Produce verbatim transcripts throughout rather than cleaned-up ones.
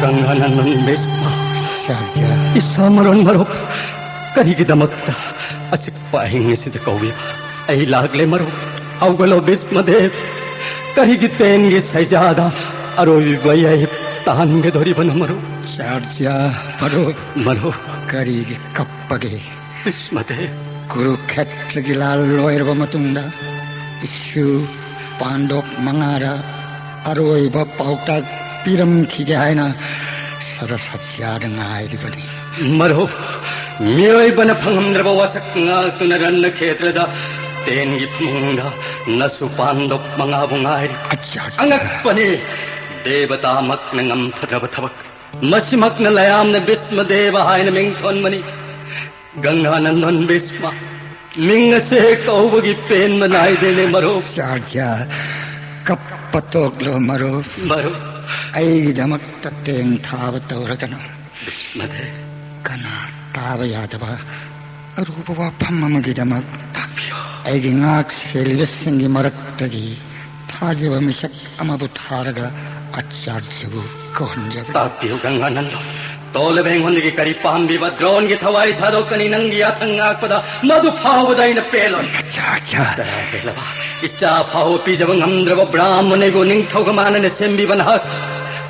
ꯒꯪꯒꯥꯅꯟꯗꯟ ꯚꯤꯁꯃ꯫ ꯑꯆꯥꯔꯌ꯫ ꯏꯁꯥ ꯃꯔꯣꯟ ꯃꯔꯨꯞ, ꯀꯔꯤꯒꯤꯗꯃꯛꯇ ꯑꯆꯤꯛꯄ ꯑꯍꯤꯡ ꯑꯁꯤꯗ ꯀꯧꯏꯕ? ꯑꯩ ꯂꯥꯛꯂꯦ ꯃꯔꯨꯞ꯫ ꯍꯧꯒꯠꯂꯣ ꯚꯤꯁꯃꯗꯦꯕ꯫ ꯀꯔꯤꯒꯤ ꯇꯦꯟꯒꯤ ꯁꯩꯖꯥꯗ ꯑꯔꯣꯏꯕ ꯌꯥꯏ ꯇꯥꯟꯒꯗꯧꯔꯤꯕꯅꯣ ꯃꯔꯨꯞ? ꯑꯆꯥꯔꯌ, ꯃꯔꯨꯞ꯫ ꯃꯔꯨꯞ꯫ ꯀꯔꯤꯒꯤ ꯀꯞꯄꯒꯦ? ꯚꯤꯁꯃꯗꯦꯕ꯫ ꯀꯨꯔꯨꯈꯦꯇ꯭ꯔꯒꯤ ꯂꯥꯜ ꯂꯣꯏꯔꯕ ꯃꯇꯨꯡꯗ ꯏꯁꯨ ꯄꯥꯟꯗꯣꯞ ꯃꯉꯥꯗ ꯑꯔꯣꯏꯕ ꯄꯥꯎꯇꯥꯛ ꯄꯤꯔꯝꯈꯤꯒꯦ ꯍꯥꯏꯅ ꯁꯔꯁꯇ꯭ꯌꯗ ꯉꯥꯏꯔꯤꯕꯅꯤ꯫ ꯃꯔꯨꯞ, ꯃꯤꯑꯣꯏꯕꯅ ꯐꯪꯉꯝꯗ꯭ꯔꯕ ꯋꯥꯁꯛ ꯉꯥꯛꯇꯨꯅ ꯔꯟꯅ ꯈꯦꯇ꯭ꯔꯗ ꯇꯦꯟꯒꯤ ꯐꯃꯨꯡꯗ ꯅꯁꯨ ꯄꯥꯟꯗꯣꯞ ꯃꯉꯥꯕꯨ ꯉꯥꯏꯔꯤ꯫ ꯑꯆꯥ, ꯑꯆꯥ꯫ ꯑꯉꯛꯄꯅꯤ, ꯗꯦꯕꯇꯥꯃꯛꯅ ꯉꯝꯐꯗ꯭ꯔꯕ ꯊꯕꯛ꯫ ꯃꯁꯤꯃꯛꯅ ꯂꯌꯥꯝꯅ ꯚꯤꯁꯃꯗꯦꯕ ꯍꯥꯏꯅ ꯃꯤꯡ ꯊꯣꯟꯕꯅꯤ꯫ ꯒꯪꯒꯥꯅꯟꯗꯟ ꯚꯤꯁꯃ, ꯃꯤꯡ ꯑꯁꯦ ꯍꯦꯛ ꯀꯧꯕꯒꯤ ꯄꯦꯟꯕ ꯅꯥꯏꯗꯦꯅꯦ ꯃꯔꯨꯞ꯫ ꯑꯆꯥꯔꯌ, ꯀꯞꯄ ꯇꯣꯛꯂꯣ ꯃꯔꯨꯞ꯫ ꯃꯔꯨꯞ꯫ ꯑꯩꯒꯤꯗꯃꯛꯇ ꯇꯦꯟ ꯊꯥꯕ ꯇꯧꯔꯒꯅꯨ꯫ ꯚꯤꯁꯃꯗꯦꯕ꯫ ꯀꯅꯥ ꯇꯥꯕ ꯌꯥꯗꯕ ꯑꯔꯨꯕ ꯋꯥꯐꯝ ꯑꯃꯒꯤꯗꯃꯛ ꯇꯥꯛꯄꯤꯌꯨ꯫ ꯑꯩꯒꯤ ꯉꯥꯛ ꯁꯦꯜꯂꯤꯕꯁꯤꯡꯒꯤ ꯃꯔꯛꯇꯒꯤ ꯊꯥꯖꯕ ꯃꯤꯁꯛ ꯑꯃꯕꯨ ꯊꯥꯔꯒ ꯑꯆꯥꯔꯌꯕꯨ ꯀꯧꯍꯟꯖꯕꯅꯤ꯫ ꯇꯥꯛꯄꯤꯌꯨ ꯒꯪꯒꯥꯅꯟꯗ꯫ ꯇꯣꯜꯂꯕ ꯑꯩꯉꯣꯟꯗꯒꯤ ꯀꯔꯤ ꯄꯥꯝꯕꯤꯕ? ꯗ꯭ꯔꯣꯟꯒꯤ ꯊꯋꯥꯏ ꯊꯥꯗꯣꯛꯀꯅꯤ, ꯅꯪꯒꯤ ꯌꯥꯊꯪ ꯉꯥꯛꯄꯗ ꯃꯗꯨ ꯐꯥꯎꯕꯗ ꯑꯩꯅ ꯄꯦꯜꯂꯣꯏ꯫ ꯑꯆꯥꯔꯌ꯫ ꯇꯔꯥ ꯍꯦꯜꯂꯕ ꯏꯆꯥ ꯐꯥꯎꯕ ꯄꯤꯖꯕ ꯉꯝꯗ꯭ꯔꯕ ꯕ꯭ꯔꯥꯍꯃꯅ ꯑꯩꯕꯨ ꯅꯤꯡꯊꯧꯒ ꯃꯥꯟꯅꯅ ꯁꯦꯝꯕꯤꯕ ꯅꯍꯥꯛ,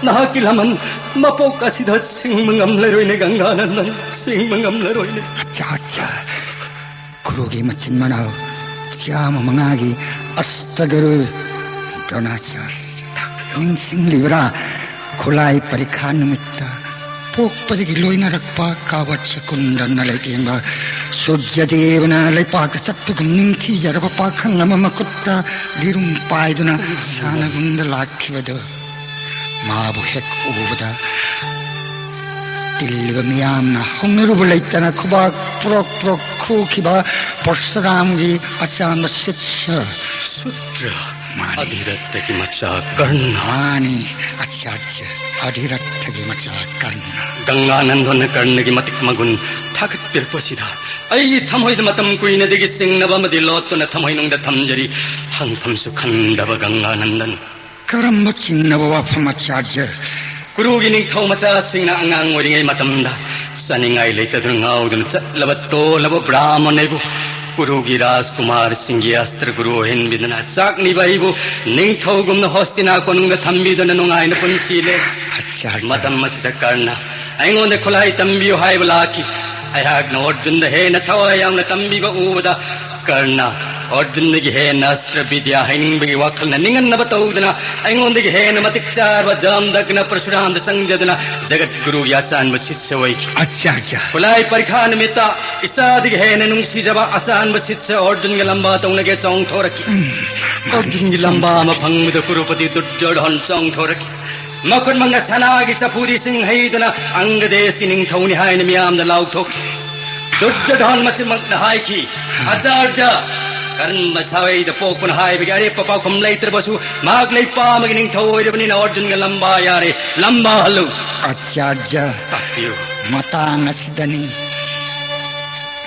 ꯅꯍꯥꯛꯀꯤ ꯂꯃꯟ ꯃꯄꯣꯛ ꯑꯁꯤꯗ ꯁꯤꯡꯕ ꯉꯝꯂꯔꯣꯏꯅꯦ ꯒꯪꯒꯥꯅꯟꯗꯟ, ꯁꯤꯡꯕ ꯉꯝꯂꯔꯣꯏꯅꯦ꯫ ꯑꯆꯥꯔꯌ꯫ ꯀꯨꯔꯨꯒꯤ ꯃꯆꯤꯟ ꯃꯅꯥꯎ ꯆꯥꯝꯃ ꯃꯉꯥꯒꯤ ꯑꯁꯇꯒꯨꯔꯨ ꯗ꯭ꯔꯣꯅꯥꯆꯥꯔ ꯅꯤꯡꯁꯤꯡꯂꯤꯕ꯭ꯔꯥ? ꯈꯨꯠꯂꯥꯏ ꯄꯔꯤꯈꯥ ꯅꯨꯃꯤꯠꯇ ꯄꯣꯛꯄꯗꯒꯤ ꯂꯣꯏꯅꯔꯛꯄ ꯀꯥꯕꯠ ꯁꯀꯨꯟꯗꯅ ꯂꯩꯇꯦꯡꯕ ꯁꯨꯔꯖꯗꯦꯕꯅ ꯂꯩꯄꯥꯛꯇ ꯆꯠꯄꯒꯨꯝ ꯅꯤꯡꯊꯤꯖꯔꯕ ꯄꯥꯈꯪ ꯑꯃ ꯃꯈꯨꯠꯇ ꯂꯤꯔꯨꯝ ꯄꯥꯏꯗꯨꯅ ꯁꯥꯟꯅꯕꯨꯡꯗ ꯂꯥꯛꯈꯤꯕꯗꯨ꯫ ꯃꯥꯕꯨ ꯍꯦꯛ ꯎꯕꯗ ꯇꯤꯜꯂꯤꯕ ꯃꯤꯌꯥꯝꯅ ꯍꯧꯅꯔꯨꯕ ꯂꯩꯇꯅ ꯈꯨꯕꯥꯛ ꯄ꯭ꯔꯣꯛ ꯄ꯭ꯔꯣꯛ ꯈꯨꯈꯤꯕ ꯄꯔꯁꯨꯔꯥꯝꯒꯤ ꯑꯆꯥꯟꯕ ꯁꯤꯠꯁ꯫ ꯁꯨꯗ꯭ꯔ꯫ ꯃꯥꯅꯤ꯫ ꯑꯙꯤꯔꯠꯇꯒꯤ ꯃꯆꯥ ꯀꯔꯅ꯫ ꯃꯥꯅꯤ, ꯑꯆꯥꯔꯌ, ꯑꯙꯤꯔꯠꯇꯒꯤ ꯃꯆꯥ ꯀꯔꯅ꯫ ꯒꯪꯒꯥꯅꯟꯗꯣꯅ ꯀꯔꯅꯒꯤ ꯃꯇꯤꯛ ꯃꯒꯨꯟ ꯊꯥꯒꯠꯄꯤꯔꯛꯄꯁꯤꯗ ꯑꯩꯒꯤ ꯊꯃꯣꯏꯗ ꯃꯇꯝ ꯀꯨꯏꯅꯗꯒꯤ ꯆꯤꯡꯅꯕ ꯑꯃꯗꯤ ꯂꯣꯠꯇꯨꯅ ꯊꯃꯣꯏꯅꯨꯡꯗ ꯊꯝꯖꯔꯤ꯫ ꯍꯪꯐꯝꯁꯨ ꯈꯪꯗꯕ ꯒꯪꯒꯥꯅꯟꯗꯟ꯫ ꯀꯔꯝꯕ ꯆꯤꯡꯅꯕ ꯋꯥꯐꯝ ꯑꯆꯥꯔꯌ? ꯀꯨꯔꯨꯒꯤ ꯅꯤꯡꯊꯧ ꯃꯆꯥꯁꯤꯡꯅ ꯑꯉꯥꯡ ꯑꯣꯏꯔꯤꯉꯩ ꯃꯇꯝꯗ ꯆꯥꯅꯤꯡꯉꯥꯏ ꯂꯩꯇꯗꯨꯅ ꯉꯥꯎꯗꯨꯅ ꯆꯠꯂꯕ ꯇꯣꯜꯂꯕ ꯕ꯭ꯔꯥꯍꯃꯟ ꯑꯩꯕꯨ ꯀꯨꯔꯨꯒꯤ ꯔꯥꯖꯀꯨꯃꯥꯔꯁꯤꯡꯒꯤ ꯑꯁꯇ꯭ꯔ ꯒꯨꯔꯨ ꯑꯣꯏꯍꯟꯕꯤꯗꯨꯅ ꯆꯥꯛꯅꯤꯕ ꯑꯩꯕꯨ ꯅꯤꯡꯊꯧꯒꯨꯝꯅ ꯍꯣꯁꯇꯤꯅꯥ ꯀꯣꯅꯨꯡꯗ ꯊꯝꯕꯤꯗꯨꯅ ꯅꯨꯡꯉꯥꯏꯅ ꯄꯨꯟꯁꯤ ꯂꯦꯟ꯫ ꯑꯠꯆꯥ, ꯑꯠꯆꯥ꯫ ꯃꯇꯝ ꯑꯁꯤꯗ ꯀꯔꯅ ꯑꯩꯉꯣꯟꯗ ꯈꯨꯠꯂꯥꯏ ꯇꯝꯕꯤꯌꯨ ꯍꯥꯏꯕ ꯂꯥꯛꯈꯤ꯫ ꯑꯩꯍꯥꯛꯅ ꯑꯔꯖꯨꯟꯗ ꯍꯦꯟꯅ ꯊꯋꯥꯏ ꯌꯥꯎꯅ ꯇꯝꯕꯤꯕ ꯎꯕꯗ ꯀꯔꯅ ꯑꯔꯖꯨꯟꯗꯒꯤ ꯍꯦꯟꯅ ꯑꯁꯇ꯭ꯔ ꯕꯤꯗ꯭ꯌꯥ ꯍꯩꯅꯤꯡꯕꯒꯤ ꯋꯥꯈꯜꯅ ꯅꯤꯡꯍꯟꯅꯕ ꯇꯧꯗꯨꯅ ꯑꯩꯉꯣꯟꯗꯒꯤ ꯍꯦꯟꯅ ꯃꯇꯤꯛ ꯆꯥꯔꯕ ꯖꯥꯝꯗꯛꯅ ꯄꯔꯁꯨꯔꯥꯝꯗ ꯆꯪꯖꯗꯨꯅ ꯖꯒꯠ ꯒꯨꯔꯨꯒꯤ ꯑꯆꯥꯟꯕ ꯁꯤꯁ꯭ꯌ ꯑꯣꯏꯈꯤ꯫ ꯑꯠꯆꯥ, ꯑꯠꯆꯥ꯫ ꯈꯨꯠꯂꯥꯏ ꯄꯔꯤꯈꯥ ꯅꯨꯃꯤꯠꯇ ꯏꯆꯥꯗꯒꯤ ꯍꯦꯟꯅ ꯅꯨꯡꯁꯤꯖꯕ ꯑꯆꯥꯟꯕ ꯁꯤꯁ꯭ꯌ ꯑꯔꯖꯨꯟꯒ ꯂꯝꯕꯥ ꯇꯧꯅꯒꯦ ꯆꯣꯡꯊꯣꯔꯛꯈꯤ꯫ ꯑꯔꯖꯨꯟꯒꯤ ꯂꯝꯕꯥ ꯑꯃ ꯐꯪꯕꯗ ꯀꯨꯔꯨꯄꯇꯤ ꯗꯨꯔꯖꯣꯙꯟ ꯆꯣꯡꯊꯣꯔꯛꯈꯤ꯫ ꯃꯈꯨꯠꯃꯛꯅ ꯁꯅꯥꯒꯤ ꯆꯐꯨꯗꯤ ꯆꯤꯡꯍꯩꯗꯨꯅ ꯑꯪꯒꯗꯦꯁꯀꯤ ꯅꯤꯡꯊꯧꯅꯤ ꯍꯥꯏꯅ ꯃꯤꯌꯥꯝꯗ ꯂꯥꯎꯊꯣꯛꯈꯤ꯫ ꯗꯨꯔꯖꯣꯙꯟ ꯃꯆꯤꯟꯃꯛꯅ ꯍꯥꯏꯈꯤ, "ꯑꯆꯥꯔꯖ, ꯀꯔꯝꯕ ꯁꯥꯋꯩꯗ ꯄꯣꯛꯄꯅꯣ ꯍꯥꯏꯕꯒꯤ ꯑꯔꯦꯞꯄ ꯄꯥꯎꯈꯨꯝ ꯂꯩꯇ꯭ꯔꯕꯁꯨ ꯃꯍꯥꯛ ꯂꯩꯄꯥꯛ ꯑꯃꯒꯤ ꯅꯤꯡꯊꯧ ꯑꯣꯏꯔꯕꯅꯤꯅ ꯑꯔꯖꯨꯟꯒ ꯂꯝꯕꯥ ꯌꯥꯔꯦ, ꯂꯝꯕꯥ ꯍꯜꯂꯨ꯫" ꯑꯆꯥꯔꯖ, ꯇꯥꯛꯄꯤꯌꯨ꯫ ꯃꯇꯥꯡ ꯑꯁꯤꯗꯅꯤ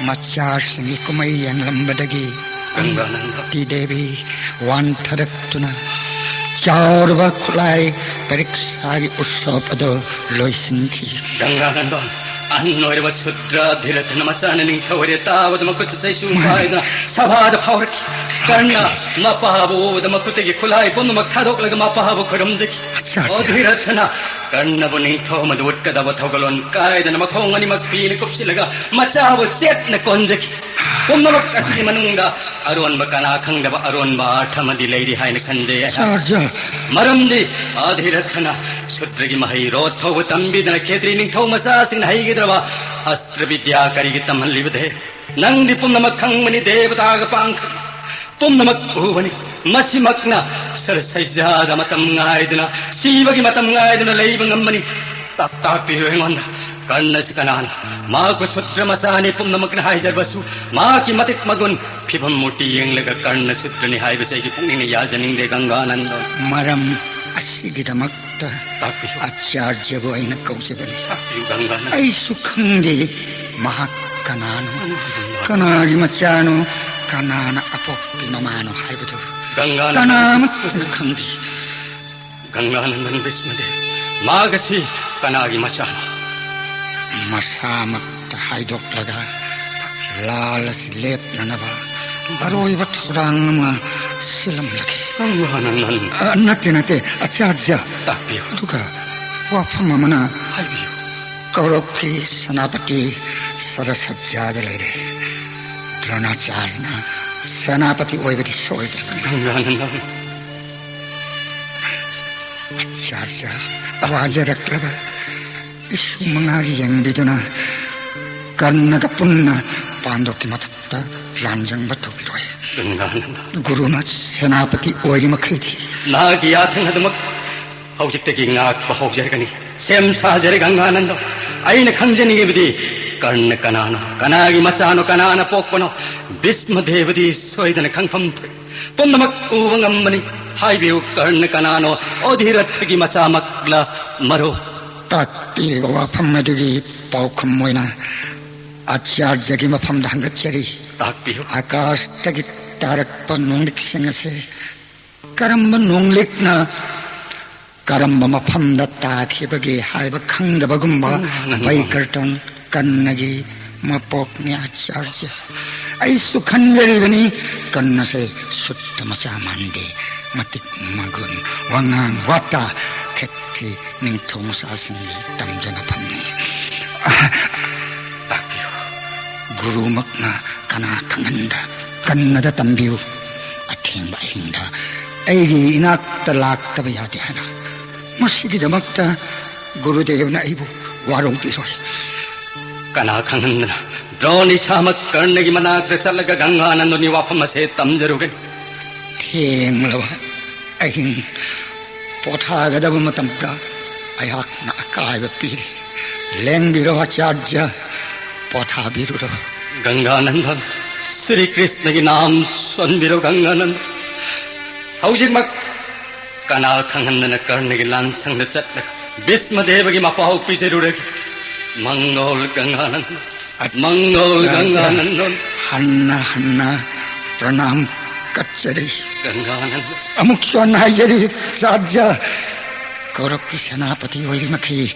ꯃꯆꯥꯁꯤꯡꯒꯤ ꯀꯨꯝꯍꯩ ꯌꯦꯡꯂꯝꯕꯗꯒꯤ ꯒꯪꯒꯥꯅꯟꯗ꯫ ꯀꯨꯟꯇꯤ ꯗꯦꯕꯤ ꯋꯥꯟꯊꯔꯛꯇꯨꯅ ꯆꯥꯎꯔꯕ ꯈꯨꯠꯂꯥꯏ ꯄꯔꯤꯛꯁꯥꯒꯤ ꯎꯠꯁꯕ ꯑꯗꯨ ꯂꯣꯏꯁꯤꯟꯈꯤ꯫ ꯒꯪꯒꯥꯅꯟꯗ, ꯑꯍꯟ ꯑꯣꯏꯔꯕ ꯁꯨꯗ꯭ꯔ ꯙꯤꯔꯊꯅ ꯃꯆꯥꯅ ꯅꯤꯡꯊꯧ ꯑꯣꯏꯔꯦ ꯇꯥꯕꯗ ꯃꯈꯨꯠꯇ ꯆꯩꯁꯨ ꯃꯥꯅꯤ꯫ ꯄꯥꯏꯗꯨꯅ ꯁꯚꯥꯗ ꯐꯥꯎꯔꯛꯈꯤ꯫ ꯀꯔꯅ ꯃꯄꯥꯕꯨ ꯎꯕꯗ ꯃꯈꯨꯠꯇꯒꯤ ꯈꯨꯠꯂꯥꯏ ꯄꯨꯝꯅꯃꯛ ꯊꯥꯗꯣꯛꯂꯒ ꯃꯄꯥꯕꯨ ꯈꯨꯔꯨꯝꯖꯈꯤ꯫ ꯑꯠꯆꯥ, ꯑꯣ ꯑꯠꯆꯥ꯫ ꯙꯤꯔꯊꯅ, ꯀꯔꯅꯕꯨ ꯅꯤꯡꯊꯧ ꯑꯃꯗ ꯎꯠꯀꯗꯕ ꯊꯧꯒꯜꯂꯣꯟ ꯀꯥꯏꯗꯅ ꯃꯈꯣꯡ ꯑꯅꯤꯃꯛ ꯄꯤꯅ ꯀꯨꯞꯁꯤꯜꯂꯒ ꯃꯆꯥꯕꯨ ꯆꯦꯠꯅ ꯀꯣꯟꯖꯈꯤ꯫ ꯄꯨꯝꯅꯃꯛ ꯑꯁꯤꯒꯤ ꯃꯅꯨꯡꯗ ꯑꯔꯣꯟꯕ ꯀꯅꯥ ꯈꯪꯗꯕ ꯑꯔꯣꯟꯕ ꯑꯥꯔꯊ ꯑꯃꯗꯤ ꯂꯩꯔꯤ ꯍꯥꯏꯅ ꯈꯟꯖꯩ ꯑꯩꯍꯥꯛ꯫ ꯑꯆꯥꯔꯖ꯫ ꯃꯔꯝꯗꯤ ꯑꯙꯤꯔꯊꯅ ꯁꯨꯗ꯭ꯔꯒꯤ ꯃꯍꯩꯔꯣ ꯊꯧꯕ ꯇꯝꯕꯤꯗꯅ ꯈꯦꯇ꯭ꯔꯤ ꯅꯤꯡꯊꯧ ꯃꯆꯥꯁꯤꯡꯅ ꯍꯩꯒꯗ꯭ꯔꯕ ꯑꯁꯇ꯭ꯔ ꯕꯤꯗ꯭ꯌꯥ ꯀꯔꯤꯒꯤ ꯇꯝꯍꯜꯂꯤꯕꯗꯦ? ꯅꯪꯗꯤ ꯄꯨꯝꯅꯃꯛ ꯈꯪꯕꯅꯤ, ꯗꯦꯕꯇꯥꯒ ꯄꯥꯡꯈꯛ ꯄꯨꯝꯅꯃꯛ ꯎꯕꯅꯤ꯫ ꯃꯁꯤꯃꯛꯅ ꯁꯔꯁꯩꯖꯥꯗ ꯃꯇꯝ ꯉꯥꯏꯗꯨꯅ, ꯁꯤꯕꯒꯤ ꯃꯇꯝ ꯉꯥꯏꯗꯨꯅ ꯂꯩꯕ ꯉꯝꯕꯅꯤ꯫ ꯇꯥꯛ-, ꯇꯥꯛꯄꯤꯌꯨ ꯑꯩꯉꯣꯟꯗ, ꯀꯔꯅꯁꯤ ꯀꯅꯥꯅꯣ? ꯃꯍꯥꯛꯄꯨ ꯁꯨꯗ꯭ꯔ ꯃꯆꯥꯅꯤ ꯄꯨꯝꯅꯃꯛꯅ ꯍꯥꯏꯖꯔꯕꯁꯨ, ꯃꯍꯥꯛꯀꯤ ꯃꯇꯤꯛ ꯃꯒꯨꯟ, ꯐꯤꯕꯝ ꯃꯨꯔꯇꯤ ꯌꯦꯡꯂꯒ ꯀꯔꯅ ꯁꯨꯗ꯭ꯔꯅꯤ ꯍꯥꯏꯕꯁꯦ ꯑꯩꯒꯤ ꯄꯨꯛꯅꯤꯡꯅ ꯌꯥꯖꯅꯤꯡꯗꯦ, ꯒꯪꯒꯥꯅꯟꯗ꯫ ꯃꯔꯝ ꯑꯁꯤꯒꯤꯗꯃꯛꯇ ꯇꯥꯛꯄꯤꯌꯨ꯫ ꯑꯆꯥꯔꯖꯕꯨ ꯑꯩꯅ ꯀꯧꯖꯕꯅꯤ꯫ ꯇꯥꯛꯄꯤꯌꯨ, ꯒꯪꯒꯥꯅꯟꯗ꯫ ꯑꯩꯁꯨ ꯈꯪꯗꯦ ꯃꯍꯥꯛ ꯀꯅꯥꯅꯣ, ꯒꯪꯒꯥꯅꯟꯗ꯫ ꯀꯅꯥꯒꯤ ꯃꯆꯥꯅꯣ, ꯀꯅꯥꯅ ꯑꯄꯣꯛꯄꯤ ꯃꯃꯥꯅꯣ ꯍꯥꯏꯕꯗꯨ ꯒꯪꯒꯥꯅꯟꯗ꯫ ꯀꯅꯥꯃꯠꯇꯅ ꯈꯪꯗꯦ꯫ ꯒꯪꯒꯥꯅꯟꯗꯟ ꯚꯤꯁꯃꯗꯦꯕ꯫ ꯃꯍꯥꯛ ꯑꯁꯤ ꯀꯅꯥꯒꯤ ꯃꯆꯥꯅꯣ? ꯃꯁꯥꯃꯛꯇ ꯍꯥꯏꯗꯣꯛꯂꯒ ꯂꯥꯜ ꯑꯁꯤ ꯂꯦꯞꯅꯅꯕ ꯑꯔꯣꯏꯕ ꯊꯧꯔꯥꯡ ꯑꯃ ꯁꯤꯜꯂꯝꯂꯒꯦ꯫ ꯒꯪꯒꯥꯅꯟꯗꯟ꯫ ꯑ, ꯅꯠꯇꯦ, ꯅꯠꯇꯦ, ꯑꯆꯥꯔꯌ꯫ ꯇꯥꯛꯄꯤꯌꯨ꯫ ꯑꯗꯨꯒ ꯋꯥꯐꯝ ꯑꯃꯅ, ꯍꯥꯏꯕꯤꯌꯨ꯫ ꯀꯧꯔꯕꯀꯤ ꯁꯦꯅꯥꯄꯇꯤ ꯁꯔꯁꯕ꯭ꯖꯗ ꯂꯩꯔꯦ꯫ ꯗ꯭ꯔꯣꯅꯥꯆꯥꯔꯌꯅ ꯁꯦꯅꯥꯄꯇꯤ ꯑꯣꯏꯕꯗꯤ ꯁꯣꯏꯗ꯭ꯔꯕꯅꯤ꯫ ꯒꯪꯒꯥꯅꯟꯗꯟ꯫ ꯑꯆꯥꯔꯌ, ꯋꯥꯖꯔꯛꯂꯕ ꯏꯁꯨ ꯃꯉꯥꯒꯤ ꯌꯦꯡꯕꯤꯗꯨꯅ ꯀꯔꯅꯒ ꯄꯨꯟꯅ ꯄꯥꯟꯗꯨꯞꯀꯤ ꯃꯊꯛꯇ ꯂꯥꯟꯖꯪꯕ ꯇꯧꯕꯤꯔꯣꯏ꯫ ꯒꯪꯒꯥꯅꯟꯗ꯫ ꯒꯨꯔꯨꯅ ꯁꯦꯅꯥꯄꯇꯤ ꯑꯣꯏꯔꯤ ꯃꯈꯩꯗꯤ꯫ ꯅꯍꯥꯛꯀꯤ ꯌꯥꯊꯪ ꯑꯗꯨꯃꯛ ꯍꯧꯖꯤꯛꯇꯒꯤ ꯉꯥꯛꯄ ꯍꯧꯖꯔꯒꯅꯤ꯫ ꯁꯦꯝ ꯁꯥꯖꯔꯦ ꯒꯪꯒꯥꯅꯟꯗ꯫ ꯑꯩꯅ ꯈꯪꯖꯅꯤꯡꯉꯤꯕꯗꯤ ꯀꯔꯅ ꯀꯅꯥꯅꯣ, ꯀꯅꯥꯒꯤ ꯃꯆꯥꯅꯣ, ꯀꯅꯥꯅ ꯄꯣꯛꯄꯅꯣ? ꯚꯤꯁꯃ ꯗꯦꯕꯗꯤ ꯁꯣꯏꯗꯅ ꯈꯪꯐꯝ ꯊꯣꯛꯏ꯫ ꯄꯨꯝꯅꯃꯛ ꯎꯕ ꯉꯝꯕꯅꯤ꯫ ꯍꯥꯏꯕꯤꯌꯨ, ꯀꯔꯅ ꯀꯅꯥꯅꯣ? ꯑꯣꯙꯤꯔꯠꯊꯒꯤ ꯃꯆꯥꯃꯛꯂ ꯃꯔꯨ? ꯇꯥꯛꯄꯤꯔꯤꯕ ꯋꯥꯐꯝ ꯑꯗꯨꯒꯤ ꯄꯥꯎꯈꯨꯝ ꯑꯣꯏꯅ ꯑꯆꯥꯔꯌꯒꯤ ꯃꯐꯝꯗ ꯍꯪꯒꯠꯆꯔꯤ꯫ ꯇꯥꯛꯄꯤꯌꯨ꯫ ꯑꯀꯥꯁꯇꯒꯤ ꯇꯥꯔꯛꯄ ꯅꯣꯡꯂꯤꯛꯁꯤꯡ ꯑꯁꯤ ꯀꯔꯝꯕ ꯅꯣꯡꯂꯤꯛꯅ ꯀꯔꯝꯕ ꯃꯐꯝꯗ ꯇꯥꯈꯤꯕꯒꯦ ꯍꯥꯏꯕ ꯈꯪꯗꯕꯒꯨꯝꯕ ꯎꯝ, ꯎꯝ, ꯎꯝ꯫ ꯕꯩꯀꯔꯇꯣꯟ ꯀꯔꯅꯒꯤ ꯃꯄꯣꯛꯅꯤ ꯑꯆꯥꯔꯌ꯫ ꯑꯩꯁꯨ ꯈꯟꯖꯔꯤꯕꯅꯤ, ꯀꯔꯅꯁꯦ ꯁꯨꯠꯇ ꯃꯆꯥ ꯃꯥꯟꯗꯦ, ꯃꯇꯤꯛ ꯃꯒꯨꯟ, ꯋꯥꯉꯥꯡ ꯋꯥꯇꯥ, ꯈꯦꯇ꯭ꯔꯤ ꯅꯤꯡꯊꯧ ꯃꯆꯥꯁꯤꯡꯒꯤ ꯇꯝꯖꯅꯐꯝꯅꯤ꯫ ꯇꯥꯛꯄꯤꯌꯨ꯫ ꯒꯨꯔꯨꯃꯛꯅ ꯀꯅꯥ ꯈꯪꯍꯟꯗ ꯀꯟꯅꯗ ꯇꯝꯕꯤꯌꯨ꯫ ꯑꯊꯦꯡꯕ ꯑꯍꯤꯡꯗ ꯑꯩꯒꯤ ꯏꯅꯥꯛꯇ ꯂꯥꯛꯇꯕ ꯌꯥꯗꯦ ꯍꯥꯏꯅ꯫ ꯃꯁꯤꯒꯤꯗꯃꯛꯇ ꯒꯨꯔꯨꯗꯦꯕꯅ ꯑꯩꯕꯨ ꯋꯥꯔꯧꯕꯤꯔꯣꯏ꯫ ꯀꯅꯥ ꯈꯪꯍꯟꯗꯅ ꯗ꯭ꯔꯣꯟ ꯏꯁꯥꯃꯛ ꯀꯔꯅꯒꯤ ꯃꯅꯥꯛꯇ ꯆꯠꯂꯒ ꯒꯪꯒꯥꯅꯟꯗꯅꯤ ꯋꯥꯐꯝ ꯑꯁꯦ ꯇꯝꯖꯔꯨꯒꯅꯤ꯫ ꯊꯦꯡꯂꯕ ꯑꯍꯤꯡ ꯄꯣꯊꯥꯒꯗꯕ ꯃꯇꯝꯗ ꯑꯩꯍꯥꯛꯅ ꯑꯀꯥꯏꯕ ꯄꯤꯔꯤ꯫ ꯂꯦꯡꯕꯤꯔꯣ ꯑꯆꯥꯔꯌ, ꯄꯣꯊꯥꯕꯤꯔꯨꯔꯣ꯫ ꯒꯪꯒꯥꯅꯟꯗꯟ, ꯁ꯭ꯔꯤ ꯀ꯭ꯔꯤꯁꯅꯒꯤ ꯅꯥꯝ ꯁꯣꯟꯕꯤꯔꯣ ꯒꯪꯒꯥꯅꯟꯗ꯫ ꯍꯧꯖꯤꯛꯃꯛ ꯀꯅꯥ ꯈꯪꯍꯟꯗꯅ ꯀꯔꯅꯒꯤ ꯂꯥꯟꯁꯪꯗ ꯆꯠꯂꯒ ꯚꯤꯁꯃ ꯗꯦꯕꯒꯤ ꯃꯄꯥꯎ ꯄꯤꯖꯔꯨꯔꯒꯦ꯫ ꯃꯪꯒꯣꯜ ꯒꯪꯒꯥꯅꯟꯗ꯫ ꯃꯪꯒꯣꯜ ꯑꯆꯥꯔꯌ, ꯒꯪꯒꯥꯅꯟꯗꯟ꯫ ꯍꯟꯅ ꯍꯟꯅ ꯄ꯭ꯔꯅꯥꯝ ꯀꯠꯆꯔꯤ꯫ ꯒꯪꯒꯥꯅꯟꯗ꯫ ꯑꯃꯨꯛꯁꯨ ꯍꯟꯅ ꯍꯥꯏꯖꯔꯤ, ꯑꯆꯥꯔꯌ, ꯀꯧꯔꯞꯀꯤ ꯁꯦꯅꯥꯄꯇꯤ ꯑꯣꯏꯔꯤꯃꯈꯩ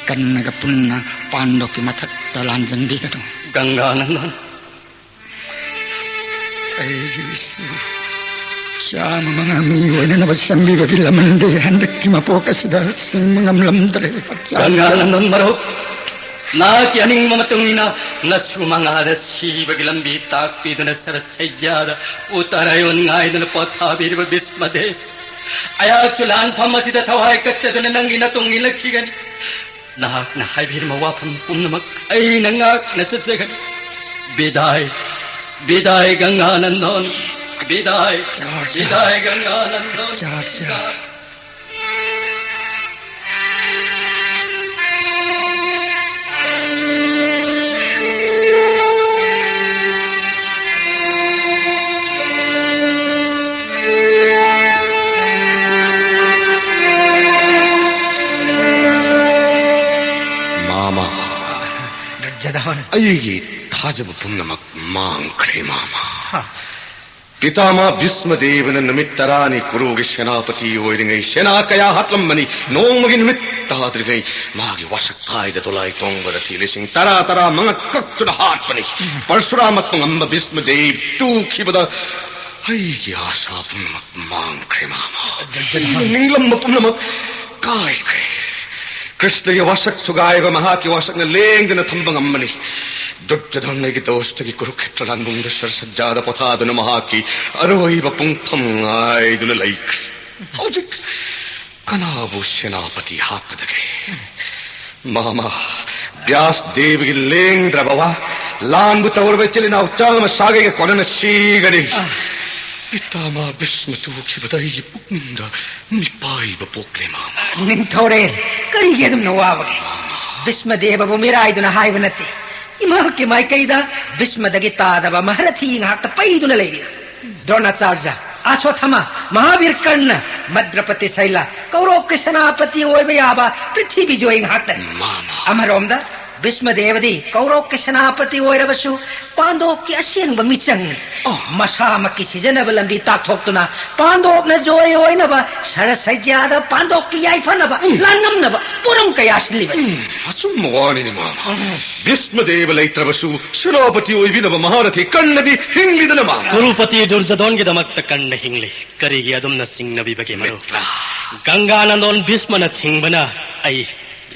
ꯀꯟꯅꯒ ꯄꯨꯟꯅ ꯄꯥꯟꯗꯣꯞꯀꯤ ꯃꯊꯛꯇ ꯂꯥꯟꯖꯪꯕꯤꯒꯅꯨ꯫ ꯒꯪꯒꯥꯅꯟꯗꯟ, ꯑꯩꯒꯤ ꯏꯁꯨ, ꯆꯥꯝꯃ ꯃꯉꯥ ꯃꯤ ꯑꯣꯏꯅꯅꯕ ꯁꯦꯝꯕꯤꯕꯒꯤ ꯂꯃꯟꯗꯤ ꯍꯟꯗꯛꯀꯤ ꯃꯄꯣꯛ ꯑꯁꯤꯗ ꯁꯤꯡꯕ ꯉꯝꯂꯝꯗ꯭ꯔꯦ꯫ ꯒꯪꯒꯥꯅꯟꯗꯟ ꯃꯔꯨꯞ, ꯅꯍꯥꯛꯀꯤ ꯑꯅꯤꯡꯕ ꯃꯇꯨꯡ ꯏꯟꯅ ꯅꯁꯨ ꯃꯉꯥꯗ ꯁꯤꯕꯒꯤ ꯂꯝꯕꯤ ꯇꯥꯛꯄꯤꯗꯨꯅ ꯁꯔꯁꯩꯌꯥꯗ ꯎꯇꯔꯥꯌꯣꯟ ꯉꯥꯏꯗꯨꯅ ꯄꯣꯊꯥꯕꯤꯔꯤꯕ ꯚꯤꯁꯃꯗꯦꯕ, ꯑꯩꯍꯥꯛꯁꯨ ꯂꯥꯟꯐꯝ ꯑꯁꯤꯗ ꯊꯋꯥꯏ ꯀꯠꯆꯗꯨꯅ ꯅꯪꯒꯤ ꯅꯇꯨꯡ ꯏꯜꯂꯛꯈꯤꯒꯅꯤ꯫ ꯅꯍꯥꯛꯅ ꯍꯥꯏꯕꯤꯔꯝꯕ ꯋꯥꯐꯝ ꯄꯨꯝꯅꯃꯛ ꯑꯩꯅ ꯉꯥꯛꯅ ꯆꯠꯆꯒꯅꯤ꯫ ꯕꯤꯗꯥꯏ, ꯕꯤꯗꯥꯏ ꯒꯪꯒꯥꯅꯟꯗꯣꯟ, ꯕꯤꯗꯥꯏ, ꯆꯥꯔꯖꯥ꯫ ꯕꯤꯗꯥꯏ ꯒꯪꯒꯥꯅꯟꯗꯣꯟ, ꯆꯥꯔꯖꯥ꯫ ꯕꯤꯗꯥꯏ꯫ ꯃꯥꯃ, ꯗꯨꯔꯖꯣꯙꯟ꯫ ꯑꯩꯒꯤ ꯊꯥꯖꯕ ꯄꯨꯝꯅꯃꯛ ꯃꯥꯡꯈ꯭ꯔꯦ, ꯃꯥꯃ꯫ ꯍꯥ꯫ ꯄꯤꯇꯥꯃꯍ ꯚꯤꯁꯃꯗꯦꯕꯅ ꯅꯨꯃꯤꯠ ꯇꯔꯥꯅꯤ ꯀꯨꯔꯨꯒꯤ ꯁꯦꯅꯥꯄꯇꯤ ꯑꯣꯏꯔꯤꯉꯩ ꯁꯦꯅꯥ ꯀꯌꯥ ꯍꯥꯠꯂꯝꯕꯅꯤ꯫ ꯅꯣꯡꯃꯒꯤ ꯅꯨꯃꯤꯠ ꯇꯥꯗ꯭ꯔꯤꯉꯩ ꯃꯥꯒꯤ ꯋꯥꯁꯛ ꯊꯥꯏꯗ ꯗꯣꯂꯥꯏ ꯇꯣꯡꯕ ꯔꯊꯤ ꯂꯤꯁꯤꯡ ꯇꯔꯥ ꯇꯔꯥ ꯃꯉꯛ ꯀꯛꯇꯨꯅ ꯍꯥꯠꯄꯅꯤ꯫ ꯄꯔꯁꯨꯔꯥꯃ ꯇꯣꯉꯝꯕ ꯚꯤꯁꯃꯗꯦꯕ ꯇꯨꯈꯤꯕꯗ ꯑꯩꯒꯤ ꯑꯥꯁꯥ ꯄꯨꯝꯅꯃꯛ ꯃꯥꯡꯈ꯭ꯔꯦ, ꯃꯥꯃ꯫ ꯑꯩꯅ ꯅꯤꯡꯂꯝꯕ ꯄꯨꯝꯅꯃꯛ ꯀꯥꯏꯈ꯭ꯔꯦ꯫ ꯀ꯭ꯔꯤꯁꯅꯒꯤ ꯋꯥꯁꯛ ꯊꯨꯒꯥꯏꯕ ꯃꯍꯥꯛꯀꯤ ꯋꯥꯁꯛꯅ ꯂꯦꯡꯗꯅ ꯊꯝꯕ ꯉꯝꯕꯅꯤ꯫ ꯗꯨꯔꯖꯣꯙꯟ ꯑꯩꯒꯤ ꯗꯣꯁꯇꯒꯤ ꯀꯨꯔꯨꯈꯦꯇ꯭ꯔ ꯂꯥꯟꯕꯨꯡꯗ ꯁꯔꯁꯖꯥꯗ ꯄꯣꯊꯥꯗꯨꯅ ꯃꯍꯥꯛꯀꯤ ꯑꯔꯣꯏꯕ ꯄꯨꯡꯐꯝ ꯉꯥꯏꯗꯨꯅ ꯂꯩꯈ꯭ꯔꯦ꯫ ꯍꯧꯖꯤꯛ ꯀꯅꯥꯕꯨ ꯁꯦꯅꯥꯄꯇꯤ ꯍꯥꯞꯀꯗꯒꯦ? ꯃꯥꯃ, ꯕ꯭ꯌꯥꯁ ꯗꯦꯕꯒꯤ ꯂꯦꯡꯗ꯭ꯔꯕ ꯋꯥ, ꯂꯥꯟꯕꯨ ꯇꯧꯔꯕ ꯏꯆꯤꯜ ꯏꯅꯥꯎ ꯆꯥꯝꯃ ꯁꯥꯒꯩꯒ ꯀꯣꯟꯅꯅ ꯁꯤꯒꯅꯤ꯫ ꯑꯥ꯫ ꯄꯤꯇꯥꯃꯍ ꯚꯤꯁꯃ ꯇꯨꯈꯤꯕꯗ ꯑꯩꯒꯤ ꯄꯨꯛꯅꯤꯡꯗ ꯃꯤꯄꯥꯏꯕ ꯄꯣꯛꯂꯦ, ꯃꯥꯃ꯫ ꯅꯤꯡꯊꯧꯔꯦꯜ, ꯀꯔꯤꯒꯤ ꯑꯗꯨꯝꯅ ꯋꯥꯕꯒꯦ? ꯃꯥꯃ꯫ ꯚꯤꯁꯃꯗꯦꯕꯕꯨ ꯃꯤꯔꯥꯏꯗꯨꯅ ꯍꯥꯏꯕ ꯅꯠꯇꯦ꯫ ꯏꯃꯥꯛꯀꯤ ꯃꯥꯏꯀꯩꯗ ꯚꯤꯁꯃꯗꯒꯤ ꯇꯥꯗꯕ ꯃꯍꯥꯔꯊꯤ ꯉꯥꯏꯍꯥꯛꯇ ꯄꯩꯗꯨꯅ ꯂꯩꯔꯤ꯫ ꯗ꯭ꯔꯣꯅꯥꯆꯥꯔꯖ, ꯑꯁ꯭ꯋꯠꯊꯥꯃ, ꯃꯍꯥꯕꯤꯔ ꯀꯔꯅ, ꯃꯗ꯭ꯔꯄꯇꯤ ꯁꯩꯂ, ꯀꯧꯔꯣꯞꯀꯤ ꯁꯦꯅꯥꯄꯇꯤ ꯑꯣꯏꯕ ꯌꯥꯕ ꯄ꯭ꯔꯤꯊꯤꯕꯤ ꯖꯣꯏ ꯉꯥꯏꯍꯥꯛꯇꯅꯤ꯫ ꯃꯥꯃ꯫ ꯑꯃꯔꯣꯝꯗ ꯚꯤꯁꯃꯗꯦꯕꯗꯤ ꯀꯧꯔꯧꯀꯤ ꯁꯦꯅꯥꯄꯇꯤ ꯑꯣꯏꯔꯕꯁꯨ ꯄꯥꯟꯗꯣꯞꯀꯤ ꯑꯁꯦꯡꯕ ꯃꯤꯆꯪꯅꯤ꯫ ꯑꯣ꯫ ꯃꯁꯥꯃꯛꯀꯤ ꯁꯤꯖꯟꯅꯕ ꯂꯝꯕꯤ ꯇꯥꯛꯊꯣꯛꯇꯨꯅ ꯄꯥꯟꯗꯣꯞꯅ ꯖꯣꯏ ꯑꯣꯏꯅꯕ ꯁꯔꯁꯩꯖ꯭ꯌꯥꯗ ꯄꯥꯟꯗꯣꯞꯀꯤ ꯌꯥꯏꯐꯅꯕ ꯎꯝ꯫ ꯂꯥꯟꯉꯝꯅꯕ ꯄꯣꯔꯝ ꯀꯌꯥ ꯁꯤꯜꯂꯤꯕꯅꯤ꯫ ꯎꯝ, ꯑꯆꯨꯝꯕ ꯋꯥꯅꯤꯅꯦ, ꯃꯥꯃ꯫ ꯎꯝ꯫ ꯚꯤꯁꯃꯗꯦꯕ ꯂꯩꯇ꯭ꯔꯕꯁꯨ ꯁꯦꯅꯥꯄꯇꯤ ꯑꯣꯏꯕꯤꯅꯕ ꯃꯍꯥꯔꯊꯤ ꯀꯔꯅꯗꯤ ꯍꯤꯡꯂꯤꯗꯅ, ꯃꯥꯃ꯫ ꯀꯨꯔꯨꯄꯇꯤ ꯗꯨꯔꯖꯣꯙꯣꯟꯒꯤꯗꯃꯛꯇ ꯀꯔꯅ ꯍꯤꯡꯂꯤ꯫ ꯀꯔꯤꯒꯤ ꯑꯗꯨꯝꯅ ꯆꯤꯡꯅꯕꯤꯕꯒꯦ, ꯃꯔꯨꯞ? ꯃꯤꯇ꯭ꯔ꯫ ꯒꯪꯒꯥꯅꯟꯗꯣꯟ ꯚꯤꯁꯃꯅ ꯊꯤꯡꯕꯅ ꯑꯩ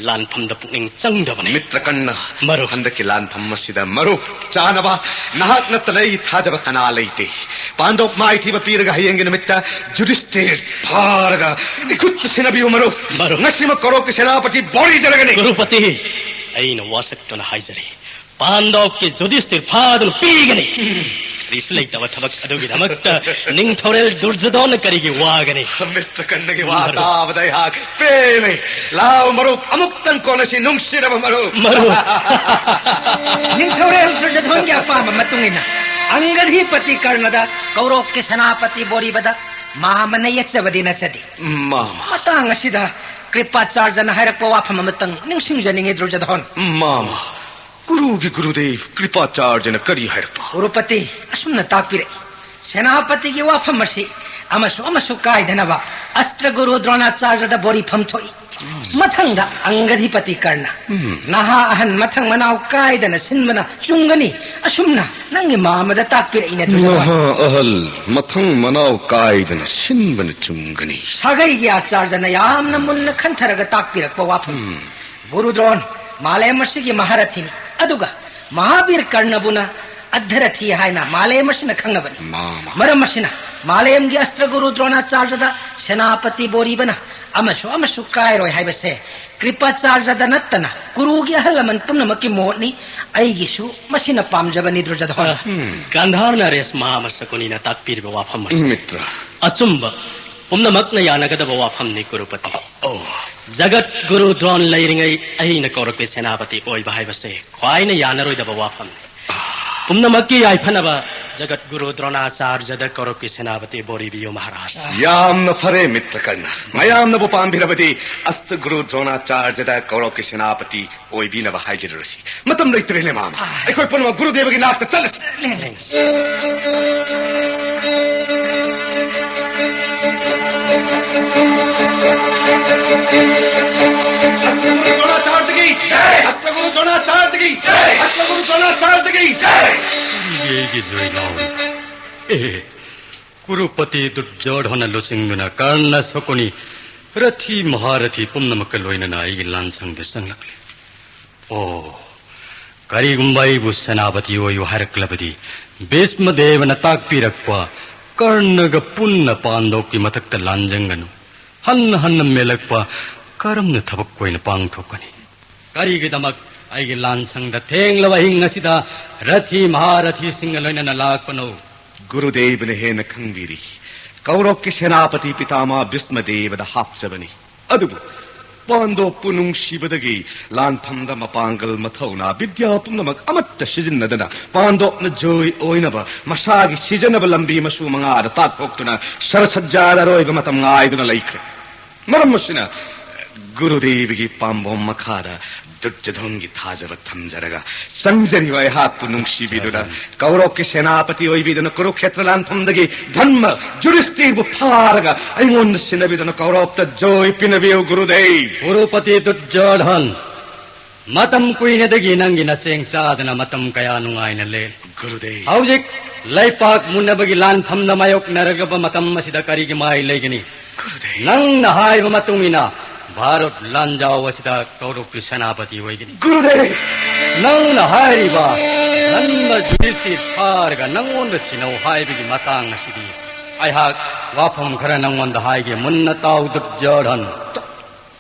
ꯂꯥꯟꯐꯝꯗ ꯄꯨꯛꯅꯤꯡ ꯆꯪꯗꯕꯅꯤ꯫ ꯃꯤꯇ꯭ꯔ ꯀꯔꯅ, ꯃꯔꯨꯞ꯫ ꯍꯟꯗꯛꯀꯤ ꯂꯥꯟꯐꯝ ꯑꯁꯤꯗ ꯃꯔꯨꯞ ꯆꯥꯅꯕ ꯅꯍꯥꯛ ꯅꯠꯇꯅ ꯑꯩ ꯊꯥꯖꯕ ꯀꯅꯥ ꯂꯩꯇꯦ꯫ ꯄꯥꯟꯗꯣꯞ ꯃꯥꯏꯊꯤꯕ ꯄꯤꯔꯒ ꯍꯌꯦꯡꯒꯤ ꯅꯨꯃꯤꯠꯇ ꯌꯨꯙꯤꯁꯇꯤꯔ ꯐꯥꯔꯒ ꯏꯈꯨꯠꯇ ꯁꯤꯟꯅꯕꯤꯌꯨ, ꯃꯔꯨꯞ꯫ ꯃꯔꯨꯞ꯫ ꯉꯁꯤꯃꯛ ꯀꯧꯔꯧꯀꯤ ꯁꯦꯅꯥꯄꯇꯤ ꯕꯣꯔꯤ ꯖꯔꯒꯅꯤ꯫ ꯀꯨꯔꯨꯄꯇꯤ, ꯑꯩꯅ ꯋꯥꯁꯛꯇꯨꯅ ꯍꯥꯏꯖꯔꯤ꯫ ꯄꯥꯟꯗꯣꯞꯀꯤ ꯌꯨꯙꯤꯁꯇꯤꯔ ꯐꯥꯗꯨꯅ ꯄꯤꯒꯅꯤ꯫ ꯀꯔꯤꯁꯨ ꯂꯩꯇꯕ ꯊꯕꯛ ꯑꯗꯨꯒꯤꯗꯃꯛꯇ ꯅꯤꯡꯊꯧꯔꯦꯜ ꯗꯨꯔꯖꯣꯙꯣꯟꯅ ꯀꯔꯤꯒꯤ ꯋꯥꯒꯅꯤ? ꯃꯤꯇ꯭ꯔ ꯀꯔꯅꯒꯤ ꯋꯥ ꯃꯔꯨꯞ꯫ ꯇꯥꯕꯗ ꯑꯩꯍꯥꯛ ꯄꯦꯜꯂꯦ꯫ ꯂꯥꯎ ꯃꯔꯨꯞ, ꯑꯃꯨꯛꯇꯪ ꯀꯣꯟꯅꯁꯤ, ꯅꯨꯡꯁꯤꯔꯕ ꯃꯔꯨꯞ꯫ ꯃꯔꯨꯞ꯫ ꯅꯤꯡꯊꯧꯔꯦꯜ ꯗꯨꯔꯖꯣꯙꯣꯟꯒꯤ ꯑꯄꯥꯝꯕ ꯃꯇꯨꯡ ꯏꯟꯅ ꯑꯪꯒꯙꯤꯄꯇꯤ ꯀꯔꯅꯗ ꯀꯧꯔꯧꯀꯤ ꯁꯦꯅꯥꯄꯇꯤ ꯕꯣꯔꯤꯕꯗ ꯃꯥꯃꯅ ꯌꯦꯠꯆꯕꯗꯤ ꯅꯠꯆꯗꯦ꯫ ꯃꯥꯃ꯫ ꯃꯇꯥꯡ ꯑꯁꯤꯗ ꯀ꯭ꯔꯤꯄꯥꯆꯥꯔꯖꯅ ꯍꯥꯏꯔꯛꯄ ꯋꯥꯐꯝ ꯑꯃꯇꯪ ꯅꯤꯡꯁꯤꯡꯖꯅꯤꯡꯉꯤ, ꯗꯨꯔꯖꯣꯙꯣꯟ꯫ ꯃꯥꯃ, ꯒꯨꯔꯨꯒꯤ ꯒꯨꯔꯨꯗꯦꯕ ꯀ꯭ꯔꯤꯄꯥꯆꯥꯔꯖꯅ ꯀꯔꯤ ꯍꯥꯏꯔꯛꯄ? ꯀꯨꯔꯨꯄꯇꯤ, ꯑꯁꯨꯝꯅ ꯇꯥꯛꯄꯤꯔꯛꯏ, ꯁꯦꯅꯥꯄꯇꯤꯒꯤ ꯋꯥꯐꯝ ꯑꯁꯤ ꯑꯃꯁꯨ ꯑꯃꯁꯨ ꯀꯥꯏꯗꯅꯕ ꯑꯁꯇ꯭ꯔ ꯒꯨꯔꯨ ꯗ꯭ꯔꯣꯅꯥꯆꯥꯔꯖꯗ ꯕꯣꯔꯤꯐꯝ ꯊꯣꯛꯏ꯫ ꯃꯊꯪꯗ ꯑꯪꯒꯙꯤꯄꯇꯤ ꯀꯔꯅ, ꯎꯝ꯫ ꯅꯍꯥ ꯑꯍꯟ ꯃꯊꯪ ꯃꯅꯥꯎ ꯀꯥꯏꯗꯅ ꯁꯤꯟꯕꯅ ꯆꯨꯝꯒꯅꯤ꯫ ꯑꯁꯨꯝꯅ ꯅꯪꯒꯤ ꯃꯥꯃꯗ ꯇꯥꯛꯄꯤꯔꯛꯏꯅꯦ, ꯗꯨꯔꯖꯣꯙꯣꯟ꯫ ꯅꯍꯥ ꯑꯍꯜ ꯃꯊꯪ ꯃꯅꯥꯎ ꯀꯥꯏꯗꯅ ꯁꯤꯟꯕꯅ ꯆꯨꯝꯒꯅꯤ꯫ ꯁꯥꯒꯩꯒꯤ ꯑꯥꯆꯥꯔꯖꯅ ꯌꯥꯝꯅ ꯃꯨꯟꯅ ꯈꯟꯊꯔꯒ ꯇꯥꯛꯄꯤꯔꯛꯄ ꯋꯥꯐꯝ꯫ ꯎꯝ꯫ ꯒꯨꯔꯨ ꯗ꯭ꯔꯣꯟ ꯃꯥꯂꯦꯝ ꯑꯁꯤꯒꯤ ꯃꯍꯥꯔꯊꯤꯅꯤ, ꯑꯗꯨꯒ ꯃꯍꯥꯕꯤꯔ ꯀꯔꯅꯕꯨꯅ ꯑꯗ꯭ꯙꯔꯊꯤ ꯍꯥꯏꯅ ꯃꯥꯂꯦꯝ ꯑꯁꯤꯅ ꯈꯪꯅꯕꯅꯤ꯫ ꯃꯥꯃ꯫ ꯃꯔꯝ ꯑꯁꯤꯅ ꯃꯥꯂꯦꯝꯒꯤ ꯑꯁꯇ꯭ꯔ ꯒꯨꯔꯨ ꯗ꯭ꯔꯣꯅꯥꯆꯥꯔꯖꯗ ꯁꯦꯅꯥꯄꯇꯤ ꯕꯣꯔꯤꯕꯅ ꯑꯃꯁꯨ ꯑꯃꯁꯨ ꯀꯥꯏꯔꯣꯏ ꯍꯥꯏꯕꯁꯦ ꯀ꯭ꯔꯤꯄꯥꯆꯥꯔꯖꯗ ꯅꯠꯇꯅ ꯀꯨꯔꯨꯒꯤ ꯑꯍꯜ ꯂꯃꯟ ꯄꯨꯝꯅꯃꯛꯀꯤ ꯃꯣꯠꯅꯤ꯫ ꯑꯩꯒꯤꯁꯨ ꯃꯁꯤꯅ ꯄꯥꯝꯖꯕꯅꯤ, ꯗꯨꯔꯖꯣꯙꯣꯟ꯫ ꯑ, ꯒꯥꯟꯙꯥꯔ ꯅꯔꯦꯁ ꯃꯍꯥꯃꯁꯀꯨꯅꯤꯅ ꯇꯥꯛꯄꯤꯔꯤꯕ ꯋꯥꯐꯝ ꯑꯁꯤ ꯃꯤꯇ꯭ꯔ꯫ ꯑꯆꯨꯝꯕ, ꯄꯨꯝꯅꯃꯛꯅ ꯌꯥꯅꯒꯗꯕ ꯋꯥꯐꯝꯅꯤ, ꯀꯨꯔꯨꯄꯇꯤ꯫ ꯑꯣ꯫ ꯖꯒꯠ ꯒꯨꯔꯨ ꯗ꯭ꯔꯣꯟ ꯂꯩꯔꯤꯉꯩ ꯑꯩꯅ ꯀꯧꯔꯛꯄ ꯁꯦꯅꯥꯄꯇꯤ ꯑꯣꯏꯕ ꯍꯥꯏꯕꯁꯦ ꯈ꯭ꯋꯥꯏꯅ ꯌꯥꯅꯔꯣꯏꯗꯕ ꯋꯥꯐꯝꯅꯤ꯫ ꯄꯨꯝꯅꯃꯛꯀꯤ ꯌꯥꯏꯐꯅꯕ ꯖꯒꯠ ꯒꯨꯔꯨ ꯗ꯭ꯔꯣꯅꯥꯆꯥꯔ꯭ꯌꯗ ꯀꯧꯔꯕꯀꯤ ꯁꯦꯅꯥꯄꯇꯤ ꯕꯣꯔꯤꯕꯤꯌꯨ ꯃꯍꯥꯔꯥꯖ꯫ ꯌꯥꯝꯅ ꯐꯔꯦ, ꯃꯤꯇ꯭ꯔ ꯀꯔꯅ꯫ ꯃꯌꯥꯝꯅꯕꯨ ꯄꯥꯝꯕꯤꯔꯕꯗꯤ ꯑꯁꯇ ꯒꯨꯔꯨ ꯗ꯭ꯔꯣꯅꯥꯆꯥꯔ꯭ꯌꯗ ꯀꯧꯔꯕꯀꯤ ꯁꯦꯅꯥꯄꯇꯤ ꯑꯣꯏꯕꯤꯅꯕ ꯍꯥꯏꯖꯔꯨꯔꯁꯤ꯫ ꯃꯇꯝ ꯂꯩꯇ꯭ꯔꯦꯅꯦ, ꯃꯥꯃ꯫ ꯑꯥ꯫ ꯑꯩꯈꯣꯏ ꯄꯨꯝꯅꯃꯛ ꯒꯨꯔꯨꯗꯦꯕꯒꯤ ꯅꯥꯛꯇ ꯆꯠꯂꯁꯤ꯫ ꯂꯦꯡꯂꯁꯤ꯫ ꯑꯁꯇ ꯒꯨꯔꯨ ꯗ꯭ꯔꯣꯅꯥꯆꯥꯔ꯭ꯌꯒꯤ ꯖꯩ! ꯑꯁꯇ ꯒꯨꯔꯨ ꯗ꯭ꯔꯣꯅꯥꯆꯥꯔ꯭ꯌꯒꯤ ꯖꯩ! ꯑꯁꯇ ꯒꯨꯔꯨ ꯗ꯭ꯔꯣꯅꯥꯆꯥꯔ꯭ꯌꯒꯤ ꯖꯩ! ꯀꯔꯤꯒꯤ ꯑꯩꯒꯤ ꯖꯣꯏ ꯂꯥꯎꯔꯤ? ꯑꯦ, ꯀꯨꯔꯨꯄꯇꯤ ꯗꯨꯔꯖꯣꯙꯅ ꯂꯨꯆꯤꯡꯗꯨꯅ ꯀꯔꯅ, ꯁꯀꯨꯅꯤ, ꯔꯊꯤ ꯃꯍꯥꯔꯊꯤ ꯄꯨꯝꯅꯃꯛꯀ ꯂꯣꯏꯅꯅ ꯑꯩꯒꯤ ꯂꯥꯟꯁꯪꯗ ꯆꯪꯂꯛꯂꯦ꯫ ꯑꯣ, ꯀꯔꯤꯒꯨꯝꯕ ꯑꯩꯕꯨ ꯁꯦꯅꯥꯄꯇꯤ ꯑꯣꯏꯌꯨ ꯍꯥꯏꯔꯛꯂꯕꯗꯤ, ꯚꯤꯁꯃ ꯗꯦꯕꯅ ꯇꯥꯛꯄꯤꯔꯛꯄ ꯀꯔꯅꯒ ꯄꯨꯟꯅ ꯄꯥꯟꯗꯣꯞꯀꯤ ꯃꯊꯛꯇ ꯂꯥꯟꯖꯪꯒꯅꯨ꯫ ꯍꯟꯅ ꯍꯟꯅ ꯃꯦꯜꯂꯛꯄ ꯀꯔꯝꯅ ꯊꯕꯛ ꯑꯣꯏꯅ ꯄꯥꯡꯊꯣꯛꯀꯅꯤ? ꯀꯔꯤꯒꯤꯗꯃꯛ ꯑꯩꯒꯤ ꯂꯥꯟꯁꯪꯗ ꯊꯦꯡꯂꯕ ꯑꯍꯤꯡ ꯑꯁꯤꯗ ꯔꯊꯤ ꯃꯍꯥꯔꯊꯤꯁꯤꯡꯒ ꯂꯣꯏꯅꯅ ꯂꯥꯛꯄꯅꯣ? ꯒꯨꯔꯨꯗꯦꯕꯅ ꯍꯦꯟꯅ ꯈꯪꯕꯤꯔꯤ꯫ ꯀꯧꯔꯕꯀꯤ ꯁꯦꯅꯥꯄꯇꯤ ꯄꯤꯇꯥꯃꯍ ꯚꯤꯁꯃ ꯗꯦꯕꯗ ꯍꯥꯞꯆꯕꯅꯤ꯫ ꯑꯗꯨꯕꯨ ꯄꯥꯟꯗꯣꯞꯄꯨ ꯅꯨꯡꯁꯤꯕꯗꯒꯤ ꯂꯥꯟꯐꯝꯗ ꯃꯄꯥꯡꯒꯜ, ꯃꯊꯧꯅꯥ, ꯕꯤꯗ꯭ꯌꯥ ꯄꯨꯝꯅꯃꯛ ꯑꯃꯠꯇ ꯁꯤꯖꯤꯟꯅꯗꯅ ꯄꯥꯟꯗꯣꯞꯅ ꯖꯣꯏ ꯑꯣꯏꯅꯕ ꯃꯁꯥꯒꯤ ꯁꯤꯖꯟꯅꯕ ꯂꯝꯕꯤ ꯃꯆꯨ ꯃꯉꯥꯗ ꯇꯥꯛꯊꯣꯛꯇꯨꯅ ꯁꯔꯁꯖ꯭ꯌꯥꯗ ꯑꯔꯣꯏꯕ ꯃꯇꯝ ꯉꯥꯏꯗꯨꯅ ꯂꯩꯈ꯭ꯔꯦ꯫ ꯃꯔꯝ ꯑꯁꯤꯅ ꯒꯨꯔꯨꯗꯦꯕꯒꯤ ꯄꯥꯝꯕꯣꯝ ꯃꯈꯥꯗ ꯗꯨꯔꯖꯣꯙꯟꯒꯤ ꯊꯥꯖꯕ ꯊꯝꯖꯔꯒ ꯆꯪꯖꯔꯤꯕ ꯑꯩꯍꯥꯛꯄꯨ ꯅꯨꯡꯁꯤꯕꯤꯗꯨꯅ ꯀꯧꯔꯕꯀꯤ ꯁꯦꯅꯥꯄꯇꯤ ꯑꯣꯏꯕꯤꯗꯨꯅ ꯀꯨꯔꯨꯈꯦꯇ꯭ꯔ ꯂꯥꯟꯐꯝꯗꯒꯤ ꯙꯔꯃ ꯌꯨꯙꯤꯁꯇꯤꯔꯕꯨ ꯐꯥꯔꯒ ꯑꯩꯉꯣꯟꯗ ꯁꯤꯟꯅꯕꯤꯗꯨꯅ ꯀꯧꯔꯕꯇ ꯖꯣꯏ ꯄꯤꯅꯕꯤꯌꯨ ꯒꯨꯔꯨꯗꯦꯕ꯫ ꯀꯨꯔꯨꯄꯇꯤ ꯗꯨꯔꯖꯣꯙꯟ, ꯃꯇꯝ ꯀꯨꯏꯅꯗꯒꯤ ꯅꯪꯒꯤ ꯅꯆꯦꯡ ꯆꯥꯗꯅ ꯃꯇꯝ ꯀꯌꯥ ꯅꯨꯡꯉꯥꯏꯅ ꯂꯦꯜꯂꯤ꯫ ꯒꯨꯔꯨꯗꯦꯕ꯫ ꯍꯧꯖꯤꯛ ꯂꯩꯄꯥꯛ ꯃꯨꯟꯅꯕꯒꯤ ꯂꯥꯟꯐꯝꯗ ꯃꯥꯌꯣꯛꯅꯔꯛꯂꯕ ꯃꯇꯝ ꯑꯁꯤꯗ ꯀꯔꯤꯒꯤ ꯃꯥꯏ ꯂꯩꯒꯅꯤ? ꯒꯨꯔꯨꯗꯦꯕ꯫ ꯅꯪꯅ ꯍꯥꯏꯕ ꯃꯇꯨꯡ ꯏꯟꯅ ꯚꯥꯔꯠ ꯂꯥꯟꯖꯥꯎ ꯑꯁꯤꯗ ꯀꯧꯔꯕꯀꯤ ꯁꯦꯅꯥꯄꯇꯤ ꯑꯣꯏꯒꯅꯤ꯫ ꯒꯨꯔꯨꯗꯦꯕ! ꯅꯪꯅ ꯍꯥꯏꯔꯤꯕ ꯙꯔꯃ ꯌꯨꯙꯤꯁꯇꯤꯔ ꯐꯥꯔꯒ ꯅꯪꯉꯣꯟꯗ ꯁꯤꯟꯅꯧ ꯍꯥꯏꯕꯒꯤ ꯃꯇꯥꯡ ꯑꯁꯤꯗꯤ ꯑꯩꯍꯥꯛ ꯋꯥꯐꯝ ꯈꯔ ꯅꯪꯉꯣꯟꯗ ꯍꯥꯏꯒꯦ, ꯃꯨꯟꯅ ꯇꯥꯎ ꯗꯨꯔꯖꯣꯙꯟ꯫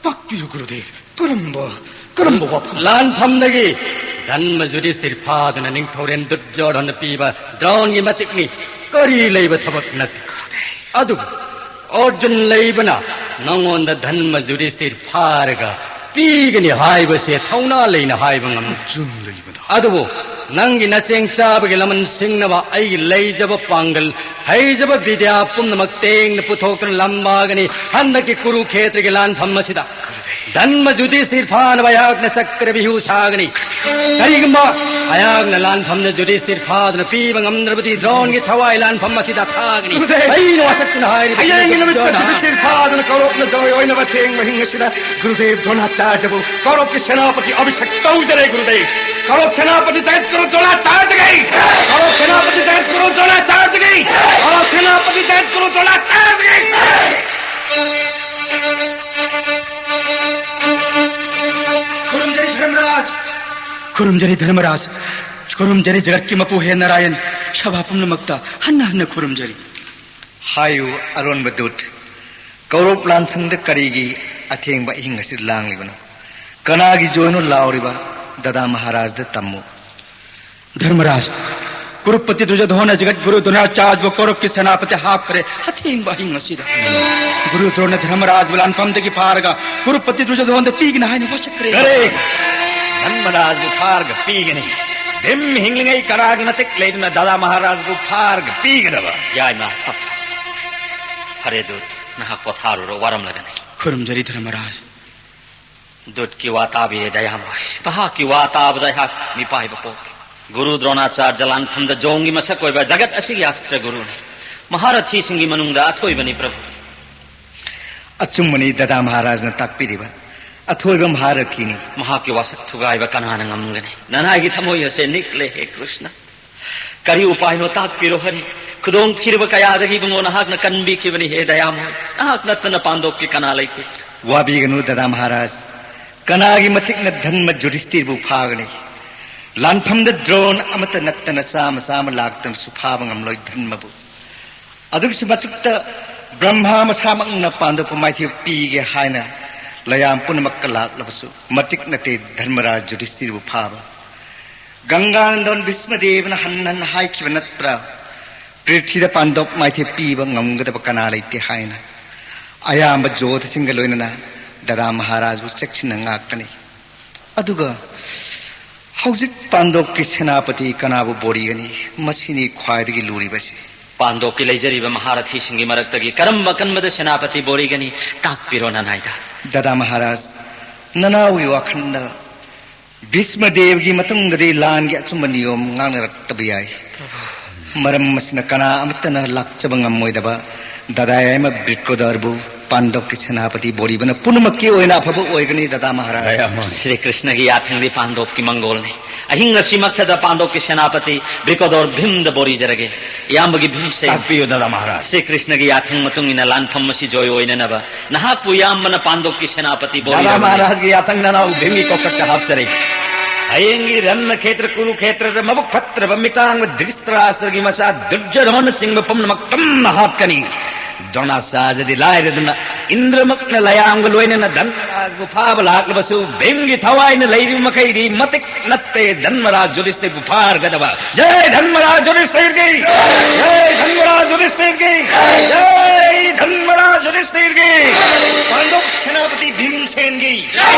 ꯇꯥꯛꯄꯤꯌꯨ ꯒꯨꯔꯨꯗꯦꯕ, ꯀꯔꯝꯕ, ꯀꯔꯝꯕ ꯋꯥꯐꯝ? ꯂꯥꯟꯐꯝꯗꯒꯤ ꯙꯔꯃ ꯌꯨꯙꯤꯁꯇꯤꯔ ꯐꯥꯗꯨꯅ ꯅꯤꯡꯊꯧꯔꯦꯜ ꯗꯨꯔꯖꯣꯙꯅ ꯄꯤꯕ ꯗ꯭ꯔꯣꯟꯒꯤ ꯃꯇꯤꯛꯅꯤ꯫ ꯀꯔꯤ ꯂꯩꯕ ꯊꯕꯛ ꯅꯠꯇꯦ꯫ ꯑꯗꯨꯕꯨ ꯑꯔꯖꯨꯟ ꯂꯩꯕꯅ ꯅꯉꯣꯟꯗ ꯙꯔꯃ ꯌꯨꯙꯤꯁꯇꯤꯔ ꯐꯥꯔꯒ ꯄꯤꯒꯅꯤ ꯍꯥꯏꯕꯁꯦ ꯊꯧꯅꯥ ꯂꯩꯅ ꯍꯥꯏꯕ ꯉꯝꯗꯦ꯫ ꯑꯔꯖꯨꯟ ꯂꯩꯕꯅ? ꯑꯗꯨꯕꯨ ꯅꯪꯒꯤ ꯅꯆꯦꯡ ꯆꯥꯕꯒꯤ ꯂꯃꯟ ꯁꯤꯡꯅꯕ ꯑꯩꯒꯤ ꯂꯩꯖꯕ ꯄꯥꯡꯒꯜ, ꯍꯩꯖꯕ ꯕꯤꯗ꯭ꯌꯥ ꯄꯨꯝꯅꯃꯛ ꯇꯦꯡꯅ ꯄꯨꯊꯣꯛꯇꯨꯅ ꯂꯝꯕꯥꯒꯅꯤ ꯍꯟꯗꯛꯀꯤ ꯀꯨꯔꯨꯈꯦꯇ꯭ꯔꯒꯤ ꯂꯥꯟꯐꯝ ꯑꯁꯤꯗ꯫ ꯙꯟꯃ ꯌꯨꯙꯤꯁꯊꯤꯔ ꯐꯥꯅꯕ ꯑꯩꯍꯥꯛꯅ ꯆꯀ꯭ꯔꯕ꯭ꯌꯨꯍ ꯁꯥꯒꯅꯤ꯫ ꯀꯔꯤꯒꯨꯝꯕ ꯑꯩꯍꯥꯛꯅ ꯂꯥꯟꯐꯝꯗ ꯌꯨꯙꯤꯁꯊꯤꯔ ꯐꯥꯗꯨꯅ ꯄꯤꯕ ꯉꯝꯗ꯭ꯔꯕꯗꯤ ꯗ꯭ꯔꯣꯟꯒꯤ ꯊꯋꯥꯏ ꯂꯥꯟꯐꯝ ꯑꯁꯤꯗ ꯊꯥꯒꯅꯤ꯫ ꯒꯨꯔꯨꯗꯦꯕ! ꯑꯩꯅ ꯋꯥꯁꯛꯇꯨꯅ ꯍꯥꯏꯔꯤꯕ ꯍꯌꯦꯡꯒꯤ ꯅꯨꯃꯤꯠꯇ ꯌꯨꯙꯤꯁꯊꯤꯔ ꯐꯥꯗꯨꯅ ꯀꯧꯔꯞꯅ ꯖꯣꯏ ꯑꯣꯏꯅꯕ ꯊꯦꯡꯕ ꯍꯤꯡ ꯑꯁꯤꯗ ꯒꯨꯔꯨꯗꯦꯕ ꯗ꯭ꯔꯣꯅꯥꯆꯥꯔꯌꯕꯨ ꯀꯧꯔꯞꯀꯤ ꯁꯦꯅꯥꯄꯇꯤ ꯑꯚꯤꯁꯦꯛ ꯇꯧꯖꯔꯦ ꯒꯨꯔꯨꯗꯦꯕ꯫ ꯀꯧꯔꯞ ꯁꯦꯅꯥꯄꯇꯤ ꯖꯒꯠ ꯒꯨꯔꯨ ꯗ꯭ꯔꯣꯅꯥꯆꯥꯔꯌꯒꯤ! ꯀꯧꯔꯞ ꯁꯦꯅꯥꯄꯇꯤ ꯖꯒꯠ ꯒꯨꯔꯨ ꯗ꯭ꯔꯣꯅꯥꯆꯥꯔꯌꯒꯤ! ꯀꯧꯔꯞ ꯁꯦꯅꯥꯄꯇꯤ ꯖꯒꯠ ꯒꯨꯔꯨ ꯗ꯭ꯔꯣꯅꯥꯆꯥꯔꯌꯒꯤ! ꯈꯨꯔꯨꯝꯖꯔꯤ ꯙꯔꯃꯔꯥꯖ! ꯈꯨꯔꯨꯝꯖꯔꯤ ꯙꯔꯃꯔꯥꯖ! ꯈꯨꯔꯨꯝꯖꯔꯤ ꯖꯒꯠꯀꯤ ꯃꯄꯨ ꯍꯦ ꯅꯥꯔꯥꯌꯟ! ꯁꯚꯥ ꯄꯨꯝꯅꯃꯛꯇ ꯍꯟꯅ ꯍꯟꯅ ꯈꯨꯔꯨꯝꯖꯔꯤ꯫ ꯍꯥꯏꯌꯨ ꯑꯔꯣꯟꯕ ꯗꯨꯠ, ꯀꯧꯔꯞ ꯂꯥꯟꯁꯪꯗ ꯀꯔꯤꯒꯤ ꯑꯊꯦꯡꯕ ꯑꯍꯤꯡ ꯑꯁꯤꯗ ꯂꯥꯡꯂꯤꯕꯅꯣ? ꯀꯅꯥꯒꯤ ꯖꯣꯏꯅꯣ ꯂꯥꯎꯔꯤꯕ? ꯗꯗꯥ ꯃꯍꯥꯔꯥꯖꯗ ꯇꯝꯃꯨ꯫ ꯙꯔꯃꯔꯥꯖ, ꯀꯨꯔꯨꯄꯇꯤ ꯗꯨꯔꯖꯣꯙꯣꯟꯅ ꯖꯒꯠ ꯒꯨꯔꯨ ꯗ꯭ꯔꯣꯅꯥꯆꯥꯔꯌꯕꯨ ꯀꯧꯔꯞꯀꯤ ꯁꯦꯅꯥꯄꯇꯤ ꯍꯥꯞꯈ꯭ꯔꯦ ꯑꯊꯦꯡꯕ ꯑꯍꯤꯡ ꯑꯁꯤꯗ꯫ ꯒꯨꯔꯨ ꯗ꯭ꯔꯣꯅ ꯙꯔꯃꯔꯥꯖꯕꯨ ꯂꯥꯟꯐꯝꯗꯒꯤ ꯐꯥꯔꯒ ꯀꯨꯔꯨꯄꯇꯤ ꯗꯨꯔꯖꯣꯙꯣꯟꯗ ꯄꯤꯒꯅꯤ ꯍꯥꯏꯅ ꯋꯥꯁꯛꯈ꯭ꯔꯦ꯫ ꯀꯔꯤ? ꯙꯔꯃꯔꯥꯖꯕꯨ ꯐꯥꯔꯒ ꯄꯤꯒꯅꯤ? ꯚꯤꯝ ꯍꯤꯡꯂꯤꯉꯩ ꯀꯅꯥꯒꯤ ꯃꯇꯤꯛ ꯂꯩꯗꯨꯅ ꯗꯗꯥ ꯃꯍꯥꯔꯥꯖꯕꯨ ꯐꯥꯔꯒ ꯄꯤꯒꯗꯕ? ꯌꯥꯏꯃ, ꯇꯞ ꯇꯞ꯫ ꯐꯔꯦ ꯗꯨꯠ, ꯅꯍꯥꯛ ꯄꯣꯊꯥꯔꯨꯔꯣ, ꯋꯥꯔꯝꯂꯒꯅꯤ꯫ ꯈꯨꯔꯨꯝꯖꯔꯤ ꯙꯔꯃꯔꯥꯖ꯫ ꯗꯨꯠꯀꯤ ꯋꯥ ꯇꯥꯕꯤꯔꯦ ꯗꯌꯥꯃꯣꯏ꯫ ꯃꯍꯥꯛꯀꯤ ꯋꯥ ꯇꯥꯕꯗ ꯑꯩꯍꯥꯛ ꯃꯤꯄꯥꯏꯕ ꯄꯣꯛꯈꯤ꯫ ꯒꯨꯔꯨ ꯗ꯭ꯔꯣꯅꯥꯆꯥꯔꯌ ꯂꯥꯟꯐꯝꯗ ꯖꯣꯡꯒꯤ ꯃꯁꯛ ꯑꯣꯏꯕ ꯖꯒꯠ ꯑꯁꯤꯒꯤ ꯑꯁꯇ꯭ꯔ ꯒꯨꯔꯨꯅꯤ꯫ ꯃꯍꯥꯔꯊꯤꯁꯤꯡꯒꯤ ꯃꯅꯨꯡꯗ ꯑꯊꯣꯏꯕꯅꯤ ꯄ꯭ꯔꯚꯨ꯫ ꯑꯆꯨꯝꯕꯅꯤ ꯗꯗꯥ ꯃꯍꯥꯔꯥꯖꯅ ꯇꯥꯛꯄꯤꯔꯤꯕ꯫ ꯑꯊꯣꯏꯕ ꯃꯍꯥꯔꯊꯤꯅꯤ꯫ ꯃꯍꯥꯛꯀꯤ ꯋꯥꯁꯛ ꯊꯨꯒꯥꯏꯕ ꯀꯅꯥꯅ ꯉꯝꯒꯅꯤ? ꯅꯅꯥꯏꯒꯤ ꯊꯃꯣꯏ ꯑꯁꯦ ꯅꯤꯛꯂꯦ ꯍꯦ ꯀ꯭ꯔꯤꯁꯅ꯫ ꯀꯔꯤ ꯎꯄꯥꯏꯅꯣ ꯇꯥꯛꯄꯤꯔꯣ ꯍꯔꯦ꯫ ꯈꯨꯗꯣꯡ ꯊꯤꯔꯕ ꯀꯌꯥꯗꯒꯤ ꯏꯕꯨꯡꯉꯣ ꯅꯍꯥꯛꯅ ꯀꯟꯕꯤꯈꯤꯕꯅꯤ ꯍꯦ ꯗꯌꯥꯃꯣꯏ꯫ ꯅꯍꯥꯛ ꯅꯠꯇꯅ ꯄꯥꯟꯗꯣꯞꯀꯤ ꯀꯅꯥ ꯂꯩꯇꯦ꯫ ꯋꯥꯕꯤꯒꯅꯨ ꯗꯗꯥ ꯃꯍꯥꯔꯥꯖ꯫ ꯀꯅꯥꯒꯤ ꯃꯇꯤꯛꯅ ꯙꯟꯃ ꯌꯨꯙꯤꯁꯊꯤꯔꯕꯨ ꯐꯥꯒꯅꯤ? ꯂꯥꯟꯐꯝꯗ ꯗ꯭ꯔꯣꯟ ꯑꯃꯠꯇ ꯅꯠꯇꯅ ꯆꯥꯝꯃ ꯆꯥꯝꯃ ꯂꯥꯛꯇꯅꯁꯨ ꯐꯥꯕ ꯉꯝꯂꯣꯏ ꯙꯟꯃꯕꯨ꯫ ꯑꯗꯨꯒꯤꯁꯨ ꯃꯊꯛꯇ ꯕ꯭ꯔꯍ꯭ꯃꯥ ꯃꯁꯥꯃꯛꯅ ꯄꯥꯟꯗꯣꯞꯄ ꯃꯥꯏꯊꯤꯕ ꯄꯤꯒꯦ ꯍꯥꯏꯅ ꯂꯌꯥꯝ ꯄꯨꯝꯅꯃꯛꯀ ꯂꯥꯛꯂꯕꯁꯨ ꯃꯇꯤꯛ ꯅꯠꯇꯦ ꯙꯔꯃꯔꯥꯖ ꯌꯨꯙꯤꯁꯊꯤꯔꯕꯨ ꯐꯥꯕ꯫ ꯒꯪꯒꯥꯅꯟꯗꯣꯟ ꯚꯤꯁꯃꯗꯦꯕꯅ ꯍꯟꯅ ꯍꯟꯅ ꯍꯥꯏꯈꯤꯕ ꯅꯠꯇ꯭ꯔꯥ? ꯄ꯭ꯔꯤꯊꯤꯗ ꯄꯥꯟꯗꯣꯞ ꯃꯥꯏꯊꯤꯕ ꯄꯤꯕ ꯉꯝꯒꯗꯕ ꯀꯅꯥ ꯂꯩꯇꯦ ꯍꯥꯏꯅ꯫ ꯑꯌꯥꯝꯕ ꯖꯣꯙꯁꯤꯡꯒ ꯂꯣꯏꯅꯅ ꯗꯗꯥ ꯃꯍꯥꯔꯥꯖꯕꯨ ꯆꯦꯛꯁꯤꯟꯅ ꯉꯥꯛꯀꯅꯤ꯫ ꯑꯗꯨꯒ ꯍꯧꯖꯤꯛ ꯄꯥꯟꯗꯣꯞꯀꯤ ꯁꯦꯅꯥꯄꯇꯤ ꯀꯅꯥꯕꯨ ꯕꯣꯔꯤꯒꯅꯤ? ꯃꯁꯤꯅꯤ ꯈ꯭ꯋꯥꯏꯗꯒꯤ ꯂꯨꯔꯤꯕꯁꯤ꯫ ꯄꯥꯟꯗꯣꯞꯀꯤ ꯂꯩꯖꯔꯤꯕ ꯃꯍꯥꯔꯊꯤꯁꯤꯡꯒꯤ ꯃꯔꯛꯇꯒꯤ ꯀꯔꯝꯕ ꯑꯀꯟꯕꯗ ꯁꯦꯅꯥꯄꯇꯤ ꯕꯣꯔꯤꯒꯅꯤ? ꯇꯥꯛꯄꯤꯔꯣ ꯅꯅꯥꯏꯗ꯫ ꯗꯥꯗꯥ ꯃꯍꯥꯔꯥꯖ, ꯅꯅꯥꯎꯒꯤ ꯋꯥꯈꯜꯗ ꯚꯤꯁꯃ ꯗꯦꯕꯒꯤ ꯃꯇꯨꯡꯗꯗꯤ ꯂꯥꯟꯒꯤ ꯑꯆꯨꯝꯕ ꯅꯤꯌꯣꯝ ꯉꯥꯡꯅꯔꯛꯇꯕ ꯌꯥꯏ꯫ ꯃꯔꯝ ꯑꯁꯤꯅ ꯀꯅꯥ ꯑꯃꯠꯇꯅ ꯂꯥꯛꯆꯕ ꯉꯝꯃꯣꯏꯗꯕ ꯗꯥꯗꯥ ꯌꯥꯏꯃ ꯕ꯭ꯔꯤꯀꯣꯗꯔꯕꯨ ꯄꯥꯟꯗꯣꯞꯀꯤ ꯁꯦꯅꯥꯄꯇꯤ ꯕꯣꯔꯤꯕꯅ ꯄꯨꯝꯅꯃꯛꯀꯤ ꯑꯣꯏꯅ ꯑꯐꯕ ꯑꯣꯏꯒꯅꯤ, ꯗꯥꯗꯥ ꯃꯍꯥꯔꯥꯖ꯫ ꯗꯥꯌꯥꯃꯣꯟ꯫ ꯁ꯭ꯔꯤ ꯀ꯭ꯔꯤꯁꯅꯒꯤ ꯌꯥꯊꯪꯗꯤ ꯄꯥꯟꯗꯣꯞꯀꯤ ꯃꯪꯒꯣꯜꯅꯤ꯫ ꯑꯍꯤꯡ ꯑꯁꯤꯃꯛꯇꯗ ꯄꯥꯟꯗꯣꯞꯀꯤ ꯁꯦꯅꯥꯄꯇꯤ ꯕ꯭ꯔꯤꯀꯣꯗꯣꯔ ꯚꯤꯝꯗ ꯕꯣꯔꯤꯖꯔꯒꯦ꯫ ꯏꯌꯥꯝꯕꯒꯤ ꯚꯤꯝꯁꯦꯟ꯫ ꯇꯥꯛꯄꯤꯌꯨ, ꯗꯥꯗꯥ ꯃꯍꯥꯔꯥꯖ꯫ ꯁ꯭ꯔꯤ ꯀ꯭ꯔꯤꯁꯅꯒꯤ ꯌꯥꯊꯪ ꯃꯇꯨꯡ ꯏꯟꯅ ꯂꯥꯟꯐꯝ ꯑꯁꯤ ꯖꯣꯏ ꯑꯣꯏꯅꯅꯕ ꯅꯍꯥꯛꯄꯨ ꯏꯌꯥꯝꯕꯅ ꯄꯥꯟꯗꯣꯞꯀꯤ ꯁꯦꯅꯥꯄꯇꯤ ꯕꯣꯔꯤꯔꯕꯅꯤ꯫ ꯗꯥꯗꯥ ꯃꯍꯥꯔꯥꯖꯒꯤ ꯌꯥꯊꯪ ꯅꯅꯥꯎ ꯚꯤꯝꯒꯤ ꯀꯣꯛꯇꯛꯇ ꯍꯥꯞꯆꯔꯤ꯫ ꯍꯌꯦꯡꯒꯤ ꯔꯟꯅ ꯈꯦꯇ꯭ꯔ ꯀꯨꯔꯨ ꯈꯦꯇ꯭ꯔꯗ ꯃꯕꯨꯛ ꯐꯠꯇ꯭ꯔꯕ ꯃꯤꯇꯥꯡꯕ ꯙ꯭ꯔꯤꯇꯔꯥꯁꯇ꯭ꯔꯒꯤ ꯃꯆꯥ ꯗꯨꯔꯖꯣꯙꯅꯆꯤꯡꯕ ꯄꯨꯝꯅꯃꯛ ꯇꯝꯅ ꯍꯥꯠꯀꯅꯤ꯫ ꯗ꯭ꯔꯣꯅꯥꯆꯥꯔꯌꯗꯤ ꯂꯥꯏꯔꯗꯅ ꯏꯟꯗ꯭ꯔꯃꯛꯅ ꯂꯌꯥꯝꯒ ꯂꯣꯏꯅꯅ ꯙꯟꯔꯥꯖꯕꯨ ꯐꯥꯕ ꯂꯥꯛꯂꯕꯁꯨ ꯚꯤꯝꯒꯤ ꯊꯋꯥꯏꯅ ꯂꯩꯔꯤꯕ ꯃꯈꯩꯗꯤ ꯃꯇꯤꯛ ꯅꯠꯇꯦ ꯙꯟꯃꯔꯥꯖ ꯌꯨꯙꯤꯁꯊꯤꯔꯕꯨ ꯐꯥꯔꯒꯗꯕ꯫ ꯖꯩ ꯙꯟꯃꯔꯥꯖ ꯌꯨꯙꯤꯁꯊꯤꯔꯒꯤ! ꯖꯩ ꯙꯟꯃꯔꯥꯖ ꯌꯨꯙꯤꯁꯊꯤꯔꯒꯤ! ꯖꯩ ꯙꯟꯃꯔꯥꯖ ꯌꯨꯙꯤꯁꯊꯤꯔꯒꯤ! ꯄꯥꯟꯗꯣꯞ ꯁꯦꯅꯥꯄꯇꯤ ꯚꯤꯝꯁꯦꯟꯒꯤ!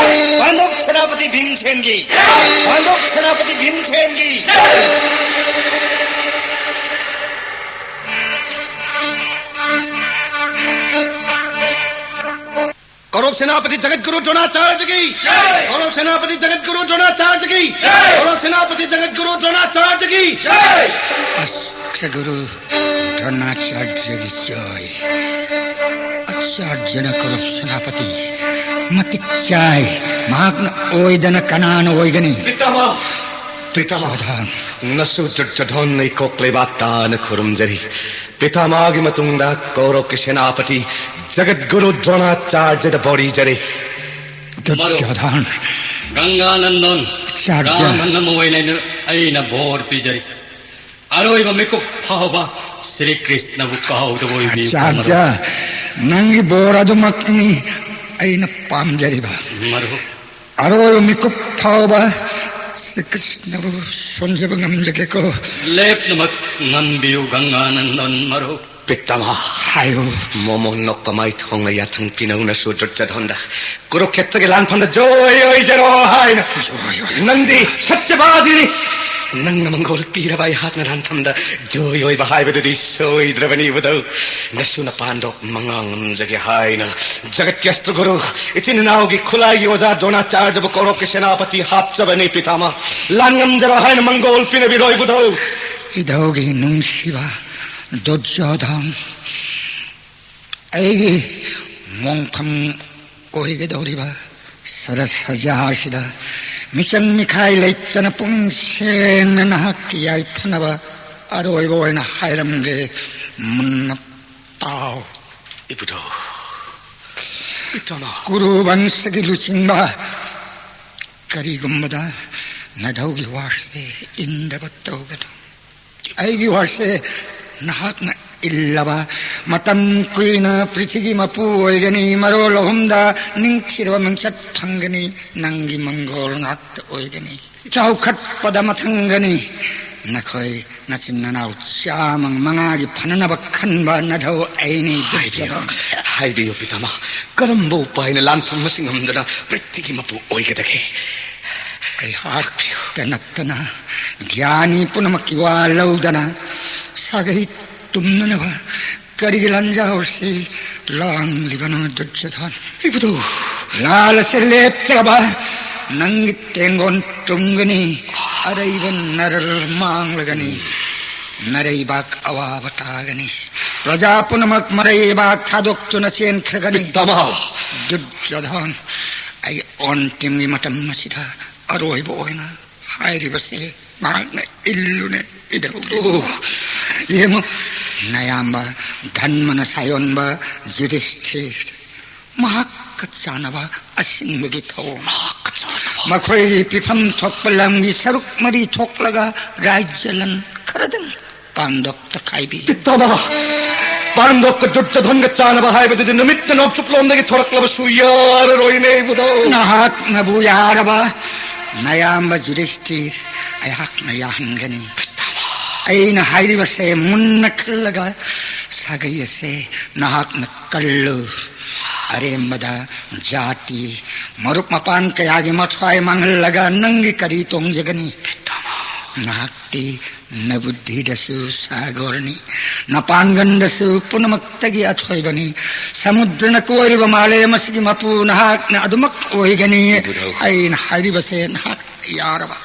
ꯄꯥꯟꯗꯣꯞ ꯁꯦꯅꯥꯄꯇꯤ ꯚꯤꯝꯁꯦꯟꯒꯤ! ꯄꯥꯟꯗꯣꯞ ꯁꯦꯅꯥꯄꯇꯤ ꯚꯤꯝꯁꯦꯟꯒꯤ! ꯀꯧꯔꯧ ꯁꯦꯅꯥꯄꯇꯤ ꯖꯒꯠꯒꯨꯔꯨ ꯗ꯭ꯔꯣꯅꯥꯆꯥꯔꯌꯒꯤ! ꯖꯩ! ꯀꯧꯔꯧ ꯁꯦꯅꯥꯄꯇꯤ ꯖꯒꯠꯒꯨꯔꯨ ꯗ꯭ꯔꯣꯅꯥꯆꯥꯔꯌꯒꯤ! ꯖꯩ! ꯀꯧꯔꯧ ꯁꯦꯅꯥꯄꯇꯤ ꯖꯒꯠꯒꯨꯔꯨ ꯗ꯭ꯔꯣꯅꯥꯆꯥꯔꯌꯒꯤ! ꯖꯩ! ꯑꯁ꯭ꯇꯒꯨꯔꯨ ꯗ꯭ꯔꯣꯅꯥꯆꯥꯔꯌꯒꯤ ꯖꯩ! ꯑꯆꯥꯔꯌꯅ ꯀꯧꯔꯧ ꯁꯦꯅꯥꯄꯇꯤ ꯃꯇꯤꯛ ꯆꯥꯏ꯫ ꯃꯍꯥꯛꯅ ꯑꯣꯏꯗꯅ ꯀꯅꯥꯅ ꯑꯣꯏꯒꯅꯤ? ꯄꯤꯇꯥꯃꯍ! ꯄꯤꯇꯥꯃꯍ! ꯗꯨꯔꯖꯣꯙꯟ! ꯅꯁꯨ ꯗꯨꯔꯖꯣꯙꯟ ꯏꯀꯣꯛ ꯂꯩꯕꯥꯛ ꯇꯥꯅ ꯈꯨꯔꯨꯝꯖꯔꯤ꯫ ꯄꯤꯇꯥꯃꯍꯒꯤ ꯃꯇꯨꯡꯗ ꯀꯧꯔꯧꯒꯤ ꯁꯦꯅꯥꯄꯇꯤ ꯖꯒꯠꯒꯨꯔꯨ ꯗ꯭ꯔꯣꯅꯥꯆꯥꯔꯌꯗ ꯕꯣꯔꯤꯖꯔꯤ꯫ ꯗꯨꯔꯖꯣꯙꯟ! ꯒꯪꯒꯥꯅꯟꯗꯟ! ꯑꯆꯥꯔꯌ! ꯔꯥꯃꯟ ꯑꯃ ꯑꯣꯏꯅ ꯑꯩꯅ ꯕꯣꯔ ꯄꯤꯖꯔꯤ꯫ ꯑꯔꯣꯏꯕ ꯃꯤꯀꯨꯞ ꯐꯥꯎꯕ ꯁ꯭ꯔꯤ ꯀ꯭ꯔꯤꯁꯅꯕꯨ ꯀꯥꯎꯗꯕ ꯑꯣꯏꯕꯤꯌꯨ, ꯑꯆꯥꯔꯌ! ꯃꯔꯨꯞ꯫ ꯅꯪꯒꯤ ꯕꯣꯔ ꯑꯗꯨꯃꯛꯅꯤ ꯑꯩꯅ ꯄꯥꯝꯖꯔꯤꯕ꯫ ꯃꯔꯨꯞ꯫ ꯑꯔꯣꯏꯕ ꯃꯤꯀꯨꯞ ꯐꯥꯎꯕ ꯁ꯭ꯔꯤ ꯀ꯭ꯔꯤꯁꯅꯕꯨ ꯁꯣꯟꯖꯕ ꯉꯝꯖꯒꯦꯀꯣ꯫ ꯂꯦꯞꯅꯃꯛ ꯉꯝꯕꯤꯌꯨ, ꯒꯪꯒꯥꯅꯟꯗꯟ ꯃꯔꯨꯞ꯫ ꯄꯤꯇꯥꯃꯍ, ꯍꯥꯏꯌꯨ꯫ ꯃꯣꯃꯣꯟ ꯅꯣꯛꯄ ꯃꯥꯏꯊꯣꯡꯅ ꯌꯥꯊꯪ ꯄꯤꯅꯧꯅꯁꯨ ꯗꯨꯔꯖꯣꯙꯟꯗ ꯀꯨꯔꯨꯈꯦꯇ꯭ꯔꯒꯤ ꯂꯥꯟꯐꯝꯗ ꯖꯣꯏ ꯑꯣꯏꯖꯔꯣ ꯍꯥꯏꯅ꯫ ꯖꯣꯏ ꯑꯣꯏ꯫ ꯅꯪꯗꯤ ꯁꯠꯌꯕꯥꯗꯤꯅꯤ꯫ ꯅꯪꯅ ꯃꯪꯒꯣꯜ ꯄꯤꯔꯕ ꯑꯩꯍꯥꯛꯅ ꯂꯥꯟꯐꯝꯗ ꯖꯣꯏ ꯑꯣꯏꯕ ꯍꯥꯏꯕꯗꯨꯗꯤ ꯁꯣꯏꯗ꯭ꯔꯕꯅꯤ ꯏꯕꯨꯙꯧ꯫ ꯅꯁꯨ ꯅꯄꯥꯟꯗꯣ ꯃꯉꯥ ꯉꯝꯖꯒꯦ ꯍꯥꯏꯅ ꯖꯒꯠꯀꯤ ꯑꯁꯇ꯭ꯔ ꯒꯨꯔꯨ, ꯏꯆꯤꯟ ꯏꯅꯥꯎꯒꯤ ꯈꯨꯠꯂꯥꯏꯒꯤ ꯑꯣꯖꯥ ꯗ꯭ꯔꯣꯅꯥꯆꯥꯔꯌꯕꯨ ꯀꯧꯔꯣꯛꯀꯤ ꯁꯦꯅꯥꯄꯇꯤ ꯍꯥꯞꯆꯕꯅꯤ ꯄꯤꯇꯥꯃꯍ꯫ ꯂꯥꯟ ꯉꯝꯖꯔꯣ ꯍꯥꯏꯅ ꯃꯪꯒꯣꯜ ꯄꯤꯅꯕꯤꯔꯣ ꯏꯕꯨꯙꯧ꯫ ꯏꯙꯧꯒꯤ ꯅꯨꯡꯁꯤꯕ ꯗꯨꯔꯖꯣꯙꯟ, ꯑꯩꯒꯤ ꯃꯣꯡꯐꯝ ꯑꯣꯏꯒꯗꯧꯔꯤꯕ ꯁꯔꯁ ꯁꯖꯥ ꯑꯁꯤꯗ ꯃꯤꯆꯪ ꯃꯤꯈꯥꯏ ꯂꯩꯇꯅ ꯄꯨꯛꯅꯤꯡ ꯁꯦꯡꯅ ꯅꯍꯥꯛꯀꯤ ꯌꯥꯏꯐꯅꯕ ꯑꯔꯣꯏꯕ ꯑꯣꯏꯅ ꯍꯥꯏꯔꯝꯒꯦ꯫ ꯃꯨꯟꯅ ꯇꯥꯎ꯫ ꯏꯕꯨꯙꯧ꯫ ꯄꯤꯇꯥꯃꯍ꯫ ꯀꯨꯔꯨ ꯕꯪꯁꯒꯤ ꯂꯨꯆꯤꯡꯕ ꯀꯔꯤꯒꯨꯝꯕꯗ ꯅꯙꯧꯒꯤ ꯋꯥꯁꯦ ꯏꯟꯗꯕ ꯇꯧꯒꯅꯨ꯫ ꯑꯩꯒꯤ ꯋꯥꯁꯦ ꯅꯍꯥꯛꯅ ꯏꯜꯂꯕ ꯃꯇꯝ ꯀꯨꯏꯅ ꯄ꯭ꯔꯤꯊꯤꯒꯤ ꯃꯄꯨ ꯑꯣꯏꯒꯅꯤ꯫ ꯃꯔꯣꯜ ꯑꯍꯨꯝꯗ ꯅꯤꯡꯊꯤꯔꯕ ꯃꯤꯡꯆꯠ ꯐꯪꯒꯅꯤ꯫ ꯅꯪꯒꯤ ꯃꯪꯒꯣꯜ ꯉꯥꯛꯇ ꯑꯣꯏꯒꯅꯤ꯫ ꯆꯥꯎꯈꯠꯄꯗ ꯃꯊꯪꯒꯅꯤ꯫ ꯅꯈꯣꯏ ꯅꯆꯤꯟ ꯅꯅꯥꯎ ꯆꯥꯝꯃ ꯃꯉꯥꯒꯤ ꯐꯅꯅꯕ ꯈꯟꯕ ꯅꯙꯧ ꯑꯩꯅꯤ꯫ ꯍꯥꯏꯕꯤꯌꯨ, ꯗꯨꯔꯖꯣꯙꯟ꯫ ꯍꯥꯏꯕꯤꯌꯨ ꯄꯤꯇꯥꯃꯍ, ꯀꯔꯝꯕ ꯎꯄꯥꯏꯅ ꯂꯥꯟꯐꯝ ꯑꯁꯤ ꯉꯝꯗꯨꯅ ꯄ꯭ꯔꯤꯊꯤꯒꯤ ꯃꯄꯨ ꯑꯣꯏꯒꯗꯒꯦ? ꯑꯩꯍꯥꯛꯇ ꯅꯠꯇꯅ ꯒ꯭ꯌꯥꯅꯤ ꯄꯨꯝꯅꯃꯛꯀꯤ ꯋꯥ ꯂꯧꯗꯅ ꯁꯥꯒꯩ ꯇꯨꯝꯅꯅꯕ ꯀꯔꯤꯒꯤ ꯂꯥꯟꯖꯥꯎꯁꯤ ꯂꯥꯡꯂꯤꯕꯅꯣ ꯗꯨꯔꯖꯣꯙꯟ? ꯏꯕꯨꯙꯧ꯫ ꯂꯥꯜ ꯑꯁꯤ ꯂꯦꯞꯇ꯭ꯔꯕ ꯅꯪꯒꯤ ꯇꯦꯡꯒꯣꯟ ꯇꯨꯝꯒꯅꯤ꯫ ꯑꯔꯩꯕ ꯅꯔꯜ ꯃꯥꯡꯂꯒꯅꯤ꯫ ꯅꯔꯩꯕꯥꯛ ꯑꯋꯥꯕ ꯇꯥꯒꯅꯤ꯫ ꯄ꯭ꯔꯖꯥ ꯄꯨꯝꯅꯃꯛ ꯃꯔꯩꯕꯥꯛ ꯊꯥꯗꯣꯛꯇꯨꯅ ꯆꯦꯟꯈ꯭ꯔꯒꯅꯤ꯫ ꯄꯤꯇꯥꯃꯍ꯫ ꯗꯨꯔꯖꯣꯙꯟ, ꯑꯩ ꯑꯣꯟꯇꯤꯝꯒꯤ ꯃꯇꯝ ꯑꯁꯤꯗ ꯑꯔꯣꯏꯕ ꯑꯣꯏꯅ ꯍꯥꯏꯔꯤꯕꯁꯦ ꯃꯍꯥꯛꯅ ꯏꯜꯂꯨꯅꯦ ꯏꯙꯧꯒꯤ꯫ ꯑꯣ꯫ ꯌꯦꯡꯉꯨ, ꯅꯌꯥꯝꯕ ꯙꯟꯃꯅ ꯁꯥꯌꯣꯟꯕ ꯌꯨꯙꯤꯁꯊꯤꯔ, ꯃꯍꯥꯛꯀ ꯆꯥꯟꯅꯕ ꯑꯁꯤꯟꯕꯒꯤ ꯊꯧꯑꯣꯡ꯫ ꯃꯍꯥꯛꯀ ꯆꯥꯟꯅꯕ꯫ ꯃꯈꯣꯏꯒꯤ ꯄꯤꯐꯝ ꯊꯣꯛꯄ ꯂꯝꯒꯤ ꯁꯔꯨꯛ ꯃꯔꯤ ꯊꯣꯛꯂꯒ ꯔꯥꯖ꯭ꯌ ꯂꯟ ꯈꯔꯗꯪ ꯄꯥꯟꯗꯣꯞꯇ ꯈꯥꯏꯕꯤꯌꯨ꯫ ꯄꯤꯇꯥꯃꯍ, ꯄꯥꯟꯗꯣꯞꯀ ꯗꯨꯔꯖꯣꯙꯟꯒ ꯆꯥꯟꯅꯕ ꯍꯥꯏꯕꯗꯨꯗꯤ ꯅꯨꯃꯤꯠꯇ ꯅꯣꯡꯆꯨꯞꯂꯣꯝꯗꯒꯤ ꯊꯣꯔꯛꯂꯕꯁꯨ ꯌꯥꯔꯔꯣꯏꯅꯦ ꯏꯕꯨꯙꯧ꯫ ꯅꯍꯥꯛꯅꯕꯨ ꯌꯥꯔꯕ, ꯅꯌꯥꯝꯕ ꯌꯨꯙꯤꯁꯊꯤꯔ, ꯑꯩꯍꯥꯛꯅ ꯌꯥꯍꯟꯒꯅꯤ꯫ ꯑꯩꯅ ꯍꯥꯏꯔꯤꯕꯁꯦ ꯃꯨꯟꯅ ꯈꯜꯂꯒ ꯁꯥꯒꯩ ꯑꯁꯦ ꯅꯍꯥꯛꯅ ꯀꯜꯂꯨ꯫ ꯑꯔꯦꯝꯕꯗ ꯖꯥꯇꯤ, ꯃꯔꯨꯞ ꯃꯄꯥꯡ ꯀꯌꯥꯒꯤ ꯃꯊ꯭ꯋꯥꯏ ꯃꯥꯡꯍꯜꯂꯒ ꯅꯪꯒꯤ ꯀꯔꯤ ꯇꯣꯡꯖꯒꯅꯤ? ꯅꯍꯥꯛꯇꯤ ꯅꯕꯨꯗꯤꯗꯁꯨ ꯁꯥꯒꯣꯔꯅꯤ, ꯅꯄꯥꯡꯒꯟꯗꯁꯨ ꯄꯨꯝꯅꯃꯛꯇꯒꯤ ꯑꯊꯣꯏꯕꯅꯤ꯫ ꯁꯃꯨꯗ꯭ꯔꯅ ꯀꯣꯏꯔꯤꯕ ꯃꯥꯂꯦꯝ ꯑꯁꯤꯒꯤ ꯃꯄꯨ ꯅꯍꯥꯛꯅ ꯑꯗꯨꯃꯛ ꯑꯣꯏꯒꯅꯤ꯫ ꯏꯕꯨꯙꯧ꯫ ꯑꯩꯅ ꯍꯥꯏꯔꯤꯕꯁꯦ ꯅꯍꯥꯛ ꯌꯥꯔꯕ?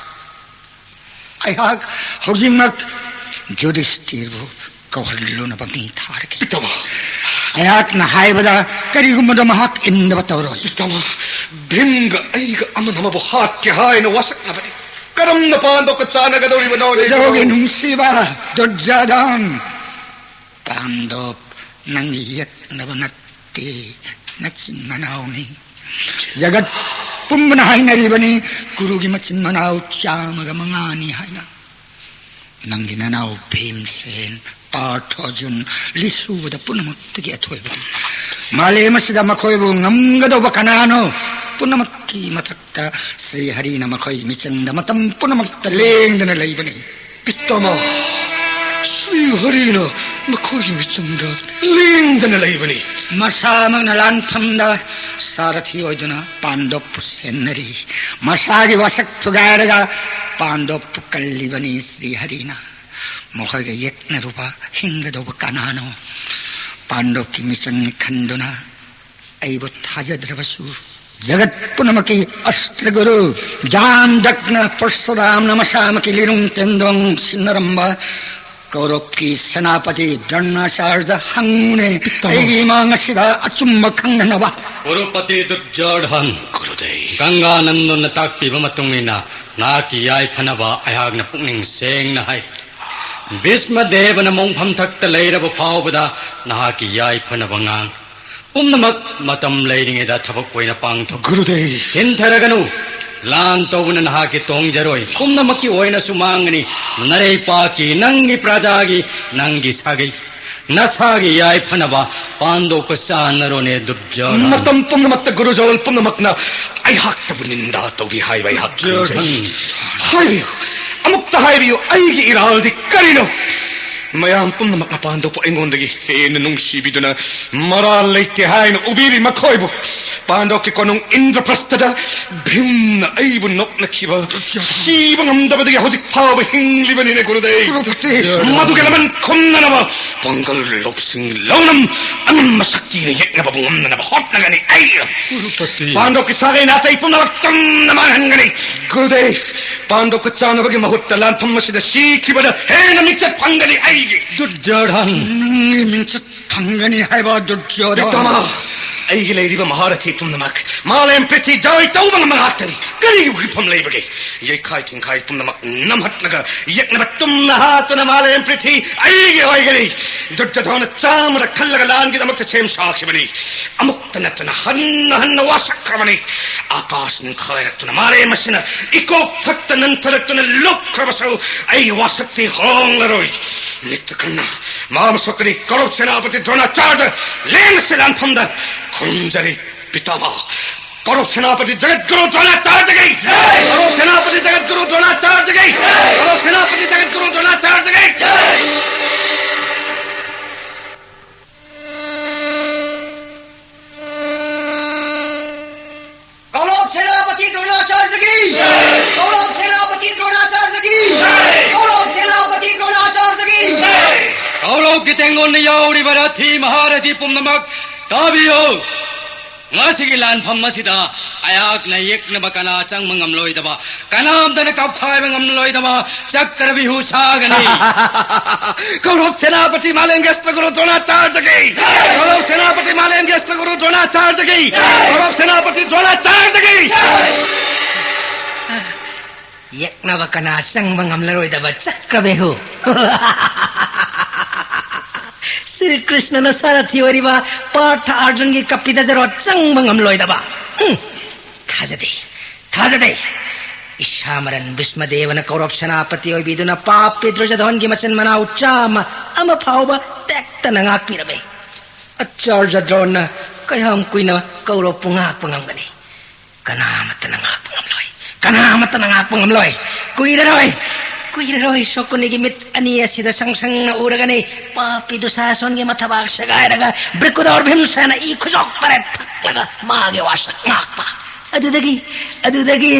ꯑꯩꯍꯥꯛ ꯍꯧꯖꯤꯛꯃꯛ ꯌꯨꯙꯤꯁꯇꯤꯔꯕꯨ ꯀꯧꯍꯜꯂꯨꯅꯕ ꯃꯤ ꯊꯥꯔꯒꯦ꯫ ꯄꯤꯇꯥꯃꯍ꯫ ꯑꯩꯍꯥꯛꯅ ꯍꯥꯏꯕꯗ ꯀꯔꯤꯒꯨꯝꯕꯗ ꯃꯍꯥꯛ ꯏꯟꯗꯕ ꯇꯧꯔꯣꯏ꯫ ꯄꯤꯇꯥꯃꯍ, ꯚꯤꯝꯒ ꯑꯩꯒ ꯑꯃꯅ ꯑꯃꯕꯨ ꯍꯥꯠꯀꯦ ꯍꯥꯏꯅ ꯋꯥꯁꯛꯅꯕꯅꯤ꯫ ꯀꯔꯝꯅ ꯄꯥꯟꯗꯣꯞꯀ ꯆꯥꯟꯅꯒꯗꯧꯔꯤꯕꯅꯣ? ꯏꯙꯧꯒꯤ ꯅꯨꯡꯁꯤꯕ ꯗꯨꯔꯖꯥꯗꯥꯟ, ꯄꯥꯟꯗꯣꯞ ꯅꯪꯒꯤ ꯌꯦꯛꯅꯕ ꯅꯠꯇꯦ, ꯅꯆꯤꯟ ꯃꯅꯥꯎꯅꯤ꯫ ꯖꯒꯠ ꯄꯨꯝꯕꯅ ꯍꯥꯏꯅꯔꯤꯕꯅꯤ, ꯀꯨꯔꯨꯒꯤ ꯃꯆꯤꯟ ꯃꯅꯥꯎ ꯆꯥꯝꯃꯒ ꯃꯉꯥꯅꯤ ꯍꯥꯏꯅ꯫ ꯅꯪꯒꯤ ꯅꯅꯥꯎ ꯚꯤꯝꯁꯦꯟ, ꯄꯥꯔꯊ ꯑꯔꯖꯨꯟ, ꯂꯤꯁꯨꯕꯗ ꯄꯨꯝꯅꯃꯛꯇꯒꯤ ꯑꯊꯣꯏꯕꯅꯤ꯫ ꯃꯥꯂꯦꯝ ꯑꯁꯤꯗ ꯃꯈꯣꯏꯕꯨ ꯉꯝꯒꯗꯧꯕ ꯀꯅꯥꯅꯣ? ꯄꯨꯝꯅꯃꯛꯀꯤ ꯃꯊꯛꯇ ꯁ꯭ꯔꯤ ꯍꯔꯤꯅ ꯃꯈꯣꯏꯒꯤ ꯃꯤꯆꯪꯗ ꯃꯇꯝ ꯄꯨꯝꯅꯃꯛꯇ ꯂꯦꯡꯗꯅ ꯂꯩꯕꯅꯤ꯫ ꯄꯤꯇꯥꯃꯍ, ꯁ꯭ꯔꯤ ꯍꯔꯤꯅ ꯃꯈꯣꯏꯒꯤ ꯃꯤꯆꯪꯗ ꯂꯦꯡꯗꯅ ꯂꯩꯕꯅꯤ꯫ ꯃꯁꯥꯃꯛꯅ ꯂꯥꯟꯐꯝꯗ ꯁꯥꯔꯊꯤ ꯑꯣꯏꯗꯨꯅ ꯄꯥꯟꯗꯣꯞꯄꯨ ꯁꯦꯟꯅꯔꯤ꯫ ꯃꯁꯥꯒꯤ ꯋꯥꯁꯛ ꯊꯨꯒꯥꯏꯔꯒ ꯄꯥꯟꯗꯣꯞꯄꯨ ꯀꯜꯂꯤꯕꯅꯤ ꯁ꯭ꯔꯤ ꯍꯔꯤꯅ꯫ ꯃꯈꯣꯏꯒ ꯌꯦꯛꯅꯔꯨꯕ ꯍꯤꯡꯒꯗꯧꯕ ꯀꯅꯥꯅꯣ? ꯄꯥꯟꯗꯣꯞꯀꯤ ꯃꯤꯆꯪꯅꯤ ꯈꯟꯗꯨꯅ ꯑꯩꯕꯨ ꯊꯥꯖꯗ꯭ꯔꯕꯁꯨ, ꯖꯒꯠ ꯄꯨꯝꯅꯃꯛꯀꯤ ꯑꯁꯇ꯭ꯔꯒꯨꯔꯨ ꯖꯥꯝꯗꯛꯅ ꯄꯔꯁꯨꯔꯥꯝꯅ ꯃꯁꯥꯃꯛꯀꯤ ꯂꯤꯔꯨꯡ ꯇꯦꯟꯗꯣꯡ ꯁꯤꯟꯅꯔꯝꯕ ꯀꯧꯔꯕꯀꯤ ꯁꯦꯅꯥꯄꯇꯤ ꯗ꯭ꯔꯣꯅꯥꯆꯥꯔꯌꯗ ꯍꯪꯉꯨꯅꯦ, ꯄꯤꯇꯥꯃꯍ꯫ ꯑꯩꯒꯤ ꯏꯃꯥꯡ ꯑꯁꯤꯗ ꯑꯆꯨꯝꯕ ꯈꯪꯅꯅꯕ꯫ ꯀꯨꯔꯨꯄꯇꯤ ꯗꯨꯔꯖꯣꯙꯟ, ꯒꯨꯔꯨꯗꯦꯕ꯫ ꯒꯪꯒꯥ ꯅꯟꯗꯣꯟꯅ ꯇꯥꯛꯄꯤꯕ ꯃꯇꯨꯡ ꯏꯟꯅ ꯅꯍꯥꯛꯀꯤ ꯌꯥꯏꯐꯅꯕ ꯑꯩꯍꯥꯛꯅ ꯄꯨꯛꯅꯤꯡ ꯁꯦꯡꯅ ꯍꯥꯏ꯫ ꯚꯤꯁꯃ ꯗꯦꯕꯅ ꯃꯣꯡꯐꯝ ꯊꯛꯇ ꯂꯩꯔꯕ ꯐꯥꯎꯕꯗ ꯅꯍꯥꯛꯀꯤ ꯌꯥꯏꯐꯅꯕ ꯉꯥꯡ꯫ ꯄꯨꯝꯅꯃꯛ ꯃꯇꯝ ꯂꯩꯔꯤꯉꯩꯗ ꯊꯕꯛ ꯑꯣꯏꯅ ꯄꯥꯡꯊꯣꯛ꯫ ꯒꯨꯔꯨꯗꯦꯕ꯫ ꯊꯤꯟꯊꯔꯒꯅꯨ꯫ ꯂꯥꯟ ꯇꯧꯕꯅ ꯅꯍꯥꯛꯀꯤ ꯇꯣꯡꯖꯔꯣꯏ꯫ ꯄꯨꯝꯅꯃꯛꯀꯤ ꯑꯣꯏꯅꯁꯨ ꯃꯥꯡꯒꯅꯤ꯫ ꯅꯔꯩꯄꯥꯛꯀꯤ, ꯅꯪꯒꯤ ꯄ꯭ꯔꯖꯥꯒꯤ, ꯅꯪꯒꯤ ꯁꯥꯒꯩ, ꯅꯁꯥꯒꯤ ꯌꯥꯏꯐꯅꯕ ꯄꯥꯟꯗꯣꯞꯀ ꯆꯥꯟꯅꯔꯣꯅꯦ, ꯗꯨꯔꯖꯣꯙꯟ꯫ ꯃꯇꯝ ꯄꯨꯝꯅꯃꯛꯇ ꯒꯨꯔꯨꯖꯣꯜ ꯄꯨꯝꯅꯃꯛꯅ ꯑꯩꯍꯥꯛꯇꯕꯨ ꯅꯤꯟꯗꯥ ꯇꯧꯕꯤ ꯍꯥꯏꯕ ꯑꯩꯍꯥꯛ ꯈꯪꯖꯩ꯫ ꯗꯨꯔꯖꯣꯙꯟ꯫ ꯍꯥꯏꯕꯤꯌꯨ, ꯑꯃꯨꯛꯇ ꯍꯥꯏꯕꯤꯌꯨ, ꯑꯩꯒꯤ ꯏꯔꯥꯜꯗꯤ ꯀꯔꯤꯅꯣ? ꯃꯌꯥꯝ ꯄꯨꯝꯅꯃꯛꯅ ꯄꯥꯟꯗꯣꯞꯄꯨ ꯑꯩꯉꯣꯟꯗꯒꯤ ꯍꯦꯟꯅ ꯅꯨꯡꯁꯤꯕꯤꯗꯨꯅ ꯃꯔꯥꯜ ꯂꯩꯇꯦ ꯍꯥꯏꯅ ꯎꯕꯤꯔꯤ꯫ ꯃꯈꯣꯏꯕꯨ ꯄꯥꯟꯗꯣꯞꯀꯤ ꯀꯣꯅꯨꯡ ꯏꯟꯗ꯭ꯔꯄ꯭ꯔꯁꯊꯗ ꯚꯤꯝꯅ ꯑꯩꯕꯨ ꯅꯣꯛꯅꯈꯤꯕ ꯁꯤꯕ ꯉꯝꯗꯕꯗꯒꯤ ꯍꯧꯖꯤꯛ ꯐꯥꯎꯕ ꯍꯤꯡꯂꯤꯕꯅꯤꯅꯦ, ꯒꯨꯔꯨꯗꯦꯕ꯫ ꯀ꯭ꯔꯨꯄꯇꯤ! ꯃꯗꯨꯒꯤ ꯂꯃꯟ ꯈꯨꯝꯅꯅꯕ ꯄꯥꯡꯒꯜ ꯂꯧꯁꯤꯡ ꯂꯧꯅꯝ ꯑꯉꯝꯕ ꯁꯛꯇꯤꯅ ꯌꯦꯛꯅꯕꯕꯨ ꯉꯝꯅꯅꯕ ꯍꯣꯠꯅꯒꯅꯤ ꯑꯩ꯫ ꯀ꯭ꯔꯨꯄꯇꯤ! ꯄꯥꯟꯗꯣꯞꯀꯤ ꯁꯥꯒꯩ ꯅꯥꯇꯩ ꯄꯨꯝꯅꯃꯛ ꯇꯝꯅ ꯃꯥꯡꯍꯟꯒꯅꯤ꯫ ꯒꯨꯔꯨꯗꯦꯕ, ꯄꯥꯟꯗꯣꯞꯀ ꯆꯥꯅꯕꯒꯤ ꯃꯍꯨꯠꯇ ꯂꯥꯟꯐꯝ ꯑꯁꯤꯗ ꯁꯤꯈꯤꯕꯗ ꯍꯦꯟꯅ ꯃꯤꯡꯆꯠ ꯐꯪꯒꯅꯤ ꯑꯩꯒꯤ꯫ ꯗꯨꯔꯖꯣꯙꯟ! ꯅꯪꯒꯤ ꯃꯤꯡꯆꯠ ꯐꯪꯒꯅꯤ ꯍꯥꯏꯕ, ꯗꯨꯔꯖꯣꯙꯟ? ꯄꯤꯇꯥꯃꯍ, ꯑꯩꯒꯤ ꯂꯩꯔꯤꯕ ꯃꯍꯥꯔꯊꯤ ꯄꯨꯝꯅꯃꯛ ꯃꯥꯂꯦꯝ ꯄ꯭ꯔꯤꯊꯤ ꯖꯣꯏ ꯇꯧꯕ ꯉꯝꯕ ꯉꯥꯛꯇꯅꯤ꯫ ꯀꯔꯤꯒꯤ ꯋꯥꯐꯝ ꯂꯩꯕꯒꯦ? ꯌꯩꯈꯥꯏ ꯊꯤꯡꯈꯥꯏ ꯄꯨꯝꯅꯃꯛ ꯅꯝꯍꯠꯂꯒ ꯌꯦꯛꯅꯕ ꯇꯨꯝꯅ ꯍꯥꯠꯇꯨꯅ ꯃꯥꯂꯦꯝ ꯄ꯭ꯔꯤꯊꯤ ꯑꯩꯒꯤ ꯑꯣꯏꯒꯅꯤ꯫ ꯗꯨꯔꯖꯣꯙꯅ ꯆꯥꯝꯃꯔꯛ ꯈꯜꯂꯒ ꯂꯥꯟꯒꯤꯗꯃꯛꯇ ꯁꯦꯝ ꯁꯥꯈꯤꯕꯅꯤ꯫ ꯑꯃꯨꯛꯇ ꯅꯠꯇꯅ ꯍꯟꯅ ꯍꯟꯅ ꯋꯥꯁꯛꯈ꯭ꯔꯕꯅꯤ꯫ ꯑꯥꯀꯥꯁ ꯅꯤꯡꯈꯥꯏꯔꯛꯇꯨꯅ ꯃꯥꯂꯦꯝ ꯑꯁꯤꯅ ꯏꯀꯣꯛ ꯊꯛꯇ ꯅꯟꯊꯔꯛꯇꯨꯅ ꯂꯨꯞꯈ꯭ꯔꯕꯁꯨ ꯑꯩꯒꯤ ꯋꯥꯁꯛꯇꯤ ꯍꯣꯡꯂꯔꯣꯏ꯫ ꯅꯤꯠꯇ ꯀꯟꯅ ꯃꯥ ꯃꯁꯣꯛꯀꯅꯤ꯫ ꯀꯧꯔꯧ ꯁꯦꯅꯥꯄꯇꯤ ꯗ꯭ꯔꯣꯅꯥꯆꯥꯔꯗ ꯂꯦꯡꯉꯁꯤ ꯂꯥꯟꯐꯝꯗ ꯈꯨꯔꯨꯝꯖꯔꯤ ꯄꯤꯇꯥꯃꯍ꯫ ꯀꯧꯔꯧ ꯁꯦꯅꯥꯄꯇꯤ ꯖꯒꯠꯒꯨꯔꯨ ꯗ꯭ꯔꯣꯅꯥꯆꯥꯔꯖꯒꯤ! ꯀꯧꯔꯧ ꯁꯦꯅꯥꯄꯇꯤ ꯖꯒꯠꯒꯨꯔꯨ ꯗ꯭ꯔꯣꯅꯥꯆꯥꯔꯖꯒꯤ! ꯀꯧꯔꯧ ꯁꯦꯅꯥꯄꯇꯤ ꯖꯒꯠꯒꯨꯔꯨ ꯗ꯭ꯔꯣꯅꯥꯆꯥꯔꯖꯒꯤ! ꯀꯧꯔꯧ ꯁꯦꯅꯥꯄꯇꯤ ꯗ꯭ꯔꯣꯅꯥꯆꯥꯔꯖꯒꯤ! ꯀꯧꯔꯧ ꯁꯦꯅꯥꯄꯇꯤ ꯗ꯭ꯔꯣꯅꯥꯆꯥꯔꯖꯒꯤ! ꯀꯧꯔꯧ ꯁꯦꯅꯥꯄꯇꯤ ꯗ꯭ꯔꯣꯅꯥꯆꯥꯔꯖꯒꯤ! ꯀꯧꯔꯧ ꯀꯤꯇꯦꯡꯒꯣꯟꯗ ꯌꯥꯎꯔꯤꯕ ꯔꯊꯤ ꯃꯍꯥꯔꯊꯤ ꯄꯨꯝꯅꯃꯛ ꯇꯥꯕꯤꯌꯨ! ꯉꯁꯤꯒꯤ ꯂꯥꯟꯐꯝ ꯑꯁꯤꯗ ꯑꯩꯍꯥꯛꯅ ꯌꯦꯛꯅꯕ ꯀꯅꯥ ꯆꯪꯕ ꯉꯝꯂꯣꯏꯗꯕ, ꯀꯅꯥꯝꯇꯅ ꯀꯥꯎꯈꯥꯏꯕ ꯉꯝꯂꯣꯏꯗꯕ ꯆꯀ꯭ꯔꯕꯤꯍꯨ ꯁꯥꯒꯅꯤ꯫ ꯀꯧꯔꯧ ꯁꯦꯅꯥꯄꯇꯤ ꯃꯥꯂꯦꯝꯒꯤ ꯑꯁꯇ꯭ꯔꯒꯨꯔꯨ ꯗ꯭ꯔꯣꯅꯥꯆꯥꯔꯖꯒꯤ! ꯀꯧꯔꯧ ꯁꯦꯅꯥꯄꯇꯤ ꯃꯥꯂꯦꯝꯒꯤ ꯑꯁꯇ꯭ꯔꯒꯨꯔꯨ ꯗ꯭ꯔꯣꯅꯥꯆꯥꯔꯖꯒꯤ! ꯀꯧꯔꯧ ꯁꯦꯅꯥꯄꯇꯤ ꯗ꯭ꯔꯣꯅꯥꯆꯥꯔꯖꯒꯤ! ꯌꯦꯛꯅꯕ ꯀꯅꯥ ꯆꯪꯕ ꯉꯝꯂꯔꯣꯏꯗꯕ ꯆꯀ꯭ꯔꯕꯦꯍꯨ꯫ ꯁ꯭ꯔꯤ ꯀ꯭ꯔꯤꯁꯅꯅ ꯁꯥꯔꯊꯤ ꯑꯣꯏꯔꯤꯕ ꯄꯥꯔꯊ ꯑꯔꯖꯨꯟꯒꯤ ꯀꯄꯤꯗ ꯖꯔꯣ ꯆꯪꯕ ꯉꯝꯂꯣꯏꯗꯕ꯫ ꯍꯨꯝ, ꯊꯥꯖꯗꯦ, ꯊꯥꯖꯗꯦ꯫ ꯏꯁꯥ ꯃꯔꯟ ꯚꯤꯁꯃꯗꯦꯕꯅ ꯀꯧꯔꯕ ꯁꯦꯅꯥꯄꯇꯤ ꯑꯣꯏꯕꯤꯗꯨꯅ ꯄꯥꯞ ꯄꯤꯗ꯭ꯔꯖꯗꯣꯟꯒꯤ ꯃꯆꯤꯟ ꯃꯅꯥꯎ ꯆꯥꯝꯃ ꯑꯃ ꯐꯥꯎꯕ ꯇꯦꯛꯇꯅ ꯉꯥꯛꯄꯤꯔꯝꯃꯤ꯫ ꯑꯆꯥꯔꯖ ꯗ꯭ꯔꯣꯟꯅ ꯀꯌꯥꯝ ꯀꯨꯏꯅ ꯀꯧꯔꯕꯄꯨ ꯉꯥꯛꯄ ꯉꯝꯒꯅꯤ? ꯀꯅꯥꯃꯠꯇꯅ ꯉꯥꯛꯄ ꯉꯝꯂꯣꯏ꯫ ꯀꯅꯥꯃꯠꯇꯅ ꯉꯥꯛꯄ ꯉꯝꯂꯣꯏ꯫ ꯀꯨꯏꯔꯔꯣꯏ꯫ ꯀꯨꯏꯔꯔꯣꯏ ꯁꯣꯀꯨꯅꯤꯒꯤ ꯃꯤꯠ ꯑꯅꯤ ꯑꯁꯤꯗ ꯁꯪ ꯁꯪꯅ ꯎꯔꯒꯅꯤ ꯄꯥꯄꯤ ꯗꯨꯁꯥꯁꯣꯟꯒꯤ ꯃꯊꯕꯥꯛ ꯁꯦꯒꯥꯏꯔꯒ ꯕ꯭ꯔꯤꯀꯨꯗꯣꯔ ꯚꯤꯝꯁꯦꯅ ꯏ ꯈꯨꯖꯣꯛ ꯇꯔꯦꯠ ꯊꯛꯂꯒ ꯃꯥꯒꯤ ꯋꯥꯁꯛ ꯉꯥꯛꯄ꯫ ꯑꯗꯨꯗꯒꯤ, ꯑꯗꯨꯗꯒꯤ,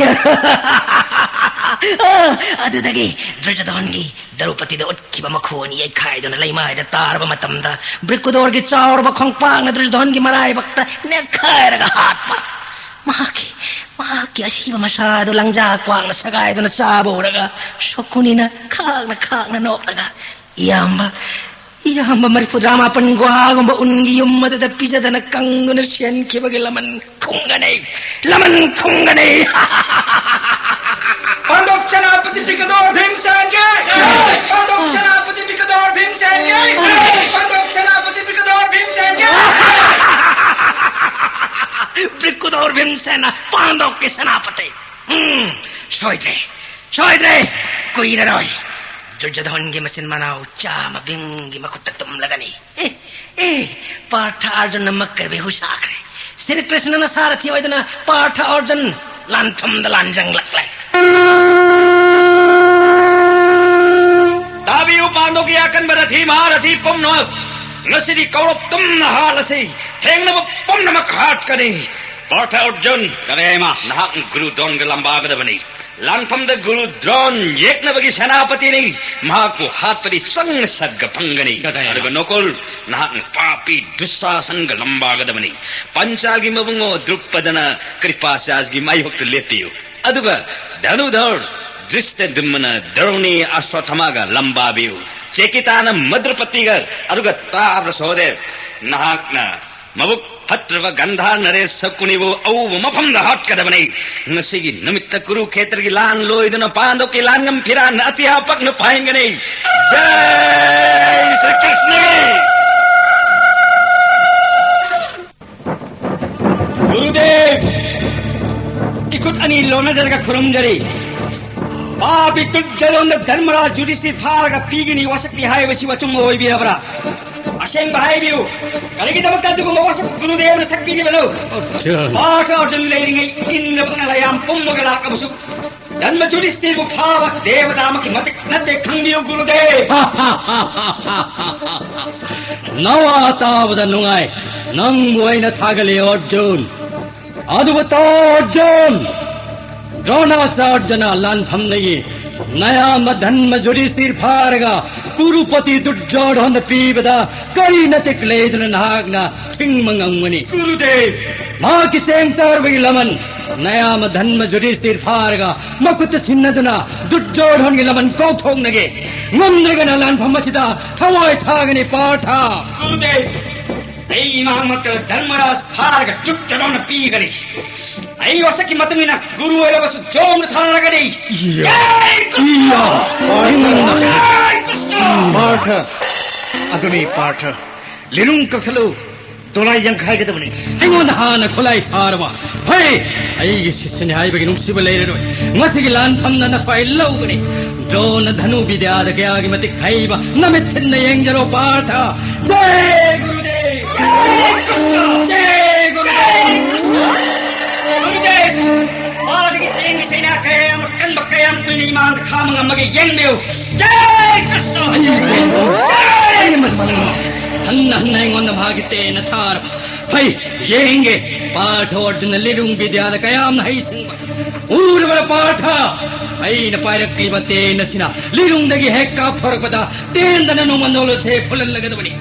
ꯑꯗꯨꯗꯒꯤ ꯗ꯭ꯔꯤꯖꯗꯣꯟꯒꯤ ꯗ꯭ꯔꯧꯄꯗꯤꯗ ꯎꯠꯈꯤꯕ ꯃꯈꯨ ꯑꯅꯤ ꯌꯩꯈꯥꯏꯗꯨꯅ ꯂꯩꯃꯥꯏꯗ ꯇꯥꯔꯕ ꯃꯇꯝꯗ, ꯕ꯭ꯔꯤꯀꯨꯗꯣꯔꯒꯤ ꯆꯥꯎꯔꯕ ꯈꯣꯡꯄꯥꯛꯅ ꯗ꯭ꯔꯤꯖꯗꯣꯟꯒꯤ ꯃꯔꯥꯏꯕꯛꯇ ꯅꯦꯠꯈꯥꯏꯔꯒ ꯍꯥꯠꯄ꯫ ꯃꯍꯥꯛꯀꯤ, ꯃꯍꯥꯛꯀꯤ ꯑꯁꯤꯕ ꯃꯁꯥ ꯑꯗꯨ ꯂꯪꯖꯥ ꯀ꯭ꯋꯥꯛꯅ ꯁꯒꯥꯏꯗꯨꯅ ꯆꯥꯕ ꯎꯔꯒ ꯁꯣꯀꯨꯅꯤꯅ ꯈꯥꯛꯅ ꯈꯥꯛꯅ ꯅꯣꯛꯂꯒ, "ꯏꯌꯥꯝꯕ, ꯏꯌꯥꯝꯕ ꯃꯔꯤꯐꯨꯇꯔꯥ ꯃꯥꯄꯟ ꯒꯨꯍꯥꯒꯨꯝꯕ ꯎꯟꯒꯤ ꯌꯨꯝ ꯑꯗꯨꯗ ꯄꯤꯖꯗꯅ ꯀꯪꯗꯨꯅ ꯁꯤꯍꯟꯈꯤꯕꯒꯤ ꯂꯃꯟ ꯈꯨꯝꯒꯅꯤ, ꯂꯃꯟ ꯈꯨꯝꯒꯅꯤ!" ꯄꯥꯟꯗꯣꯞ ꯁꯦꯅꯥꯄꯇꯤ ꯕ꯭ꯔꯤꯀꯗꯣꯔ ꯚꯤꯝꯁꯦꯟꯒꯤ! ꯄꯥꯟꯗꯣꯞ ꯁꯦꯅꯥꯄꯇꯤ ꯕ꯭ꯔꯤꯀꯗꯣꯔ ꯚꯤꯝꯁꯦꯟꯒꯤ! ꯄꯥꯟꯗꯣꯞ ꯁꯦꯅꯥꯄꯇꯤ ꯕ꯭ꯔꯤꯀꯗꯣꯔ ꯚꯤꯝꯁꯦꯟꯒꯤ! ꯕ꯭ꯔꯤꯀꯗꯣꯔ ꯚꯤꯝꯁꯦꯟꯅ ꯄꯥꯟꯗꯣꯞꯀꯤ ꯁꯦꯅꯥꯄꯇꯤ! ꯎꯝ, ꯁꯣꯏꯗ꯭ꯔꯦ, ꯁꯣꯏꯗ꯭ꯔꯦ! ꯀꯨꯏꯔꯔꯣꯏ ꯗꯨꯔꯖꯣꯙꯟꯒꯤ ꯃꯆꯤꯟ ꯃꯅꯥꯎ ꯆꯥꯝꯃ ꯚꯤꯝꯒꯤ ꯃꯈꯨꯠꯇ ꯇꯨꯝꯂꯒꯅꯤ꯫ ꯑꯦ, ꯑꯦ, ꯄꯥꯔꯊ ꯑꯔꯖꯨꯟꯅ ꯃꯛꯀꯔꯕꯤ ꯍꯨꯁꯥꯈ꯭ꯔꯦ꯫ ꯁ꯭ꯔꯤ ꯀ꯭ꯔꯤꯁꯅꯅ ꯁꯥꯔꯊꯤ ꯑꯣꯏꯗꯨꯅ ꯄꯥꯔꯊ ꯑꯔꯖꯨꯟ ꯂꯥꯟꯐꯝꯗ ꯂꯥꯟꯖꯪꯂꯛꯂꯦ꯫ ꯇꯥꯕꯤꯌꯨ, ꯄꯥꯟꯗꯣꯞꯀꯤ ꯑꯀꯟꯕ ꯔꯊꯤ ꯃꯍꯥꯔꯊꯤ ꯄꯨꯝꯅꯃꯛ! ꯉꯁꯤꯗꯤ ꯀꯧꯔꯞ ꯇꯨꯝꯅ ꯍꯥꯠꯂꯁꯤ꯫ ꯊꯦꯡꯅꯕ ꯄꯨꯝꯅꯃꯛ ꯍꯥꯠꯀꯅꯤ꯫ ꯄꯥꯔꯊ ꯑꯔꯖꯨꯟ! ꯀꯔꯤ ꯏꯃꯥ? ꯅꯍꯥꯛ ꯒꯨꯔꯨ ꯗ꯭ꯔꯣꯟꯒ ꯂꯝꯕꯥꯒꯗꯕꯅꯤ꯫ ꯂꯥꯟꯐꯝꯗ ꯒꯨꯔꯨ ꯗ꯭ꯔꯣꯟ ꯌꯦꯛꯅꯕꯒꯤ ꯁꯦꯅꯥꯄꯇꯤꯅꯤ꯫ ꯃꯍꯥꯛꯄꯨ ꯍꯥꯠꯄꯗꯤ ꯆꯪꯅ ꯁꯠꯒ ꯐꯪꯒꯅꯤ꯫ ꯇꯗꯥꯏꯃ꯫ ꯑꯗꯨꯒ ꯅꯣꯀꯣꯜ, ꯅꯍꯥꯛꯅ ꯄꯥꯄꯤ ꯗꯨꯁꯥꯁꯟꯒ ꯂꯝꯕꯥꯒꯗꯕꯅꯤ꯫ ꯄꯟꯆꯥꯜꯒꯤ ꯃꯕꯨꯡꯉꯣ ꯗ꯭ꯔꯨꯄꯗꯅ ꯀ꯭ꯔꯤꯄꯥꯆꯥꯔꯖꯒꯤ ꯃꯥꯌꯣꯛꯇ ꯂꯦꯞꯄꯤꯌꯨ꯫ ꯑꯗꯨꯒ ꯙꯅꯨꯙꯔ ꯗ꯭ꯔꯤꯁꯇꯗ꯭ꯌꯨꯝꯅ ꯗ꯭ꯔꯣꯅꯤ ꯑꯁ꯭ꯋꯠꯊꯥꯃꯥꯒ ꯂꯝꯕꯥꯕꯤꯌꯨ꯫ ꯆꯦꯀꯤꯇꯥꯅ ꯃꯗ꯭ꯔꯄꯇꯤꯒ, ꯑꯗꯨꯒ ꯇꯥꯕ꯭ꯔ ꯁꯣꯗꯦꯕ, ꯅꯍꯥꯛꯅ ꯃꯕꯨꯛ ꯐꯠꯇ꯭ꯔꯕ ꯒꯟꯙꯥꯔ ꯅꯔꯦꯁ ꯁꯀꯨꯅꯤꯕꯨ ꯑꯎꯕ ꯃꯐꯝꯗ ꯍꯥꯠꯀꯗꯕꯅꯤ꯫ ꯉꯁꯤꯒꯤ ꯅꯨꯃꯤꯠꯇ ꯀꯨꯔꯨꯈꯦꯇ꯭ꯔꯒꯤ ꯂꯥꯟ ꯂꯣꯏꯗꯨꯅ ꯄꯥꯟꯗꯣꯞꯀꯤ ꯂꯥꯟꯉꯝ ꯐꯤꯔꯥꯟꯅ ꯑꯇꯤꯌꯥ ꯄꯛꯅ ꯄꯥꯏꯍꯟꯒꯅꯤ꯫ ꯖꯥꯏ ꯁ꯭ꯔꯤ ꯀ꯭ꯔꯤꯁꯅꯒꯤ! ꯒꯨꯔꯨꯗꯦꯕ, ꯏꯈꯨꯠ ꯑꯅꯤ ꯂꯣꯟꯅꯖꯔꯒ ꯈꯨꯔꯨꯝꯖꯔꯤ꯫ ꯄꯥꯄꯤ ꯗꯨꯔꯖꯣꯙꯟꯗ ꯙꯔꯃꯔꯥꯖ ꯌꯨꯙꯤꯁꯊꯤꯔ ꯐꯥꯔꯒ ꯄꯤꯒꯅꯤ ꯋꯥꯁꯛꯇꯤ ꯍꯥꯏꯕꯁꯤꯕꯨ ꯑꯆꯨꯝꯕ ꯑꯣꯏꯕꯤꯔꯕ꯭ꯔꯥ? ꯑꯁꯦꯡꯕ ꯍꯥꯏꯕꯤꯌꯨ, ꯀꯔꯤꯒꯤꯗꯃꯛꯇ ꯑꯗꯨꯒꯨꯝꯕ ꯋꯥꯁꯛ ꯒꯨꯔꯨꯗꯦꯕꯅ ꯁꯛꯄꯤꯔꯤꯕꯅꯣ? ꯑꯔꯖꯨꯟ꯫ ꯄꯥꯔꯊ ꯑꯔꯖꯨꯟ ꯂꯩꯔꯤꯉꯩ ꯏꯟꯗ꯭ꯔ ꯄꯛꯅ ꯂꯩꯌꯥꯝ ꯄꯨꯝꯃꯒ ꯂꯥꯛꯂꯕꯁꯨ, ꯙꯟꯃ ꯖꯨꯙꯤꯁꯇꯤꯔꯕꯨ ꯐꯥꯕ ꯗꯦꯕꯗꯥꯃꯛꯀꯤ ꯃꯇꯤꯛ ꯅꯠꯇꯦ, ꯈꯪꯕꯤꯌꯨ ꯒꯨꯔꯨꯗꯦꯕ꯫ ꯅꯋꯥ ꯇꯥꯕꯗ ꯅꯨꯡꯉꯥꯏ꯫ ꯅꯪꯕꯨ ꯑꯩꯅ ꯊꯥꯒꯠꯂꯤ ꯑꯔꯖꯨꯟ꯫ ꯑꯗꯨꯕꯨ ꯇꯥꯎ ꯑꯔꯖꯨꯟ, ꯗ꯭ꯔꯣꯅꯥꯆꯥꯔꯖꯅ ꯂꯥꯟꯐꯝꯗꯒꯤ ꯅꯌꯥꯝꯕ ꯙꯟꯃ ꯖꯨꯙꯤꯁꯇꯤꯔ ꯐꯥꯔꯒ ꯀꯨꯔꯨꯄꯇꯤ ꯗꯨꯔꯖꯣꯙꯟꯗ ꯄꯤꯕꯗ ꯀꯔꯤ ꯅꯇꯤꯛ ꯂꯩꯗꯨꯅ ꯅꯍꯥꯛꯅ ꯊꯤꯡꯕ ꯉꯝꯒꯅꯤ? ꯒꯨꯔꯨꯗꯦꯕ! ꯃꯍꯥꯛꯀꯤ ꯆꯦꯡ ꯆꯥꯔꯕꯒꯤ ꯂꯃꯟ ꯅꯌꯥꯝꯕ ꯙꯟꯃ ꯖꯨꯙꯤꯁꯇꯤꯔ ꯐꯥꯔꯒ ꯃꯈꯨꯠꯇ ꯁꯤꯟꯅꯗꯨꯅ ꯗꯨꯔꯖꯣꯙꯟꯒꯤ ꯂꯃꯟ ꯀꯥꯎꯊꯣꯛꯅꯒꯦ꯫ ꯉꯝꯗ꯭ꯔꯒꯅ ꯂꯥꯟꯐꯝ ꯑꯁꯤꯗ ꯊꯋꯥꯏ ꯊꯥꯒꯅꯤ ꯄꯥꯔꯊ꯫ ꯒꯨꯔꯨꯗꯦꯕ! ꯑꯩ ꯏꯃꯥꯃꯛꯇ ꯙꯔꯃꯔꯥꯖ ꯐꯥꯔꯒ ꯗꯨꯔꯖꯣꯙꯟꯗ ꯄꯤꯒꯅꯤ꯫ ꯑꯩ ꯋꯥꯁꯛꯀꯤ ꯃꯇꯨꯡ ꯏꯟꯅ ꯒꯨꯔꯨ ꯑꯣꯏꯔꯕꯁꯨ ꯖꯣꯝꯗ ꯊꯥꯔꯒꯅꯤ꯫ ꯏꯌꯥ! ꯖꯥꯏ ꯀ꯭ꯔꯤꯁꯅ! ꯏꯌꯥ! ꯖꯥꯏ ꯀ꯭ꯔꯤꯁꯅ! ꯄꯥꯔꯊ! ꯑꯗꯨꯅꯤ ꯄꯥꯔꯊ꯫ ꯂꯤꯔꯨꯡ ꯀꯛꯊꯠꯂꯨ꯫ ꯗꯣꯂꯥꯏ ꯌꯥꯡꯈꯥꯏꯒꯗꯕꯅꯤ꯫ ꯑꯩꯉꯣꯟꯗ ꯍꯥꯟꯅ ꯈꯨꯠꯂꯥꯏ ꯊꯥꯔꯕ? ꯐꯩ! ꯑꯩꯒꯤ ꯁꯤꯁ꯭ꯌꯅꯤ ꯍꯥꯏꯕꯒꯤ ꯅꯨꯡꯁꯤꯕ ꯂꯩꯔꯔꯣꯏ꯫ ꯉꯁꯤꯒꯤ ꯂꯥꯟꯐꯝꯗ ꯅꯊ꯭ꯋꯥꯏ ꯂꯧꯒꯅꯤ꯫ ꯗ꯭ꯔꯣꯅ ꯙꯅꯨ ꯕꯤꯗ꯭ꯌꯥꯗ ꯀꯌꯥꯒꯤ ꯃꯇꯤꯛ ꯍꯩꯕ ꯅꯃꯤꯠ ꯊꯤꯟꯅ ꯌꯦꯡꯖꯔꯣ ꯄꯥꯔꯊ꯫ ꯖꯥꯏ ꯒꯨꯔꯨꯗꯦꯕ! ꯖꯥꯏ ꯀ꯭ꯔꯤꯁꯅ! ꯖꯥꯏ ꯒꯨꯔꯨꯗꯦꯕ! ꯖꯥꯏ ꯀ꯭ꯔꯤꯁꯅ! ꯒꯨꯔꯨꯗꯦꯕ! ꯃꯥꯗꯒꯤ ꯇꯦꯡꯒꯤ ꯁꯩꯅꯥ ꯀꯌꯥ ꯌꯥꯝꯅ ꯀꯟꯕ ꯀꯌꯥꯝ ꯀꯨꯏꯅ ꯏꯃꯥꯡꯗ ꯈꯥꯝꯕ ꯉꯝꯃꯒꯦ ꯌꯦꯡꯕꯤꯌꯨ꯫ ꯖꯥꯏ ꯀ꯭ꯔꯤꯁꯅ! ꯑꯩ ꯇꯦꯡ-, ꯖꯥꯏ ꯑꯩ ꯃꯁꯤ ꯀ꯭ꯔꯤꯁꯅ! ꯍꯟꯅ ꯍꯟꯅ ꯑꯩꯉꯣꯟꯗ ꯃꯍꯥꯛꯀꯤ ꯇꯦꯟꯅ ꯊꯥꯔꯕ꯫ ꯐꯩ, ꯌꯦꯡꯒꯦ꯫ ꯄꯥꯔꯊ ꯑꯔꯖꯨꯟꯅ ꯂꯤꯔꯨꯡ ꯕꯤꯗ꯭ꯌꯥꯗ ꯀꯌꯥꯝꯅ ꯍꯩꯁꯤꯡꯕ꯫ ꯎꯔꯕ꯭ꯔꯥ ꯄꯥꯔꯊ? ꯑꯩꯅ ꯄꯥꯏꯔꯛꯂꯤꯕ ꯇꯦꯟ ꯑꯁꯤꯅ ꯂꯤꯔꯨꯡꯗꯒꯤ ꯍꯦꯛ ꯀꯥꯞꯊꯣꯔꯛꯄꯗ ꯇꯦꯟꯗꯅ ꯅꯣꯡꯃ ꯅꯣꯂꯨꯠꯁꯦ ꯐꯨꯜꯍꯜꯂꯒꯗꯕꯅꯤ꯫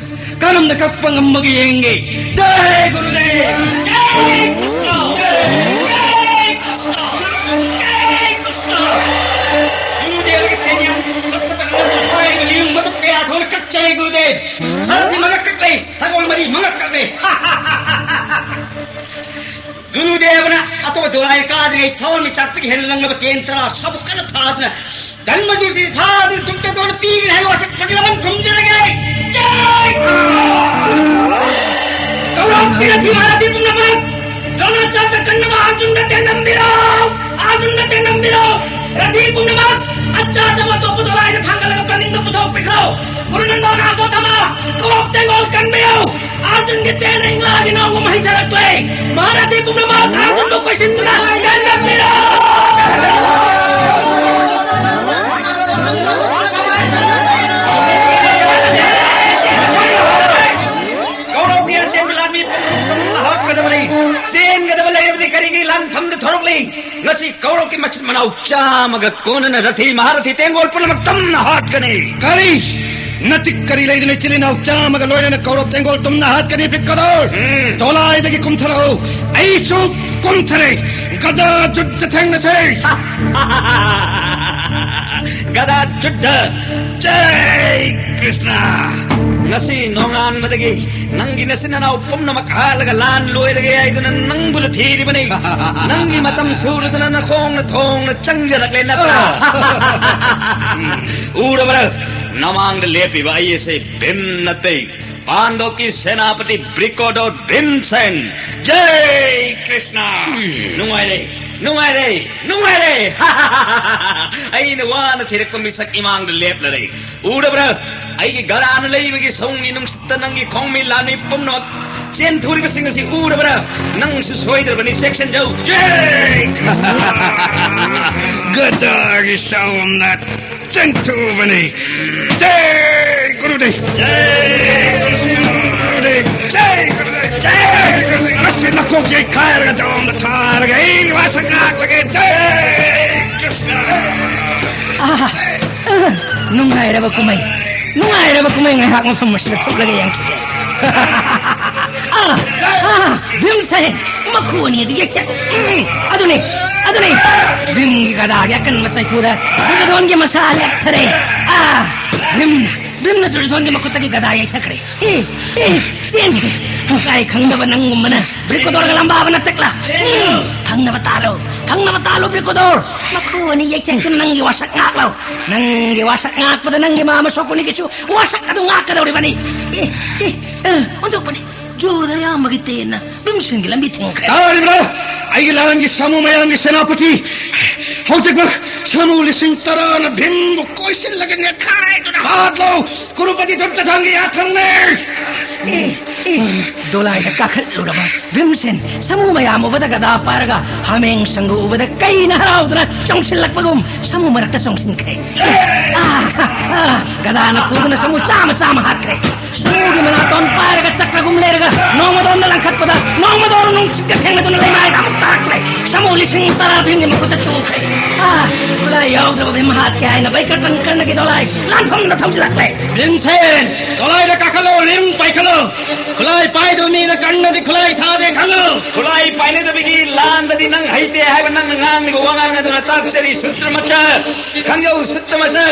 ꯀꯔꯝꯅ ꯀꯛꯄ ꯉꯝꯕꯒꯦ ꯌꯦꯡꯒꯦ꯫ ꯖꯥꯏ ꯒꯨꯔꯨꯗꯦꯕ! ꯖꯥꯏ ꯀ꯭ꯔꯤꯁꯅ! ꯖꯥꯏ ꯀ꯭ꯔꯤꯁꯅ! ꯖꯥꯏ ꯀ꯭ꯔꯤꯁꯅ! ꯒꯨꯔꯨꯗꯦꯕꯒꯤ ꯇꯦꯟ ꯌꯥꯝ ꯀꯛꯄ ꯉꯝꯕ ꯍꯥꯏꯔꯤꯕ ꯂꯤꯔꯨꯡ ꯃꯇꯨꯞ ꯀꯌꯥ ꯊꯣꯛꯅ ꯀꯛꯆꯔꯦ ꯒꯨꯔꯨꯗꯦꯕ꯫ ꯁꯔꯛꯇꯤ ꯃꯉꯛ ꯀꯛꯂꯦ, ꯁꯒꯣꯜ ꯃꯔꯤ ꯃꯉꯛ ꯀꯛꯂꯦ꯫ ꯒꯨꯔꯨꯗꯦꯕꯅ ꯑꯇꯣꯞꯄ ꯗꯣꯂꯥꯏ ꯀꯥꯗ꯭ꯔꯤꯉꯩ ꯊꯋꯥꯟꯃꯤꯆꯥꯛꯇꯒꯤ ꯍꯦꯟꯅ ꯂꯪꯂꯕ ꯇꯦꯟ ꯇꯔꯥ ꯁꯥꯕꯨꯛ ꯀꯟꯅ ꯊꯥꯗꯨꯅ ꯙꯟꯃꯖꯨꯁꯤ ꯐꯥꯗꯨꯅ ꯗꯨꯔꯖꯣꯙꯟꯗ ꯄꯤꯒꯅꯤ ꯍꯥꯏꯕ ꯋꯥꯁꯛ ꯐꯖꯅ ꯈꯨꯝꯖꯔꯒꯦ꯫ ꯖꯥꯏ ꯀ꯭ꯔꯤꯁꯅ! ꯀꯧꯔꯛꯁꯤꯔ ꯁꯤꯃꯥꯔꯥꯊꯤ ꯄꯨꯝꯅꯃꯛ! ꯗ꯭ꯔꯣꯅꯥꯆꯥꯔꯖ ꯀꯟꯅꯕ ꯑꯔꯖꯨꯟꯗ ꯇꯦꯟꯗꯝꯕꯤꯔꯣ! ꯑꯔꯖꯨꯟꯗ ꯇꯦꯟꯗꯝꯕꯤꯔꯣ! ꯔꯊꯤ ꯄꯨꯝꯅꯃꯛ ꯑꯆꯥ ꯑꯆꯥꯕ ꯑꯇꯣꯞꯄ ꯗꯣꯂꯥꯏꯗ ꯊꯥꯡꯒꯠꯂꯒ ꯀꯅꯤꯡꯗ ꯄꯨꯊꯣꯛꯄꯤꯈ꯭ꯔꯣ! ꯒꯨꯔꯨꯅꯟꯗꯣꯟ ꯑꯁꯣꯊꯃ! ꯀꯧꯔꯣꯞ ꯇꯦꯡꯒꯣꯜ ꯀꯟꯕꯤꯌꯨ! ꯑꯔꯖꯨꯟꯒꯤ ꯇꯦꯟ ꯑꯩ ꯉꯥꯒꯤ ꯅꯥꯎꯒꯨꯝ ꯍꯩꯊꯔꯛꯂꯦ! ꯃꯍꯥꯔꯥꯊꯤ ꯄꯨꯝꯅꯃꯛ ꯑꯔꯖꯨꯟꯕꯨ ꯀꯣꯏꯁꯤꯟꯗꯨꯅ ꯇꯦꯟꯗꯝꯕꯤꯔꯣ! ꯉꯁꯤ ꯀꯧꯔꯣꯞꯀꯤ ꯃꯆꯤꯟ ꯃꯅꯥꯎ ꯆꯥꯝꯃꯒ ꯀꯣꯟꯅꯅ ꯔꯊꯤ ꯃꯍꯥꯔꯊꯤ ꯇꯦꯡꯒꯣꯜ ꯄꯨꯝꯅꯃꯛ ꯇꯝꯅ ꯍꯥꯠꯀꯅꯤ꯫ ꯀꯔꯤ? ꯅꯇꯤꯛ ꯀꯔꯤ ꯂꯩꯗꯅ ꯏꯆꯤꯜ ꯏꯅꯥꯎ ꯆꯥꯝꯃꯒ ꯂꯣꯏꯅꯅ ꯀꯧꯔꯣꯞ ꯇꯦꯡꯒꯣꯜ ꯇꯨꯝꯅ ꯍꯥꯠꯀꯅꯤ, ꯕ꯭ꯔꯤꯀꯣꯗꯣꯔ? ꯎꯝ꯫ ꯗꯣꯂꯥꯏꯗꯒꯤ ꯀꯨꯝꯊꯔꯛꯎ, ꯑꯩꯁꯨ ꯀꯨꯝꯊꯔꯦ꯫ ꯒꯗꯥ ꯖꯨꯠꯇ ꯊꯦꯡꯅꯁꯦ꯫ ꯒꯗꯥ ꯖꯨꯠꯇ꯫ ꯖꯩ ꯀ꯭ꯔꯤꯁꯅ꯫ ꯉꯁꯤ ꯅꯣꯡꯉꯥꯟꯕꯗꯒꯤ ꯅꯪꯒꯤ ꯅꯆꯤꯟ ꯅꯅꯥꯎ ꯄꯨꯝꯅꯃꯛ ꯍꯥꯠꯂꯒ ꯂꯥꯟ ꯂꯣꯏꯔꯒꯦ ꯍꯥꯏꯗꯨꯅ ꯅꯪꯕꯨ ꯊꯤꯔꯤꯕꯅꯤ꯫ ꯅꯪꯒꯤ ꯃꯇꯝ ꯁꯨꯔꯗꯨꯅ ꯅꯈꯣꯡꯅ ꯊꯣꯡꯅ ꯆꯪꯖꯔꯛꯂꯦ ꯅꯠꯇ꯭ꯔꯥ? ꯎꯔꯕ꯭ꯔꯥ? ꯅꯃꯥꯡꯗ ꯂꯦꯞꯄꯤꯕ ꯑꯩ ꯑꯁꯦ ꯚꯤꯝ ꯅꯠꯇꯦ꯫ ꯄꯥꯟꯗꯣꯞꯀꯤ ꯁꯦꯅꯥꯄꯇꯤ ꯕ꯭ꯔꯤꯀꯣꯗꯣ ꯚꯤꯝꯁꯦꯟ꯫ ꯖꯩ ꯀ꯭ꯔꯤꯁꯅ! ꯅꯨꯡꯉꯥꯏꯔꯦ, ꯅꯨꯡꯉꯥꯏꯔꯦ, ꯅꯨꯡꯉꯥꯏꯔꯦ! ꯑꯩꯅ ꯋꯥꯅ ꯊꯤꯔꯛꯄ ꯃꯤꯁꯛ ꯏꯃꯥꯡꯗ ꯂꯦꯞꯂꯔꯦ꯫ ꯎꯔꯕ꯭ꯔꯥ? ꯑꯩꯒꯤ ꯒꯔꯥꯅ ꯂꯩꯕꯒꯤ ꯁꯣꯝꯒꯤ ꯅꯨꯡꯁꯤꯠꯇ ꯅꯪꯒꯤ ꯈꯣꯡꯃꯤ ꯂꯥꯟꯃꯤ ꯄꯨꯝꯅꯃꯛ ꯆꯦꯟꯊꯣꯔꯤꯕꯁꯤꯡ ꯑꯁꯤ ꯎꯔꯕ꯭ꯔꯥ? ꯅꯪꯁꯨ ꯁꯣꯏꯗ꯭ꯔꯕꯅꯤ, ꯆꯦꯛꯁꯤꯟꯖꯧ꯫ ꯖꯩ! ꯒꯗꯥꯒꯤ ꯆꯥꯎꯝꯅ ꯆꯦꯟꯊꯣꯛꯑꯕꯅꯤ꯫ ꯖꯩ ꯒꯨꯔꯨꯗꯦꯕ! ꯖꯩ ꯒꯨꯔꯨꯗꯦꯕ! ꯖꯩ ꯒꯨꯔꯨꯗꯦꯕ! ꯖꯩ ꯒꯨꯔꯨꯗꯦꯕ! ꯉꯁꯤ ꯅꯀꯣꯛ ꯌꯩꯈꯥꯏꯔꯒ ꯖꯣꯝꯗ ꯊꯥꯔꯒ ꯑꯩ ꯋꯥꯁꯛ ꯉꯥꯛꯂꯒꯦ꯫ ꯖꯩ ꯀ꯭ꯔꯤꯁꯅ! ꯑꯥ, ꯑꯥ, ꯅꯨꯡꯉꯥꯏꯔꯕ ꯀꯨꯝꯍꯩ, ꯅꯨꯡꯉꯥꯏꯔꯕ ꯀꯨꯝꯍꯩ ꯉꯥꯏꯍꯥꯛ ꯃꯐꯝ ꯑꯁꯤꯗ ꯊꯣꯛꯂꯒ ꯌꯦꯡꯈꯤꯒꯦ꯫ ꯑꯥ, ꯑꯥ, ꯚꯤꯝꯁꯦꯟ, ꯃꯈꯨ ꯑꯅꯤ ꯑꯗꯨ ꯌꯩꯊꯦꯛ-, ꯎꯝ, ꯑꯗꯨꯅꯤ, ꯑꯗꯨꯅꯤ, ꯚꯤꯝꯒꯤ ꯒꯗꯥꯒꯤ ꯑꯀꯟꯕ ꯁꯥꯏꯐꯨꯗ ꯗꯨꯔꯌꯣꯙꯣꯟꯒꯤ ꯃꯁꯥ ꯂꯦꯛꯊꯔꯦ꯫ ꯑꯥ, ꯚꯤꯝꯅ, ꯚꯤꯝꯅ ꯗꯨꯔꯌꯣꯙꯣꯟꯒꯤ ꯃꯈꯨꯠꯇꯒꯤ ꯒꯗꯥ ꯌꯩꯊꯈ꯭ꯔꯦ꯫ ꯑꯦ, ꯑꯦ, ꯆꯦꯟꯈ꯭ꯔꯦ꯫ ꯏꯀꯥꯏ ꯈꯪꯗꯕ ꯅꯪꯒꯨꯝꯕꯅ ꯕ꯭ꯔꯤꯀꯣꯗꯣꯔꯒ ꯂꯝꯕꯥꯕ ꯅꯠꯇꯦꯛꯂꯥ? ꯎꯝ, ꯐꯪꯅꯕ ꯇꯥꯜꯂꯣ, ꯐꯪꯅꯕ ꯇꯥꯜꯂꯣ, ꯕ꯭ꯔꯤꯀꯣꯗꯣꯔ꯫ ꯃꯈꯨ ꯑꯅꯤ ꯌꯩꯊꯦꯛꯇꯨꯅ ꯅꯪꯒꯤ ꯋꯥꯁꯛ ꯉꯥꯛꯂꯣ꯫ ꯅꯪꯒꯤ ꯋꯥꯁꯛ ꯉꯥꯛꯄꯗ ꯅꯪꯒꯤ ꯃꯥꯃ ꯁꯣꯀꯨꯅꯤꯒꯤꯁꯨ ꯋꯥꯁꯛ ꯑꯗꯨ ꯉꯥꯛꯀꯗꯧꯔꯤꯕꯅꯤ꯫ ꯑꯦ, ꯑꯦ, ꯑꯦ, ꯑꯣꯟꯊꯣꯛꯄꯅꯤ꯫ ꯖꯣꯙ ꯑꯌꯥꯝꯕꯒꯤ ꯇꯦꯟꯅ ꯚꯤꯝꯁꯦꯟꯒꯤ ꯂꯝꯕꯤ ꯊꯤꯡꯈ꯭ꯔꯦ꯫ ꯇꯥꯔꯤꯕ꯭ꯔꯥ? ꯑꯩꯒꯤ ꯂꯥꯟꯒꯤ ꯁꯥꯃꯨ ꯃꯌꯥꯝꯒꯤ ꯁꯦꯅꯥꯄꯇꯤ, ꯍꯧꯖꯤꯛꯃꯛ ꯁꯥꯃꯨ ꯂꯤꯁꯤꯡ ꯇꯔꯥꯅ ꯚꯤꯝꯕꯨ ꯀꯣꯏꯁꯤꯜꯂꯒ ꯅꯦꯠꯈꯥꯏꯗꯨꯅ ꯍꯥꯠꯂꯣ꯫ ꯀꯨꯔꯨꯄꯇꯤ ꯗꯨꯠꯇ ꯊꯥꯡꯒꯤ ꯌꯥꯊꯪꯅꯦ꯫ ꯑꯦ, ꯑꯦ, ꯗꯣꯂꯥꯏꯗ ꯀꯥꯈꯠꯂꯨꯔꯕ ꯚꯤꯝꯁꯦꯟ ꯁꯥꯃꯨ ꯃꯌꯥꯝ ꯎꯕꯗ ꯒꯗꯥ ꯄꯥꯏꯔꯒ ꯍꯥꯃꯦꯡ ꯁꯪꯒꯨ ꯎꯕꯗ ꯀꯩꯅ ꯍꯔꯥꯎꯗꯨꯅ ꯆꯣꯡꯁꯤꯜꯂꯛꯄꯒꯨꯝ ꯁꯥꯃꯨ ꯃꯔꯛꯇ ꯆꯣꯡꯁꯤꯟꯈ꯭ꯔꯦ꯫ ꯑꯥ, ꯑꯥ, ꯒꯗꯥꯅ ꯐꯨꯗꯨꯅ ꯁꯥꯃꯨ ꯆꯥꯝꯃ ꯆꯥꯝꯃ ꯍꯥꯠꯈ꯭ꯔꯦ꯫ ꯁꯥꯃꯨꯒꯤ ꯃꯅꯥꯇꯣꯟ ꯄꯥꯏꯔꯒ ꯆꯠꯈ꯭ꯔꯒꯨꯝ ꯂꯩꯔꯒ ꯅꯣꯡꯃꯗꯣꯟꯗ ꯂꯪꯈꯠꯄꯗ ꯅꯣꯡꯃꯗꯣꯟ ꯅꯨꯡꯁꯤꯠꯀ ꯊꯦꯡꯅꯗꯨꯅ ꯂꯩꯃꯥꯏꯗ ꯑꯃꯨꯛ ꯇꯥꯔꯛꯈ꯭ꯔꯦ꯫ ꯁꯥꯃꯨ ꯂꯤꯁꯤꯡ ꯇꯔꯥ ꯚꯤꯝꯒꯤ ꯃꯈꯨꯠꯇ ꯇꯨꯈ꯭ꯔꯦ꯫ ꯑꯥ, ꯈꯨꯠꯂꯥꯏ ꯌꯥꯎꯗ꯭ꯔꯕ ꯚꯤꯝ ꯍꯥꯠꯀꯦ ꯍꯥꯏꯅ ꯕꯩꯀ꯭ꯔꯄꯟ ꯀꯔꯅꯒꯤ ꯗꯣꯂꯥꯏ ꯂꯥꯟꯐꯝꯗ ꯊꯧꯖꯤꯜꯂꯛꯂꯦ꯫ ꯚꯤꯝꯁꯦꯟ, ꯗꯣꯂꯥꯏꯗ ꯀꯥꯈꯠꯂꯣ, ꯂꯤꯔꯨꯡ ꯄꯥꯏꯈꯠꯂꯣ꯫ ꯈꯨꯠꯂꯥꯏ ꯄꯥꯏꯗꯕ ꯃꯤꯅ ꯀꯔꯅꯗꯤ ꯈꯨꯠꯂꯥꯏ ꯊꯥꯗꯦ ꯈꯪꯉꯨ꯫ ꯈꯨꯠꯂꯥꯏ ꯄꯥꯏꯅꯗꯕꯒꯤ ꯂꯥꯟꯗꯗꯤ ꯅꯪ ꯍꯩꯇꯦ ꯍꯥꯏꯕ ꯅꯪꯅ ꯉꯥꯡꯂꯤꯕ ꯋꯥꯉꯥꯡ ꯑꯗꯨꯅ ꯇꯥꯛꯆꯔꯤ, ꯁꯨꯗ꯭ꯔꯃꯆ꯫ ꯈꯪꯖꯧ, ꯁꯨꯗ꯭ꯔꯃꯆ꯫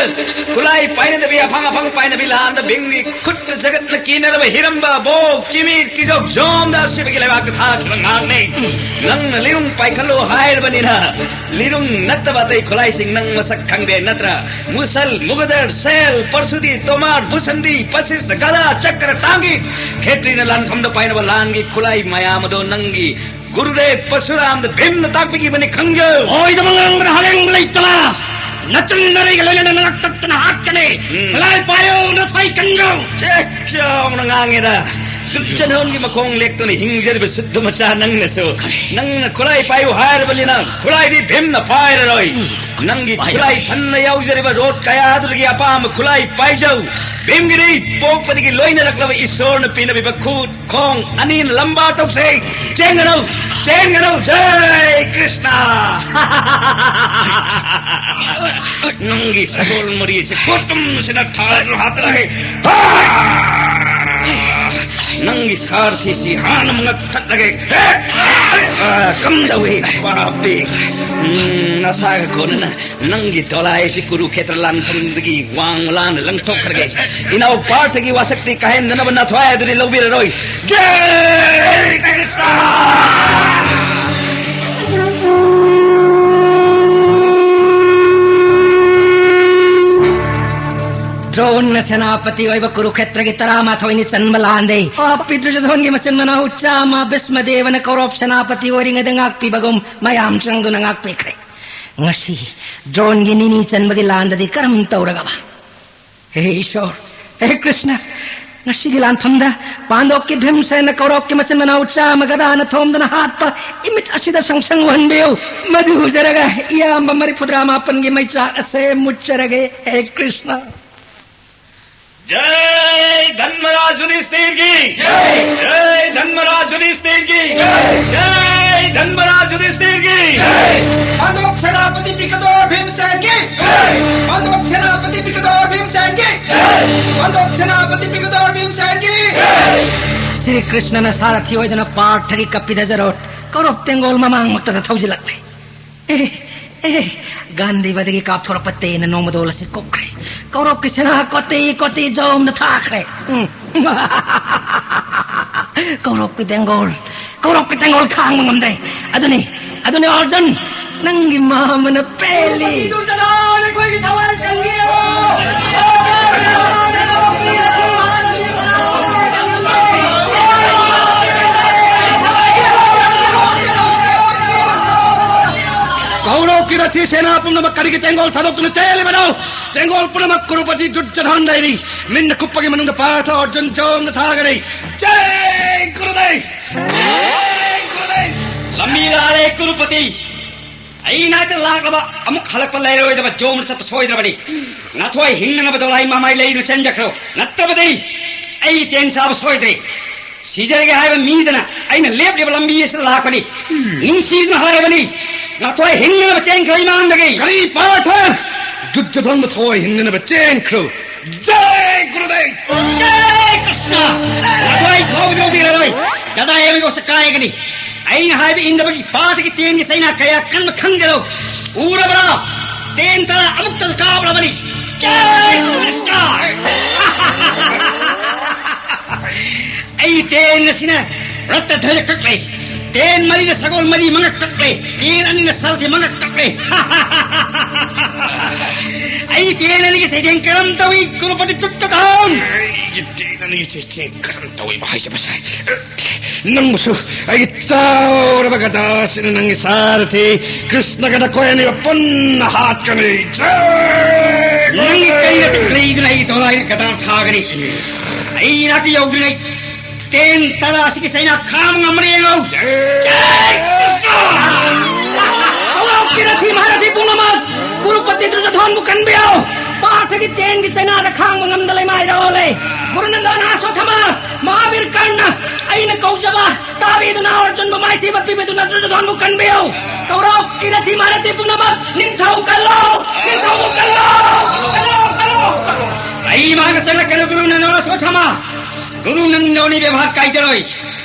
ꯈꯨꯠꯂꯥꯏ ꯄꯥꯏꯅꯗꯕꯤ, ꯑꯐꯪ ꯑꯐꯪ ꯄꯥꯏꯅꯕꯤ ꯂꯥꯟꯗ ꯚꯤꯝꯒꯤ ꯈꯨꯠꯇ ꯖꯒꯠꯅ ꯀꯤꯅꯔꯕ ꯍꯤꯔꯝꯕ ꯕꯣ ꯀꯤꯃꯤ ꯇꯤꯖꯧ ꯖꯣꯝꯗ ꯑꯁꯤꯕꯒꯤ ꯂꯩꯕꯥꯛꯇ ꯊꯥꯈꯤꯕ ꯉꯥꯛꯅꯤ꯫ ꯅꯪꯅ ꯂꯤꯔꯨꯡ ꯄꯥꯏꯈꯠꯂꯨ ꯍꯥꯏꯔꯕꯅꯤꯅ, ꯂꯤꯔꯨꯡ ꯅꯠꯇꯕ ꯑꯇꯩ ꯈꯨꯠꯂꯥꯏꯁꯤꯡ ꯅꯪ ꯃꯁꯛ ꯈꯪꯗꯦ ꯅꯠꯇ꯭ꯔꯥ? ꯃꯨꯁꯜ, ꯃꯨꯒꯗꯔ, ꯁꯦꯜ, ꯄꯔꯁꯨꯗꯤ, ꯇꯣꯃꯥꯔ, ꯕꯨꯁꯟꯗꯤ, ꯄꯁꯤꯁ, ꯒꯗꯥ, ꯆꯀ꯭ꯔ, ꯇꯥꯡꯒꯤ, ꯈꯦꯇ꯭ꯔꯤꯅ ꯂꯥꯟꯐꯝꯗ ꯄꯥꯏꯅꯕ ꯂꯥꯟꯒꯤ ꯈꯨꯠꯂꯥꯏ ꯃꯌꯥꯝ ꯑꯗꯣ ꯅꯪꯒꯤ ꯒꯨꯔꯨꯗꯦꯕ ꯄꯔꯁꯨꯔꯥꯝꯗ ꯚꯤꯝꯅ ꯇꯥꯛꯄꯤꯈꯤꯕꯅꯤ, ꯈꯪꯖꯧ꯫ ꯑꯣꯏꯗꯕ ꯉꯥꯡꯕꯗ ꯍꯂꯦꯡꯕ ꯂꯩꯇꯅ, ꯅꯆꯟ ꯅꯔꯩꯒ ꯂꯣꯏꯅꯅ ꯅꯉꯛ ꯇꯛꯇꯅ ꯍꯥꯠꯀꯅꯤ꯫ ꯎꯝ꯫ ꯈꯨꯠꯂꯥꯏ ꯄꯥꯏꯌꯨ, ꯅꯊ꯭ꯋꯥꯏ ꯀꯟꯖꯧ꯫ ꯆꯦ, ꯆꯥꯎꯅ ꯉꯥꯡꯉꯦꯗ꯫ ꯗꯨꯔꯖꯣꯙꯟꯒꯤ ꯃꯈꯣꯡ ꯂꯦꯛꯇꯨꯅ ꯍꯤꯡꯖꯔꯤꯕ ꯁꯨꯗ꯭ꯔ ꯃꯆꯥ ꯅꯪꯅꯁꯨ꯫ ꯅꯪꯅ ꯈꯨꯠꯂꯥꯏ ꯄꯥꯏꯌꯨ ꯍꯥꯏꯔꯕꯅꯤꯅ, ꯈꯨꯠꯂꯥꯏꯗꯤ ꯚꯤꯝꯅ ꯄꯥꯏꯔꯔꯣꯏ꯫ ꯅꯪꯒꯤ ꯈꯨꯠꯂꯥꯏ ꯊꯟꯅ ꯌꯥꯎꯖꯔꯤꯕ ꯔꯣꯠ ꯀꯌꯥꯗꯨꯗꯒꯤ ꯑꯄꯥꯝꯕ ꯈꯨꯠꯂꯥꯏ ꯄꯥꯏꯖꯧ꯫ ꯚꯤꯝꯒꯤꯗꯤ ꯄꯣꯛꯄꯗꯒꯤ ꯂꯣꯏꯅꯔꯛꯂꯕ ꯏꯁꯣꯔꯅ ꯄꯤꯅꯕꯤꯕ ꯈꯨꯠ ꯈꯣꯡ ꯑꯅꯤꯅ ꯂꯝꯕꯥ ꯇꯧꯁꯦ꯫ ꯆꯦꯟꯒꯅꯨ, ꯆꯦꯟꯒꯅꯨ, ꯖꯩ ꯀ꯭ꯔꯤꯁꯅ꯫ ꯅꯪꯒꯤ ꯁꯒꯣꯜ ꯃꯔꯤꯁꯦ ꯈꯨꯇꯨꯝꯁꯤꯅ ꯊꯥꯔ ꯍꯥꯠꯇ꯭ꯔꯒꯦ꯫ ꯅꯪꯒꯤ ꯁꯥꯔꯊꯤꯁꯤ ꯍꯥꯟꯅ ꯉꯛꯊꯠꯂꯒꯦ꯫ ꯀꯝꯗꯧꯏ ꯄꯥꯄꯤ? ꯎꯝ, ꯅꯁꯥꯒ ꯀꯣꯟꯅꯅ ꯅꯪꯒꯤ ꯗꯣꯂꯥꯏ ꯑꯁꯤ ꯀꯨꯔꯨꯈꯦꯇ꯭ꯔ ꯂꯥꯟꯐꯝꯗꯒꯤ ꯋꯥꯡꯃ ꯂꯥꯟꯅ ꯂꯪꯊꯣꯛꯈ꯭ꯔꯒꯦ꯫ ꯏꯅꯥꯎ ꯄꯥꯔꯊꯒꯤ ꯋꯥꯁꯛꯇꯤ ꯀꯥꯏꯍꯟꯗꯅꯕ ꯅꯊ꯭ꯋꯥꯏ ꯑꯗꯨꯗꯤ ꯂꯧꯕꯤꯔꯔꯣꯏ꯫ ꯖꯩ ꯀ꯭ꯔꯤꯁꯅ! ꯗ꯭ꯔꯣꯟꯅ ꯁꯦꯅꯥꯄꯇꯤ ꯑꯣꯏꯕ ꯀꯨꯔꯨꯈꯦꯇ꯭ꯔꯒꯤ ꯇꯔꯥꯃꯥꯊꯣꯏꯅꯤ ꯆꯟꯕ ꯂꯥꯟꯗꯩ꯫ ꯄꯥꯄꯤ ꯗꯨꯔꯖꯣꯙꯟꯒꯤ ꯃꯆꯤꯟ ꯃꯅꯥꯎ ꯆꯥꯝꯃ ꯚꯤꯁꯃꯗꯦꯕꯅ ꯀꯧꯔꯞ ꯁꯦꯅꯥꯄꯇꯤ ꯑꯣꯏꯔꯤꯉꯩꯗ ꯉꯥꯛꯄꯤꯕꯒꯨꯝ ꯃꯌꯥꯝ ꯆꯪꯗꯨꯅ ꯉꯥꯛꯄꯤꯈ꯭ꯔꯦ꯫ ꯉꯁꯤ ꯗ꯭ꯔꯣꯟꯒꯤ ꯅꯤꯅꯤ ꯆꯟꯕꯒꯤ ꯂꯥꯟꯗꯗꯤ ꯀꯔꯝ ꯇꯧꯔꯒꯕ? ꯍꯦ ꯏꯁꯣꯔ, ꯍꯦ ꯀ꯭ꯔꯤꯁꯅ, ꯉꯁꯤꯒꯤ ꯂꯥꯟꯐꯝꯗ ꯄꯥꯟꯗꯣꯞꯀꯤ ꯚꯤꯝꯁꯦꯟꯅ ꯀꯧꯔꯞꯀꯤ ꯃꯆꯤꯟ ꯃꯅꯥꯎ ꯆꯥꯝꯃ ꯒꯗꯥꯅ ꯊꯣꯝꯗꯅ ꯍꯥꯠꯄ ꯏꯃꯤꯠ ꯑꯁꯤꯗ ꯁꯪꯁꯪ ꯎꯍꯟꯕꯤꯌꯨ꯫ ꯃꯗꯨ ꯎꯖꯔꯒ ꯏꯌꯥꯝꯕ ꯃꯔꯤꯐꯨꯇꯔꯥ ꯃꯥꯄꯟꯒꯤ ꯃꯩꯆꯥꯛ ꯑꯁꯦ ꯃꯨꯠꯆꯔꯒꯦ, ꯍꯦ ꯀ꯭ꯔꯤꯁꯅ꯫ ꯖꯩ ꯙꯟꯃꯔꯥꯖ ꯌꯨꯙꯤꯁꯊꯤꯔꯒꯤ! ꯖꯩ! ꯖꯩ ꯙꯟꯃꯔꯥꯖ ꯌꯨꯙꯤꯁꯊꯤꯔꯒꯤ! ꯖꯩ! ꯖꯩ ꯙꯟꯃꯔꯥꯖ ꯌꯨꯙꯤꯁꯊꯤꯔꯒꯤ! ꯄꯥꯟꯊꯣꯛ ꯁꯦꯅꯥꯄꯇꯤ ꯕꯤꯀꯗꯣꯔ ꯚꯤꯝꯁꯦꯟꯒꯤ! ꯄꯥꯟꯊꯣꯛ ꯁꯦꯅꯥꯄꯇꯤ ꯕꯤꯀꯗꯣꯔ ꯚꯤꯝꯁꯦꯟꯒꯤ! ꯄꯥꯟꯊꯣꯛ ꯁꯦꯅꯥꯄꯇꯤ ꯕꯤꯀꯗꯣꯔ ꯚꯤꯝꯁꯦꯟꯒꯤ! ꯁ꯭ꯔꯤ ꯀ꯭ꯔꯤꯁꯅꯅ ꯁꯥꯔꯊꯤ ꯑꯣꯏꯗꯨꯅ ꯄꯥꯔꯊꯒꯤ ꯀꯞ ꯄꯤꯊꯖꯔꯣ꯫ ꯀꯧꯔꯣꯞ ꯇꯦꯡꯒꯣꯜ ꯃꯃꯥꯡꯃꯛꯇꯗ ꯊꯧꯖꯤꯜꯂꯛꯂꯦ꯫ ꯑꯦ, ꯑꯦ, ꯒꯥꯟꯙꯤꯕꯗꯒꯤ ꯀꯥꯞꯊꯣꯔꯛꯄ ꯇꯦꯟꯅ ꯅꯣꯡꯃꯗꯣꯜ ꯑꯁꯤ ꯀꯨꯞꯈ꯭ꯔꯦ꯫ ꯀꯧꯔꯣꯞꯀꯤ ꯁꯦꯅꯥ ꯀꯣꯇꯤ ꯀꯣꯇꯤ ꯖꯣꯝꯅ ꯊꯥꯈ꯭ꯔꯦ꯫ ꯎꯝ꯫ ꯀꯧꯔꯣꯞꯀꯤ ꯇꯦꯡꯒꯣꯜ, ꯀꯧꯔꯣꯞꯀꯤ ꯇꯦꯡꯒꯣꯜ ꯈꯥꯡꯕ ꯉꯝꯗ꯭ꯔꯦ꯫ ꯑꯗꯨꯅꯤ, ꯑꯗꯨꯅꯤ ꯑꯔꯖꯨꯟ, ꯅꯪꯒꯤ ꯃꯥꯃꯅ ꯄꯦꯜꯂꯤ꯫ ꯀꯧꯔꯣꯞꯀꯤ ꯗꯨꯔꯖꯣꯙꯟ, ꯑꯩꯈꯣꯏꯒꯤ ꯊꯋꯥꯏ ꯀꯟꯕꯤꯔꯛꯎ꯫ ꯀꯧꯔꯣꯞꯀꯤ ꯔꯊꯤ ꯁꯦꯅꯥ ꯄꯨꯝꯅꯃꯛ ꯀꯔꯤꯒꯤ ꯇꯦꯡꯒꯣꯜ ꯊꯥꯗꯣꯛꯇꯨꯅ ꯆꯦꯜꯂꯤꯕꯅꯣ? ꯇꯦꯡꯒꯣꯜ ꯄꯨꯝꯅꯃꯛ ꯀꯨꯔꯨꯄꯇꯤ ꯗꯨꯔꯖꯣꯙꯟ ꯂꯩꯔꯤ꯫ ꯃꯤꯟꯅ ꯀꯨꯞꯄꯒꯤ ꯃꯅꯨꯡꯗ ꯄꯥꯔꯊ ꯑꯔꯖꯨꯟ ꯖꯣꯝꯅ ꯊꯥꯒꯅꯤ꯫ ꯖꯩ ꯒꯨꯔꯨꯗꯦꯕ! ꯖꯩ ꯒꯨꯔꯨꯗꯦꯕ! ꯂꯝꯕꯤ ꯂꯥꯜꯂꯦ ꯀꯨꯔꯨꯄꯇꯤ꯫ ꯑꯩ ꯅꯥꯛꯇ ꯂꯥꯛꯂꯕ ꯑꯃꯨꯛ ꯍꯜꯂꯛꯄ ꯂꯩꯔꯣꯏꯗꯕ ꯖꯣꯝꯅ ꯆꯠꯄ ꯁꯣꯏꯗ꯭ꯔꯕꯅꯤ꯫ ꯅꯥꯊꯣꯏ ꯍꯤꯡꯅꯅꯕ ꯗꯣꯂꯥꯏ ꯃꯃꯥꯏ ꯂꯩꯗꯨꯅ ꯆꯦꯟꯖꯈ꯭ꯔꯣ꯫ ꯅꯠꯇ꯭ꯔꯕꯗꯤ ꯑꯩ ꯇꯦꯟ ꯆꯥꯕ ꯁꯣꯏꯗ꯭ꯔꯦ꯫ ꯁꯤꯖꯔꯒꯦ ꯍꯥꯏꯕ ꯃꯤꯗꯅ ꯑꯩꯅ ꯂꯦꯞꯂꯤꯕ ꯂꯝꯕꯤ ꯑꯁꯤꯗ ꯂꯥꯛꯄꯅꯤ꯫ ꯅꯨꯡꯁꯤꯗꯨꯅ ꯍꯥꯏꯔꯕꯅꯤ, ꯅꯥꯊꯣꯏ ꯍꯤꯡꯅꯅꯕ ꯆꯦꯟꯈ꯭ꯔꯣ ꯏꯃꯥꯡꯗꯒꯤ꯫ ꯀꯔꯤ ꯄꯥꯔꯊ? ꯗꯨꯔꯖꯣꯙꯟꯕꯨ ꯊꯋꯥꯏ ꯍꯤꯡꯅꯅꯕ ꯆꯦꯟꯈ꯭ꯔꯣ꯫ ꯖꯩ ꯒꯨꯔꯨꯗꯦꯕ! ꯖꯩ ꯀ꯭ꯔꯤꯁꯅ! ꯅꯥꯊꯣꯏ ꯐꯥꯎꯕ ꯌꯧꯕꯤꯔꯔꯣꯏ꯫ ꯗꯗꯥ ꯑꯦꯝꯒꯤ ꯋꯥꯁꯛ ꯀꯥꯏꯒꯅꯤ꯫ ꯑꯩꯅ ꯍꯥꯏꯕ ꯏꯟꯗꯕꯒꯤ ꯄꯥꯔꯊꯒꯤ ꯇꯦꯟꯒꯤ ꯆꯩꯅꯥ ꯀꯌꯥ ꯀꯟꯕ ꯈꯪꯖꯔꯣ꯫ ꯎꯔꯕ꯭ꯔꯥ? ꯇꯦꯟ ꯇꯔꯥ ꯑꯃꯨꯛꯇ ꯀꯥꯞꯂꯕꯅꯤ꯫ ꯖꯩ ꯀ꯭ꯔꯤꯁꯅ! ꯑꯩ ꯇꯦꯟ ꯑꯁꯤꯅ ꯔꯠꯇ ꯙ꯭ꯋꯖ ꯀꯛꯂꯦ꯫ ꯇꯦꯟ ꯃꯔꯤꯅ ꯁꯒꯣꯜ ꯃꯔꯤ ꯃꯉꯛ ꯀꯛꯂꯦ꯫ ꯇꯦꯟ ꯑꯅꯤꯅ ꯁꯥꯔꯊꯤ ꯃꯉꯛ ꯀꯛꯂꯦ꯫ ꯑꯩ ꯇꯦꯟ ꯑꯅꯤꯒꯤ ꯆꯩꯊꯦꯡ ꯀꯔꯝ ꯇꯧꯏ, ꯀꯨꯔꯨꯄꯇꯤ ꯗꯨꯔꯖꯣꯙꯟ? ꯑꯩꯒꯤ ꯇꯦꯟ ꯑꯅꯤꯒꯤ ꯆꯩꯊꯦꯡ ꯀꯔꯝ ꯇꯧꯏꯕ ꯍꯥꯏꯖꯕꯁꯦ? ꯅꯪꯕꯨꯁꯨ ꯑꯩꯒꯤ ꯆꯥꯎꯔꯕ ꯒꯗꯥꯁꯤꯅ ꯅꯪꯒꯤ ꯁꯥꯔꯊꯤ ꯀ꯭ꯔꯤꯁꯅꯒ ꯅꯈꯣꯏ ꯑꯅꯤꯕꯨ ꯄꯨꯟꯅ ꯍꯥꯠꯀꯅꯤ꯫ ꯖꯩ! ꯅꯪꯒꯤ ꯀꯩꯅ ꯂꯩꯗꯨꯅ ꯑꯩꯒꯤ ꯗꯣꯂꯥꯏꯅ ꯒꯗꯥ ꯊꯥꯒꯅꯤ꯫ ꯑꯩ ꯏꯅꯥꯛꯇ ꯌꯧꯗ꯭ꯔꯤꯉꯩ ꯇꯦꯟ ꯇꯔꯥ ꯑꯁꯤꯒꯤ ꯆꯩꯅꯥ ꯈꯥꯝ ꯉꯝꯃꯅꯤ ꯌꯦꯡꯉꯨ꯫ ꯖꯩ ꯀ꯭ꯔꯤꯁꯅ! ꯀꯧꯔꯣꯞꯀꯤ ꯔꯊꯤ ꯃꯍꯥꯔꯊꯤ ꯄꯨꯝꯅꯃꯛ ꯀꯨꯔꯨꯄꯇꯤ ꯗꯨꯔꯖꯣꯙꯟꯕꯨ ꯀꯟꯕꯤꯌꯨ꯫ ꯄꯥꯔꯊꯒꯤ ꯇꯦꯟꯒꯤ ꯆꯩꯅꯥꯗ ꯈꯥꯡꯕ ꯉꯝꯗ ꯂꯩꯃꯥꯏꯗ ꯑꯣꯜꯂꯦ꯫ ꯒꯨꯔꯨꯅꯟꯗꯅ, ꯑꯁ꯭ꯋꯠꯊꯥꯃ, ꯃꯍꯥꯕꯤꯔ ꯀꯔꯅ, ꯑꯩꯅ ꯀꯧꯖꯕ ꯇꯥꯕꯤꯗꯨꯅ ꯑꯔꯖꯨꯟꯕꯨ ꯃꯥꯏꯊꯤꯕ ꯄꯤꯕꯤꯗꯨꯅ ꯗꯨꯔꯖꯣꯙꯟꯕꯨ ꯀꯟꯕꯤꯌꯨ꯫ ꯀꯧꯔꯣ, ꯀꯤꯔꯊꯤ ꯃꯥꯔꯊꯤ ꯄꯨꯝꯅꯃꯛ, ꯅꯤꯡꯊꯧ ꯀꯜꯂꯣ, ꯅꯤꯡꯊꯧꯕꯨ ꯀꯜꯂꯣ, ꯀꯜꯂꯣ, ꯀꯜꯂꯣ, ꯀꯜꯂꯣ꯫ ꯑꯩ ꯃꯥꯡꯗ ꯆꯪꯂꯛꯀꯅꯨ ꯒꯨꯔꯨ ꯅꯟꯗꯣꯟ ꯑꯁ꯭ꯋꯠꯊꯥꯃ꯫ ꯒꯨꯔꯨ ꯅꯟꯗꯣꯟꯒꯤ ꯕꯦꯕꯥꯔ ꯀꯥꯏꯖꯔꯣꯏ꯫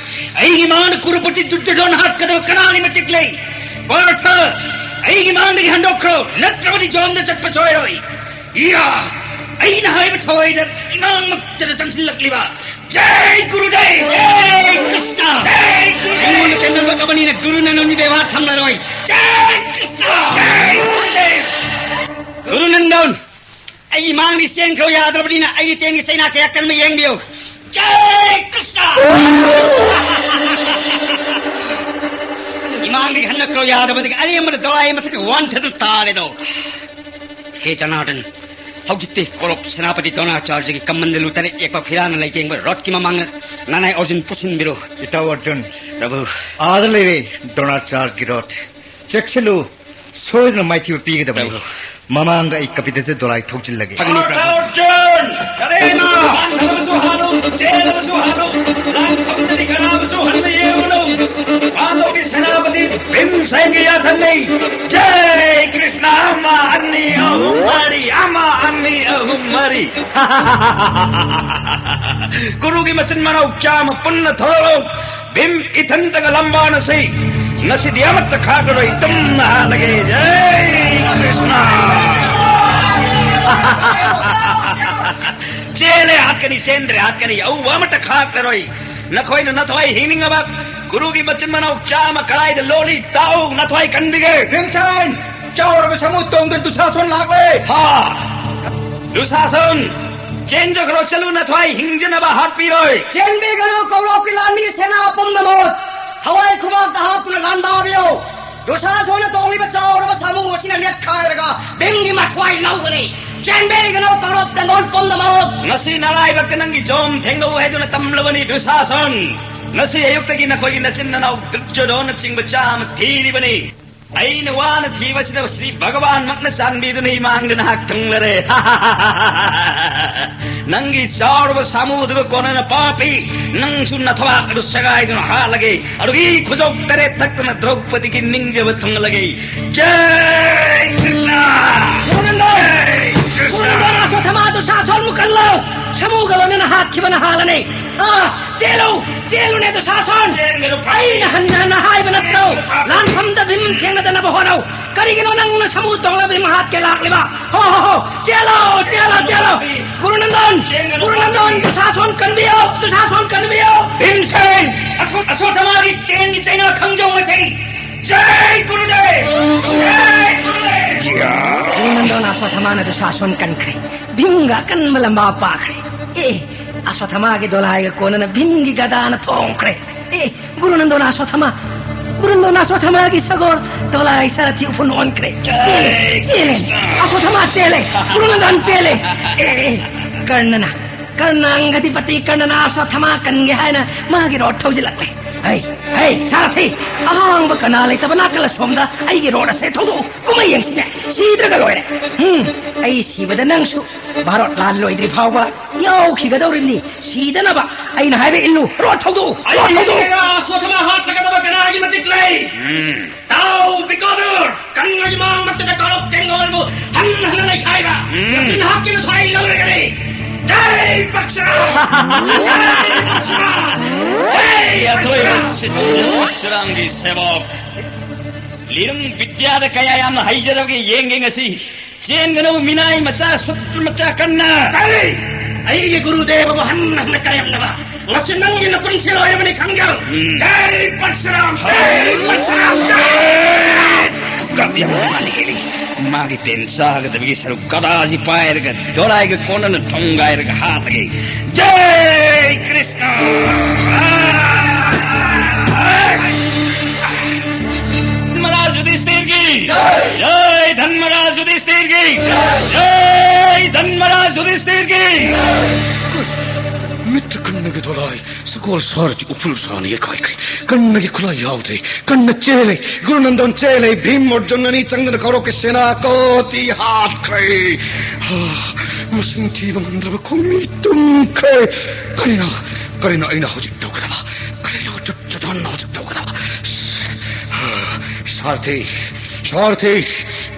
ꯑꯩꯒꯤ ꯃꯥꯡꯗ ꯀꯨꯔꯨꯄꯇꯤ ꯗꯨꯔꯖꯣꯙꯟ ꯍꯥꯠꯀꯗꯕ ꯀꯅꯥꯒꯤ ꯃꯇꯤꯛ ꯂꯩ? ꯄꯥꯔꯊ, ꯑꯩꯒꯤ ꯃꯥꯡꯗꯒꯤ ꯍꯟꯗꯣꯛꯈ꯭ꯔꯣ, ꯅꯠꯇ꯭ꯔꯕꯗꯤ ꯖꯣꯝꯗ ꯆꯠꯄ ꯁꯣꯏꯔꯣꯏ꯫ ꯏꯌꯥ! ꯑꯩꯅ ꯍꯥꯏꯕ ꯊꯋꯥꯏꯗ ꯏꯃꯥꯡꯃꯛꯇꯗ ꯆꯪꯁꯤꯜꯂꯛꯂꯤꯕ꯫ ꯖꯩ ꯒꯨꯔꯨꯗꯦꯕ! ꯖꯩ ꯀ꯭ꯔꯤꯁꯅ! ꯖꯩ ꯒꯨꯔꯨꯗꯦꯕ! ꯑꯩꯉꯣꯟꯗ ꯀꯩꯅꯣ ꯂꯣꯠꯂꯕꯅꯤꯅ ꯒꯨꯔꯨ ꯅꯟꯗꯣꯟꯒꯤ ꯕꯦꯕꯥꯔ ꯊꯝꯂꯔꯣꯏ꯫ ꯖꯩ ꯀ꯭ꯔꯤꯁꯅ! ꯖꯩ ꯒꯨꯔꯨꯗꯦꯕ! ꯒꯨꯔꯨ ꯅꯟꯗꯣꯟ! ꯑꯩꯒꯤ ꯃꯥꯡꯗꯒꯤ ꯆꯦꯟꯈ꯭ꯔꯣ ꯌꯥꯗ꯭ꯔꯕꯅꯤꯅ ꯑꯩꯒꯤ ꯇꯦꯟꯒꯤ ꯆꯩꯅꯥ ꯀꯌꯥ ꯀꯟꯕ ꯌꯦꯡꯕꯤꯌꯨ꯫ ꯖꯩ ꯀ꯭ꯔꯤꯁꯅ! ꯏꯃꯥꯡꯗꯒꯤ ꯍꯟꯅꯈ꯭ꯔꯣ ꯌꯥꯗꯕꯗꯒꯤ ꯑꯔꯦꯝꯕꯗ ꯗꯣꯂꯥꯏ ꯃꯊꯛꯇ ꯋꯥꯟꯊꯗꯨ ꯇꯥꯔꯦꯗꯣ꯫ ꯍꯦ ꯖꯅꯥꯔꯗꯟ, ꯍꯧꯖꯤꯛꯇꯤ ꯀꯧꯔꯞ ꯁꯦꯅꯥꯄꯇꯤ ꯗ꯭ꯔꯣꯅꯥꯆꯥꯔꯖꯒꯤ ꯀꯃꯟꯗ ꯂꯨꯇꯔꯦꯠ ꯌꯦꯛꯄ ꯐꯤꯔꯥꯅ ꯂꯩꯇꯦꯡꯕ ꯔꯣꯠꯀꯤ ꯃꯃꯥꯡꯗ ꯅꯅꯥꯏ ꯑꯔꯖꯨꯟ ꯄꯨꯁꯤꯟꯕꯤꯔꯣ꯫ ꯏꯇꯥꯎ ꯑꯔꯖꯨꯟ, ꯄ꯭ꯔꯚꯨ꯫ ꯑꯥꯗ ꯂꯩꯔꯦ ꯗ꯭ꯔꯣꯅꯥꯆꯥꯔꯖꯒꯤ ꯔꯣꯠ꯫ ꯆꯦꯛꯁꯤꯜꯂꯨ, ꯁꯣꯏꯗꯅ ꯃꯥꯏꯊꯤꯕ ꯄꯤꯒꯗꯕꯅꯤ꯫ ꯄ꯭ꯔꯚꯨ꯫ ꯃꯃꯥꯡꯗ ꯑꯩ ꯀꯄꯤꯗꯁꯦ ꯗꯣꯂꯥꯏ ꯊꯧꯖꯤꯜꯂꯒꯦ꯫ ꯐꯒꯅꯤ, ꯄ꯭ꯔꯚꯨ꯫ ꯑꯔꯖꯨꯟ! ꯀꯔꯦꯅ! ꯍꯟꯊꯕꯁꯨ ꯍꯥꯜꯂꯨ, ꯆꯦꯜꯂꯕꯁꯨ ꯍꯥꯜꯂꯨ, ꯂꯥꯟꯐꯝꯗꯗꯤ ꯀꯅꯥꯕꯨꯁꯨ ꯍꯟꯕ ꯌꯦꯡꯉꯨꯅꯨ꯫ ꯄꯥꯟꯗꯧꯒꯤ ꯁꯦꯅꯥꯄꯇꯤ ꯚꯤꯝꯁꯦꯟꯒꯤ ꯌꯥꯊꯪꯅꯤ꯫ ꯖꯩ ꯀ꯭ꯔꯤꯁꯅ! ꯑꯃ, ꯑꯅꯤ, ꯑꯍꯨꯝ, ꯃꯔꯤ꯫ ꯑꯃ, ꯑꯅꯤ, ꯑꯍꯨꯝ, ꯃꯔꯤ꯫ ꯀꯨꯔꯨꯒꯤ ꯃꯆꯤꯟ ꯃꯅꯥꯎ ꯆꯥꯝꯃ ꯄꯨꯟꯅ ꯊꯣꯔꯛꯂꯣ꯫ ꯚꯤꯝ ꯏꯊꯟꯇꯒ ꯂꯝꯕꯥꯅꯁꯤ꯫ ꯉꯁꯤꯗꯤ ꯑꯃꯠꯇ ꯈꯥꯛꯂꯔꯣꯏ꯫ ꯇꯨꯝꯅ ꯍꯥꯠꯂꯒꯦ꯫ ꯖꯩ ꯀ꯭ꯔꯤꯁꯅ! ꯆꯦꯜꯂꯦ ꯍꯥꯠꯀꯅꯤ, ꯆꯦꯟꯗ꯭ꯔꯦ ꯍꯥꯠꯀꯅꯤ꯫ ꯑꯎꯕ ꯑꯃꯠꯇ ꯈꯥꯛꯂꯔꯣꯏ꯫ ꯅꯈꯣꯏꯅ ꯅꯊꯋꯥꯏ ꯍꯤꯡꯅꯤꯡꯉꯕ ꯀꯨꯔꯨꯒꯤ ꯃꯆꯤꯟ ꯃꯅꯥꯎ ꯆꯥꯝꯃ ꯀꯗꯥꯏꯗ ꯂꯣꯜꯂꯤ? ꯇꯥꯎ, ꯅꯊꯋꯥꯏ ꯀꯟꯕꯤꯒꯦ꯫ ꯚꯤꯝꯁꯦꯟ! ꯆꯥꯎꯔꯕ ꯁꯥꯃꯨ ꯇꯣꯡꯗꯨꯅ ꯗꯨꯁꯥꯁꯣꯟ ꯂꯥꯛꯂꯦ꯫ ꯍꯥ! ꯗꯨꯁꯥꯁꯣꯟ! ꯆꯦꯟꯖꯈ꯭ꯔꯣ, ꯆꯠꯂꯨ, ꯅꯊ꯭ꯋꯥꯏ ꯍꯤꯡꯖꯅꯕ ꯍꯥꯠꯄꯤꯔꯣꯏ꯫ ꯆꯦꯟꯕꯤꯒꯅꯨ, ꯀꯧꯔꯣꯞꯀꯤ ꯂꯥꯟꯃꯤ ꯁꯦꯅꯥ ꯄꯨꯝꯅꯃꯛ ꯊꯋꯥꯏ ꯈꯨꯃꯥꯡꯗ ꯍꯥꯞꯇꯨꯅ ꯂꯥꯟꯗꯥꯕꯤꯌꯨ꯫ ꯗꯨꯁꯥꯁꯣꯟꯅ ꯇꯣꯡꯂꯤꯕ ꯆꯥꯎꯔꯕ ꯁꯥꯃꯨ ꯑꯁꯤꯅ ꯅꯦꯠꯈꯥꯏꯔꯒ ꯚꯤꯝꯒꯤ ꯃꯊ꯭ꯋꯥꯏ ꯂꯧꯒꯅꯤ꯫ ꯆꯦꯟꯕꯤꯒꯅꯨ, ꯀꯧꯔꯣꯞ ꯇꯦꯡꯒꯣꯜ ꯄꯨꯝꯅꯃꯛ꯫ ꯉꯁꯤ ꯅꯔꯥꯏꯕꯛꯇ ꯅꯪꯒꯤ ꯖꯣꯝ ꯊꯦꯡꯅꯧ ꯍꯥꯏꯗꯨꯅ ꯇꯝꯂꯕꯅꯤ, ꯗꯨꯁꯥꯁꯣꯟ꯫ ꯉꯁꯤ ꯑꯌꯨꯛꯇꯒꯤ ꯅꯈꯣꯏꯒꯤ ꯅꯆꯤꯟ ꯅꯅꯥꯎ ꯗꯨꯔꯖꯣꯙꯣꯟꯅꯆꯤꯡꯕ ꯆꯥꯝꯃ ꯊꯤꯔꯤꯕꯅꯤ꯫ ꯑꯩꯅ ꯋꯥꯅ ꯊꯤꯕꯁꯤꯗ ꯁ꯭ꯔꯤ ꯚꯒꯋꯥꯟꯃꯛꯅ ꯆꯥꯟꯕꯤꯗꯨꯅ ꯏꯃꯥꯡꯗ ꯅꯍꯥꯛ ꯊꯨꯡꯂꯔꯦ꯫ ꯅꯪꯒꯤ ꯆꯥꯎꯔꯕ ꯁꯥꯃꯨꯗꯨꯒ ꯀꯣꯟꯅꯅ ꯄꯥꯄꯤ, ꯅꯪꯁꯨ ꯅꯊꯕꯥꯛ ꯑꯗꯨ ꯁꯦꯒꯥꯏꯗꯨꯅ ꯍꯥꯠꯂꯒꯦ꯫ ꯑꯗꯨꯒꯤ ꯈꯨꯖꯧ ꯇꯔꯦꯠ ꯊꯛꯇꯅ ꯗ꯭ꯔꯧꯄꯗꯤꯒꯤ ꯅꯤꯡꯖꯕ ꯊꯨꯡꯍꯜꯂꯒꯦ꯫ ꯖꯩ ꯀ꯭ꯔꯤꯁꯅ! ꯒꯨꯔꯨꯅꯟꯗꯟ! ꯖꯩ ꯀ꯭ꯔꯤꯁꯅ! ꯒꯨꯔꯨꯅꯟꯗꯟ, ꯑꯁ꯭ꯋꯠꯊꯥꯃꯥ ꯗꯨꯁꯥꯁꯣꯟꯕꯨ ꯀꯜꯂꯣ! ꯁꯥꯃꯨꯒ ꯂꯣꯏꯅꯅ ꯍꯥꯠꯈꯤꯕꯅ ꯍꯥꯜꯂꯅꯤ꯫ ꯑꯥ, ꯆꯦꯜꯂꯨ! ꯆꯦꯜꯂꯨꯅꯦ ꯗꯨꯁꯥꯁꯣꯟ! ꯆꯦꯟꯒꯅꯨ, ꯄꯥꯄꯤ! ꯑꯩꯅ ꯍꯟꯅ ꯍꯟꯅ ꯍꯥꯏꯕ ꯅꯠꯇ꯭ꯔꯣ? ꯂꯥꯟꯐꯝꯗ ꯚꯤꯝ ꯊꯦꯡꯅꯗꯅꯕ ꯍꯣꯠꯅꯧ꯫ ꯀꯔꯤꯒꯤꯅꯣ ꯅꯪꯅ ꯁꯥꯃꯨ ꯇꯣꯡꯂꯕꯤ ꯃꯍꯥꯠꯀꯦ ꯂꯥꯛꯂꯤꯕ? ꯍꯣ, ꯍꯣ, ꯍꯣ! ꯆꯦꯜꯂꯣ, ꯆꯦꯜꯂꯣ, ꯆꯦꯜꯂꯣ! ꯒꯨꯔꯨꯅꯟꯗꯟ! ꯒꯨꯔꯨꯅꯟꯗꯟ! ꯗꯨꯁꯥꯁꯣꯟ ꯀꯟꯕꯤꯌꯣ! ꯗꯨꯁꯥꯁꯣꯟ ꯀꯟꯕꯤꯌꯣ! ꯚꯤꯝꯁꯦꯟ! ꯑꯁ꯭ꯋ-, ꯑꯁ꯭ꯋꯠꯊꯥꯃꯥꯒꯤ ꯀꯦꯟꯒꯤ ꯆꯩꯅꯥ ꯈꯪꯖꯧ ꯉꯁꯤ! ꯖꯩ ꯒꯨꯔꯨꯗꯦꯕ! ꯖꯩ ꯒꯨꯔꯨꯗꯦꯕ! ꯒꯨꯔꯨꯅꯟꯗꯟ ꯑꯁ꯭ꯋꯠꯊꯥꯃꯥꯅ ꯗꯨꯁꯥꯁꯣꯟ ꯀꯟꯈ꯭ꯔꯦ꯫ ꯚꯤꯝꯒ ꯑꯀꯟꯕ ꯂꯝꯕꯥ ꯄꯥꯈ꯭ꯔꯦ꯫ ꯑꯦ, ꯑꯁ꯭ꯋꯠꯊꯥꯃꯥꯒꯤ ꯗꯣꯂꯥꯏꯒ ꯀꯣꯟꯅꯅ ꯚꯤꯝꯒꯤ ꯒꯗꯥꯅ ꯊꯣꯝꯈ꯭ꯔꯦ꯫ ꯑꯦ, ꯒꯨꯔꯨꯅꯟꯗꯟ ꯑꯁ꯭ꯋꯠꯊꯥꯃꯥ! ꯒꯨꯔꯨꯅꯟꯗꯟ ꯑꯁ꯭ꯋꯠꯊꯥꯃꯥꯒꯤ ꯁꯒꯣꯜ ꯗꯣꯂꯥꯏ ꯁꯥꯔꯊꯤ ꯎꯐꯨꯟ ꯑꯣꯟꯈ꯭ꯔꯦ꯫ ꯆꯦꯜꯂꯦ, ꯆꯦꯜꯂꯦ꯫ ꯑꯁ꯭ꯋꯠꯊꯥꯃꯥ ꯆꯦꯜꯂꯦ꯫ ꯒꯨꯔꯨꯅꯟꯗꯟ ꯆꯦꯜꯂꯦ꯫ ꯑꯦ, ꯑꯦ, ꯀꯔꯅꯅ, ꯀꯔꯅ ꯑꯪꯒꯗꯤꯄꯇꯤ ꯀꯔꯅꯅ ꯑꯁ꯭ꯋꯠꯊꯥꯃꯥ ꯀꯟꯒꯦ ꯍꯥꯏꯅ ꯃꯥꯒꯤ ꯔꯣꯠ ꯊꯧꯖꯤꯜꯂꯛꯂꯦ꯫ ꯍꯩ, ꯍꯩ, ꯁꯥꯔꯊꯤ! ꯑꯍꯥꯡꯕ ꯀꯅꯥ ꯂꯩꯇꯕ ꯅꯥꯀꯜ ꯑꯁꯣꯝꯗ ꯑꯩꯒꯤ ꯔꯣꯠ ꯑꯁꯦ ꯊꯧꯗꯣꯛꯎ꯫ ꯀꯨꯝꯍꯩ ꯌꯦꯡꯁꯤꯅꯦ꯫ ꯁꯤꯗ꯭ꯔꯒ ꯂꯣꯏꯔꯦ꯫ ꯎꯝ, ꯑꯩ ꯁꯤꯕꯗ ꯅꯪꯁꯨ ꯚꯥꯔꯠ ꯂꯥꯟ ꯂꯣꯏꯗ꯭ꯔꯤ ꯐꯥꯎꯕ ꯌꯥꯎꯈꯤꯒꯗꯧꯔꯤꯕꯅꯤ꯫ ꯁꯤꯗꯅꯕ ꯑꯩꯅ ꯍꯥꯏꯕ ꯏꯜꯂꯨ꯫ ꯔꯣꯠ ꯊꯧꯗꯣꯛꯎ, ꯔꯣꯠ ꯊꯧꯗꯣꯛꯎ꯫ ꯑꯩꯒ ꯑꯁ꯭ꯋꯠꯊꯥꯃꯥ ꯍꯥꯠꯂꯒꯗꯕ ꯀꯅꯥꯒꯤ ꯃꯇꯤꯛ ꯂꯩ? ꯎꯝ꯫ ꯇꯥꯎ ꯕꯤꯀꯣꯗꯨꯔ! ꯀꯪꯂꯩꯃꯥꯡ ꯃꯠꯇꯗ ꯀꯧꯔꯛ ꯇꯦꯡꯒꯣꯜꯕꯨ ꯍꯟꯅ ꯍꯟꯅ ꯅꯩꯈꯥꯏꯕ꯫ ꯎꯝ꯫ ꯉꯁꯤ ꯅꯍꯥꯛꯀꯤ ꯅꯊ꯭ꯋꯥꯏ ꯂꯧꯔꯒꯅꯤ꯫ ꯖꯩ ꯄꯔꯁꯨꯔꯥꯝ! ꯖꯩ ꯄꯔꯁꯨꯔꯥꯝ! ꯍꯦ ꯑꯊꯣꯏꯕ ꯄꯔꯁꯨꯔꯥꯝ! ꯁꯤꯠ-, ꯄꯔꯁꯨꯔꯥꯝꯒꯤ ꯁꯦꯕꯣꯛ! ꯂꯤꯔꯨꯡ ꯕꯤꯗ꯭ꯌꯥꯗ ꯀꯌꯥ ꯌꯥꯝꯅ ꯍꯩꯖꯔꯕꯒꯦ ꯌꯦꯡꯒꯦ ꯉꯁꯤ꯫ ꯆꯦꯟꯒꯅꯨ ꯃꯤꯅꯥꯏ ꯃꯆꯥ, ꯁꯨꯠꯇ꯭ꯔ ꯃꯆꯥ ꯀꯟꯅ! ꯀꯔꯤ? ꯑꯩꯒꯤ ꯒꯨꯔꯨꯗꯦꯕꯕꯨ ꯍꯟꯅ ꯍꯟꯅ ꯀꯔꯦꯝꯅꯕ? ꯉꯁꯤ ꯅꯪꯒꯤ ꯅꯄꯨꯟꯁꯤ ꯂꯣꯏꯔꯕꯅꯤ ꯈꯪꯖꯧ꯫ ꯎꯝ꯫ ꯖꯩ ꯄꯔꯁꯨꯔꯥꯝ! ꯖꯩ ꯄꯔꯁꯨꯔꯥꯝ! ꯈꯨꯀꯞ ꯌꯥꯝ ꯃꯥꯅ ꯍꯦꯜꯂꯤ꯫ ꯃꯥꯒꯤ ꯇꯦꯟ ꯆꯥꯒꯗꯕꯒꯤ ꯁꯔꯨꯛ ꯒꯗꯥꯁꯤ ꯄꯥꯏꯔꯒ ꯗꯣꯂꯥꯏꯒ ꯀꯣꯟꯅꯅ ꯊꯣꯡꯒꯥꯏꯔꯒ ꯍꯥꯠꯂꯒꯦ꯫ ꯖꯩ ꯀ꯭ꯔꯤꯁꯅ! ꯙꯟꯃꯔꯥꯖ ꯌꯨꯙꯤꯁꯊꯤꯔꯒꯤ! ꯖꯩ! ꯙꯟꯃꯔꯥꯖ ꯌꯨꯙꯤꯁꯊꯤꯔꯒꯤ! ꯖꯩ! ꯙꯟꯃꯔꯥꯖ ꯌꯨꯙꯤꯁꯊꯤꯔꯒꯤ! ꯃꯤꯠ ꯀꯟꯅꯒꯤ ꯗꯣꯂꯥꯏ ꯁꯒꯣꯜ ꯁꯥꯔꯗꯤ ꯎꯐꯨꯜ ꯁꯥꯅ ꯌꯩꯈꯥꯏꯈ꯭ꯔꯦ꯫ ꯀꯟꯅꯒꯤ ꯈꯨꯠꯂꯥꯏ ꯌꯥꯎꯗ꯭ꯔꯦ꯫ ꯀꯟꯅ ꯆꯦꯜꯂꯦ꯫ ꯒꯨꯔꯨ ꯅꯟꯗꯣꯟ ꯆꯦꯜꯂꯦ꯫ ꯚꯤꯝ ꯑꯔꯖꯨꯟ ꯑꯅꯤ ꯆꯪꯗꯅ ꯀꯧꯔꯛꯀꯤ ꯁꯦꯅꯥ ꯀꯣꯇꯤ ꯍꯥꯠꯈ꯭ꯔꯦ꯫ ꯍꯥ, ꯃꯁꯤꯡ ꯊꯤꯕ ꯉꯝꯗ꯭ꯔꯕ ꯈꯣꯡꯃꯤ ꯇꯨꯝꯈ꯭ꯔꯦ꯫ ꯀꯔꯤꯅꯣ, ꯀꯔꯤꯅꯣ ꯑꯩꯅ ꯍꯧꯖꯤꯛ ꯇꯧꯒꯗꯕ? ꯀꯔꯤꯅꯣ ꯗꯨꯔꯖꯣꯙꯟꯅ ꯍꯧꯖꯤꯛ ꯇꯧꯒꯗꯕ? ꯍꯥ, ꯁꯥꯔꯊꯤ, ꯁꯥꯔꯊꯤ,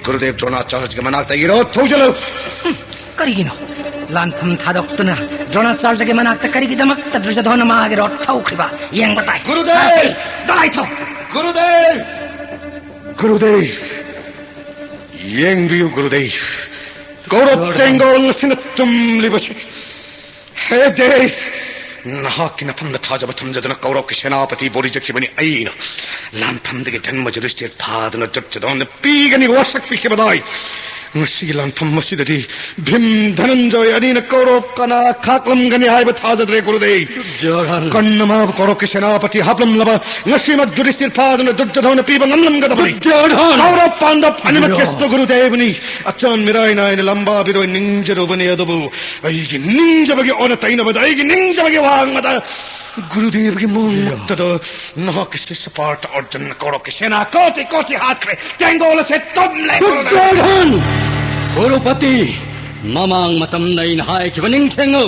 ꯒꯨꯔꯨꯗꯦꯕ ꯗ꯭ꯔꯣꯅꯥꯆꯥꯔꯌꯒꯤ ꯃꯅꯥꯛꯇ ꯏꯔꯣ ꯊꯧꯖꯤꯜꯂꯨ꯫ ꯀꯔꯤꯒꯤꯅꯣ? ꯂꯥꯟꯐꯝ ꯊꯥꯗꯣꯛꯇꯨꯅ ꯗ꯭ꯔꯣꯅꯥꯆꯥꯔꯌꯒꯤ ꯃꯅꯥꯛꯇ ꯀꯔꯤꯒꯤꯗꯃꯛꯇ ꯗꯨꯔꯖꯣꯙꯅ ꯃꯥꯒꯤ ꯔꯣꯠ ꯊꯧꯈ꯭ꯔꯤꯕ? ꯌꯦꯡꯕ ꯇꯥꯏ꯫ ꯒꯨꯔꯨꯗꯦꯕ! ꯁꯥꯔꯊꯤ, ꯗꯣꯂꯥꯏ ꯊꯧ! ꯒꯨꯔꯨꯗꯦꯕ! ꯒꯨꯔꯨꯗꯦꯕ! ꯌꯦꯡꯕꯤꯌꯨ ꯒꯨꯔꯨꯗꯦꯕ! ꯀꯧꯔꯕ ꯇꯦꯡꯒꯣꯜ ꯑꯁꯤꯅ ꯆꯨꯝꯂꯤꯕꯁꯤ꯫ ꯍꯦ ꯗꯦꯕ! ꯅꯍꯥꯛꯀꯤ ꯅꯐꯝꯗ ꯊꯥꯖꯕ ꯊꯝꯖꯗꯨꯅ ꯀꯧꯔꯕꯀꯤ ꯁꯦꯅꯥꯄꯇꯤꯕꯨ ꯔꯤꯖꯈꯤꯕꯅꯤ ꯑꯩꯅ꯫ ꯂꯥꯟꯐꯝꯗꯒꯤ ꯙꯔꯃ ꯌꯨꯙꯤꯁꯇꯤꯔ ꯐꯥꯗꯨꯅ ꯗꯨꯔꯖꯣꯙꯅ ꯄꯤꯒꯅꯤ ꯋꯥꯁꯛ ꯄꯤꯈꯤꯕꯗꯥꯏ꯫ ꯉꯁꯤꯒꯤ ꯂꯥꯟꯐꯝ ꯑꯁꯤꯗꯗꯤ ꯚꯤꯝ ꯙꯅꯟꯖꯣꯏ ꯑꯅꯤꯅ ꯀꯧꯔꯕ ꯀꯅꯥ ꯈꯥꯛꯂꯝꯒꯅꯤ ꯍꯥꯏꯕ ꯊꯥꯖꯗ꯭ꯔꯦ ꯒꯨꯔꯨꯗꯦꯕ꯫ ꯗꯨꯔꯖꯣꯙꯟ! ꯀꯟꯅ ꯃꯥꯕꯨ ꯀꯧꯔꯕꯀꯤ ꯁꯦꯅꯥꯄꯇꯤ ꯍꯥꯞꯂꯝꯂꯕ ꯉꯁꯤꯃꯛ ꯌꯨꯙꯤꯁꯇꯤꯔ ꯐꯥꯗꯨꯅ ꯗꯨꯔꯖꯣꯙꯅ ꯄꯤꯕ ꯉꯝꯂꯝꯒꯗꯕꯅꯤ꯫ ꯗꯨꯔꯖꯣꯙꯟ! ꯀꯧꯔꯕ ꯄꯥꯟꯗꯕ ꯑꯅꯤꯃꯛꯀꯤꯁꯨ ꯒꯨꯔꯨꯗꯦꯕꯅꯤ꯫ ꯑꯆꯥꯟ ꯃꯤꯔꯥꯏ ꯅꯥꯏꯅ ꯂꯝꯕꯥ ꯕꯤꯔꯣꯏ ꯅꯤꯡꯖꯔꯨꯕꯅꯤ, ꯑꯗꯨꯕꯨ ꯑꯩꯒꯤ ꯅꯤꯡꯖꯕꯒꯤ ꯑꯣꯟꯅ ꯇꯩꯅꯕꯗ, ꯑꯩꯒꯤ ꯅꯤꯡꯖꯕꯒꯤ ꯋꯥꯡꯃꯗ ꯒꯨꯔꯨꯗꯦꯕꯒꯤ ꯃꯣꯡꯃꯛꯇꯗ ꯅꯍꯥꯛꯀꯤ ꯁꯤꯁ꯭ꯌ ꯄꯥꯔꯊ ꯑꯔꯖꯨꯟꯅ ꯀꯧꯔꯕꯀꯤ ꯁꯦꯅꯥ ꯀꯣꯇꯤ ꯀꯣꯇꯤ ꯍꯥꯠꯈ꯭ꯔꯦ꯫ ꯇꯦꯡꯒꯣꯜ ꯑꯁꯦ ꯇꯨꯝꯂꯦ꯫ ꯗꯨꯔꯖꯣꯙꯟ! ꯒꯨꯔꯨꯄꯇꯤ, ꯃꯃꯥꯡ ꯃꯇꯝꯗ ꯑꯩꯅ ꯍꯥꯏꯈꯤꯕ ꯅꯤꯡꯁꯤꯡꯉꯨ꯫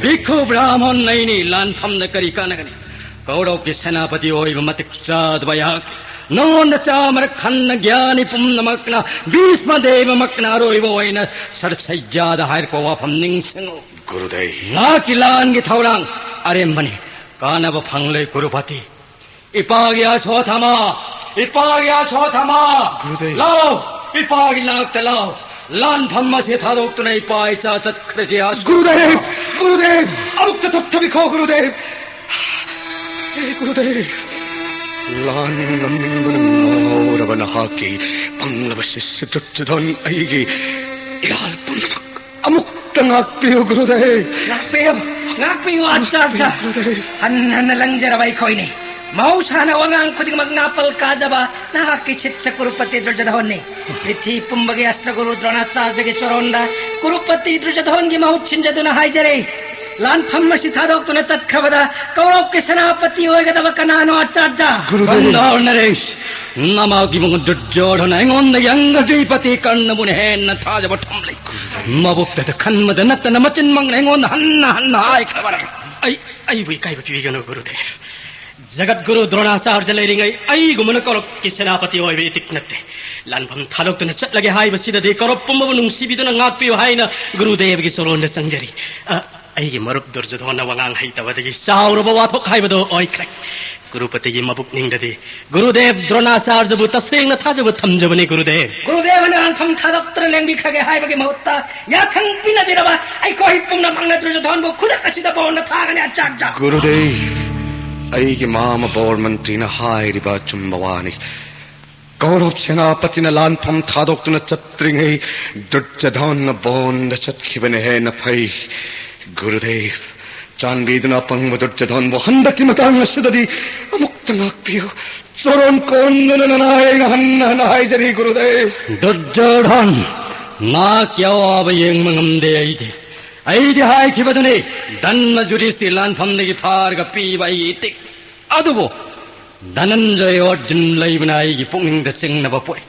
ꯚꯤꯛꯈꯨ ꯕ꯭ꯔꯥꯍꯃꯟ ꯑꯩꯅꯤ, ꯂꯥꯟꯐꯝꯗ ꯀꯔꯤ ꯀꯥꯟꯅꯒꯅꯤ? ꯀꯧꯔꯕꯀꯤ ꯁꯦꯅꯥꯄꯇꯤ ꯑꯣꯏꯕ ꯃꯇꯤꯛ ꯆꯥꯗꯕ ꯑꯩꯍꯥꯛ ꯅꯉꯣꯟꯗ ꯆꯥꯃꯔꯛ ꯍꯟꯅ ꯒ꯭ꯌꯥꯅꯤ ꯄꯨꯝꯅꯃꯛꯅ, ꯚꯤꯁꯃ ꯗꯦꯕꯃꯛꯅ ꯑꯔꯣꯏꯕ ꯑꯣꯏꯅ ꯁꯔꯁꯩꯖꯥꯗ ꯍꯥꯏꯔꯛꯄ ꯋꯥꯐꯝ ꯅꯤꯡꯁꯤꯡꯉꯨ꯫ ꯒꯨꯔꯨꯗꯦꯕ꯫ ꯉꯥꯏꯍꯥꯛꯀꯤ ꯂꯥꯟꯒꯤ ꯊꯧꯔꯥꯡ ꯑꯔꯦꯝꯕꯅꯤ, ꯀꯥꯟꯅꯕ ꯐꯪꯂꯣꯏ ꯒꯨꯔꯨꯄꯇꯤ꯫ ꯏꯄꯥꯒꯤ ꯑꯁꯣꯊꯃ, ꯏꯄꯥꯒꯤ ꯑꯁꯣꯊꯃ, ꯒꯨꯔꯨꯗꯦꯕ꯫ ꯂꯥꯛꯑꯣ, ꯏꯄꯥꯒꯤ ꯅꯥꯛꯇ ꯂꯥꯛꯑꯣ꯫ ꯂꯥꯟꯐꯝ ꯑꯁꯤ ꯊꯥꯗꯣꯛꯇꯨꯅ ꯏꯄꯥ ꯏꯆꯥ ꯆꯠꯈ꯭ꯔꯁꯤ, ꯑꯁꯣꯊꯃ꯫ ꯒꯨꯔꯨꯗꯦꯕ! ꯒꯨꯔꯨꯗꯦꯕ! ꯑꯃꯨꯛꯇ ꯊꯣꯛꯊꯕꯤꯈꯣ ꯒꯨꯔꯨꯗꯦꯕ! ꯍꯦ ꯒꯨꯔꯨꯗꯦꯕ! ꯂꯥꯟ ꯉꯝꯅꯤꯡꯕꯅ ꯉꯥꯎꯔꯕ ꯅꯍꯥꯛꯀꯤ ꯄꯪꯂꯕ ꯁꯤꯁ꯭ꯌ ꯗꯨꯔꯖꯣꯙꯟ ꯑꯩꯒꯤ ꯏꯔꯥꯜ ꯄꯨꯝꯅꯃꯛ ꯑꯃꯨꯛꯇ ꯉꯥꯛꯄꯤꯌꯨ ꯒꯨꯔꯨꯗꯦꯕ! ꯉꯥꯛꯄꯤꯌꯨ, ꯉꯥꯛꯄꯤꯌꯨ ꯑꯥꯆꯥꯔꯌ꯫ ꯒꯨꯔꯨꯗꯦꯕ! ꯍꯟ ꯍꯟꯅ ꯂꯪꯖꯔꯕ ꯑꯩꯈꯣꯏꯅꯤ꯫ ꯃꯍꯧꯁꯥꯅ ꯋꯥꯉꯥꯡ ꯈꯨꯗꯤꯡꯃꯛ ꯅꯥꯄꯜ ꯀꯥꯖꯕ ꯅꯍꯥꯛꯀꯤ ꯁꯤꯁ꯭ꯌ ꯀꯨꯔꯨꯄꯇꯤ ꯗꯨꯔꯖꯣꯙꯟꯅꯤ꯫ ꯄ꯭ꯔꯤꯊꯤ ꯄꯨꯝꯕꯒꯤ ꯑꯁ꯭ꯇ꯭ꯔ ꯒꯨꯔꯨ ꯗ꯭ꯔꯣꯅꯥꯆꯥꯔꯌꯒꯤ ꯆꯔꯣꯟꯗ ꯀꯨꯔꯨꯄꯇꯤ ꯗꯨꯔꯖꯣꯙꯟꯒꯤ ꯃꯍꯨꯠ ꯁꯤꯟꯖꯗꯨꯅ ꯍꯥꯏꯖꯔꯤ꯫ ꯂꯥꯟꯐꯝ ꯑꯁꯤ ꯊꯥꯗꯣꯛꯇꯨꯅ ꯆꯠꯈ꯭ꯔꯕꯗ ꯀꯧꯔꯕꯀꯤ ꯁꯦꯅꯥꯄꯇꯤ ꯑꯣꯏꯒꯗꯕ ꯀꯅꯥꯅꯣ, ꯑꯆꯥꯔꯖ? ꯒꯨꯔꯨꯗꯦꯕ꯫ ꯒꯟꯙꯥꯔ ꯅꯔꯦꯁ, ꯅꯃꯥꯒꯤ ꯃꯉꯣꯟ ꯗꯨꯔꯖꯣꯙꯅ ꯑꯩꯉꯣꯟꯗ ꯌꯪꯒꯗ꯭ꯔꯤꯄꯇꯤ ꯀꯔꯅꯕꯨꯅ ꯍꯦꯟꯅ ꯊꯥꯖꯕ ꯊꯝꯂꯤ꯫ ꯃꯕꯨꯛꯇꯗ ꯈꯟꯕꯗ ꯅꯠꯇꯅ ꯃꯆꯤꯟꯃꯛꯅ ꯑꯩꯉꯣꯟꯗ ꯍꯟꯅ ꯍꯟꯅ ꯍꯥꯏꯈ꯭ꯔꯕꯅꯤ꯫ ꯑꯩ, ꯑꯩꯕꯨ ꯏꯀꯥꯏꯕ ꯄꯤꯕꯤꯒꯅꯨ, ꯒꯨꯔꯨꯗꯦꯕ꯫ ꯖꯒꯠ ꯒꯨꯔꯨ ꯗ꯭ꯔꯣꯅꯥꯆꯥꯔꯖ ꯂꯩꯔꯤꯉꯩ ꯑꯩꯒꯨꯝꯕꯅ ꯀꯧꯔꯕꯀꯤ ꯁꯦꯅꯥꯄꯇꯤ ꯑꯣꯏꯕ ꯏꯇꯤꯛ ꯅꯠꯇꯦ꯫ ꯂꯥꯟꯐꯝ ꯊꯥꯗꯣꯛꯇꯨꯅ ꯆꯠꯂꯒꯦ ꯍꯥꯏꯕꯁꯤꯗꯗꯤ ꯀꯧꯔꯕ ꯄꯨꯝꯕꯕꯨ ꯅꯨꯡꯁꯤꯕꯤꯗꯨꯅ ꯉꯥꯛꯄꯤꯌꯨ ꯍꯥꯏꯅ ꯒꯨꯔꯨꯗꯦꯕꯒꯤ ꯆꯣꯔꯣꯟꯗ ꯆꯪꯖꯔꯤ꯫ ꯑ, ꯑꯩꯒꯤ ꯃꯔꯨꯞ ꯗꯨꯔꯖꯣꯙꯣꯟꯅ ꯋꯥꯉꯥꯡ ꯍꯩꯇꯕꯗꯒꯤ ꯆꯥꯎꯔꯕ ꯋꯥꯊꯣꯛ ꯍꯥꯏꯕꯗꯨ ꯑꯣꯏꯈ꯭ꯔꯦ꯫ ꯒꯨꯔꯨꯄꯇꯤꯒꯤ ꯃꯕꯨꯛꯅꯤꯡꯗꯗꯤ ꯒꯨꯔꯨꯗꯦꯕ ꯗ꯭ꯔꯣꯅꯥꯆꯥꯔꯖꯕꯨ ꯇꯁꯦꯡꯅ ꯊꯥꯖꯕ ꯊꯝꯖꯕꯅꯤ, ꯒꯨꯔꯨꯗꯦꯕ꯫ ꯒꯨꯔꯨꯗꯦꯕꯅ ꯂꯥꯟꯐꯝ ꯊꯥꯗꯣꯛꯇꯨꯅ ꯂꯦꯡꯕꯤꯈ꯭ꯔꯒꯦ ꯍꯥꯏꯕꯒꯤ ꯃꯍꯨꯠꯇ ꯌꯥꯊꯪ ꯄꯤꯅꯕꯤꯔꯕ ꯑꯩꯈꯣꯏ ꯄꯨꯝꯅꯃꯛꯅ ꯗꯨꯔꯖꯣꯙꯣꯟꯕꯨ ꯈꯨꯗꯛ ꯑꯁꯤꯗ ꯕꯣꯟꯗ ꯊꯥꯒꯅꯤ, ꯑꯆꯥꯔꯖ꯫ ꯒꯨꯔꯨꯗꯦꯕ, ꯑꯩꯒꯤ ꯃꯥꯃ ꯕꯣꯔ ꯃꯟꯇ꯭ꯔꯤꯅ ꯍꯥꯏꯔꯤꯕ ꯑꯆꯨꯝꯕ ꯋꯥꯅꯤ꯫ ꯀꯧꯔꯕ ꯁꯦꯅꯥꯄꯇꯤꯅ ꯂꯥꯟꯐꯝ ꯊꯥꯗꯣꯛꯇꯨꯅ ꯆꯠꯇ꯭ꯔꯤꯉꯩ ꯗꯨꯔꯖꯣꯙꯣꯟꯅ ꯕꯣꯟꯗ ꯆꯠꯈꯤꯕꯅ ꯍꯦꯟꯅ ꯐꯩ꯫ ꯒꯨꯔꯨꯗꯦꯕ, ꯆꯥꯟꯕꯤꯗꯨꯅ ꯑꯄꯪꯕ ꯗꯨꯔꯖꯣꯙꯣꯟꯕꯨ ꯍꯟꯗꯛꯀꯤ ꯃꯇꯥꯡ ꯑꯁꯤꯗꯗꯤ ꯑꯃꯨꯛꯇ ꯉꯥꯛꯄꯤꯌꯨ꯫ ꯆꯣꯔꯣꯟ ꯀꯣꯟꯗꯨꯅ ꯅꯅꯥꯏ ꯑꯩꯅ ꯍꯟꯅ ꯍꯟꯅ ꯍꯥꯏꯖꯔꯤ, ꯒꯨꯔꯨꯗꯦꯕ꯫ ꯗꯨꯔꯖꯣꯙꯟ, ꯅꯍꯥꯛꯀꯤ ꯑꯋꯥꯕ ꯌꯦꯡꯕ ꯉꯝꯗꯦ ꯑꯩꯗꯤ꯫ ꯑꯩꯗꯤ ꯍꯥꯏꯈꯤꯕꯗꯨꯅꯤ, ꯙꯟꯃ ꯌꯨꯙꯤꯁꯊꯤꯔ ꯂꯥꯟꯐꯝꯗꯒꯤ ꯐꯥꯔꯒ ꯄꯤꯕ ꯑꯩꯒꯤ ꯏꯇꯤꯛ꯫ ꯑꯗꯨꯕꯨ ꯙꯅꯟꯖꯌ ꯑꯔꯖꯨꯟ ꯂꯩꯕꯅ ꯑꯩꯒꯤ ꯄꯨꯛꯅꯤꯡꯗ ꯆꯤꯡꯅꯕ ꯄꯣꯛꯏ꯫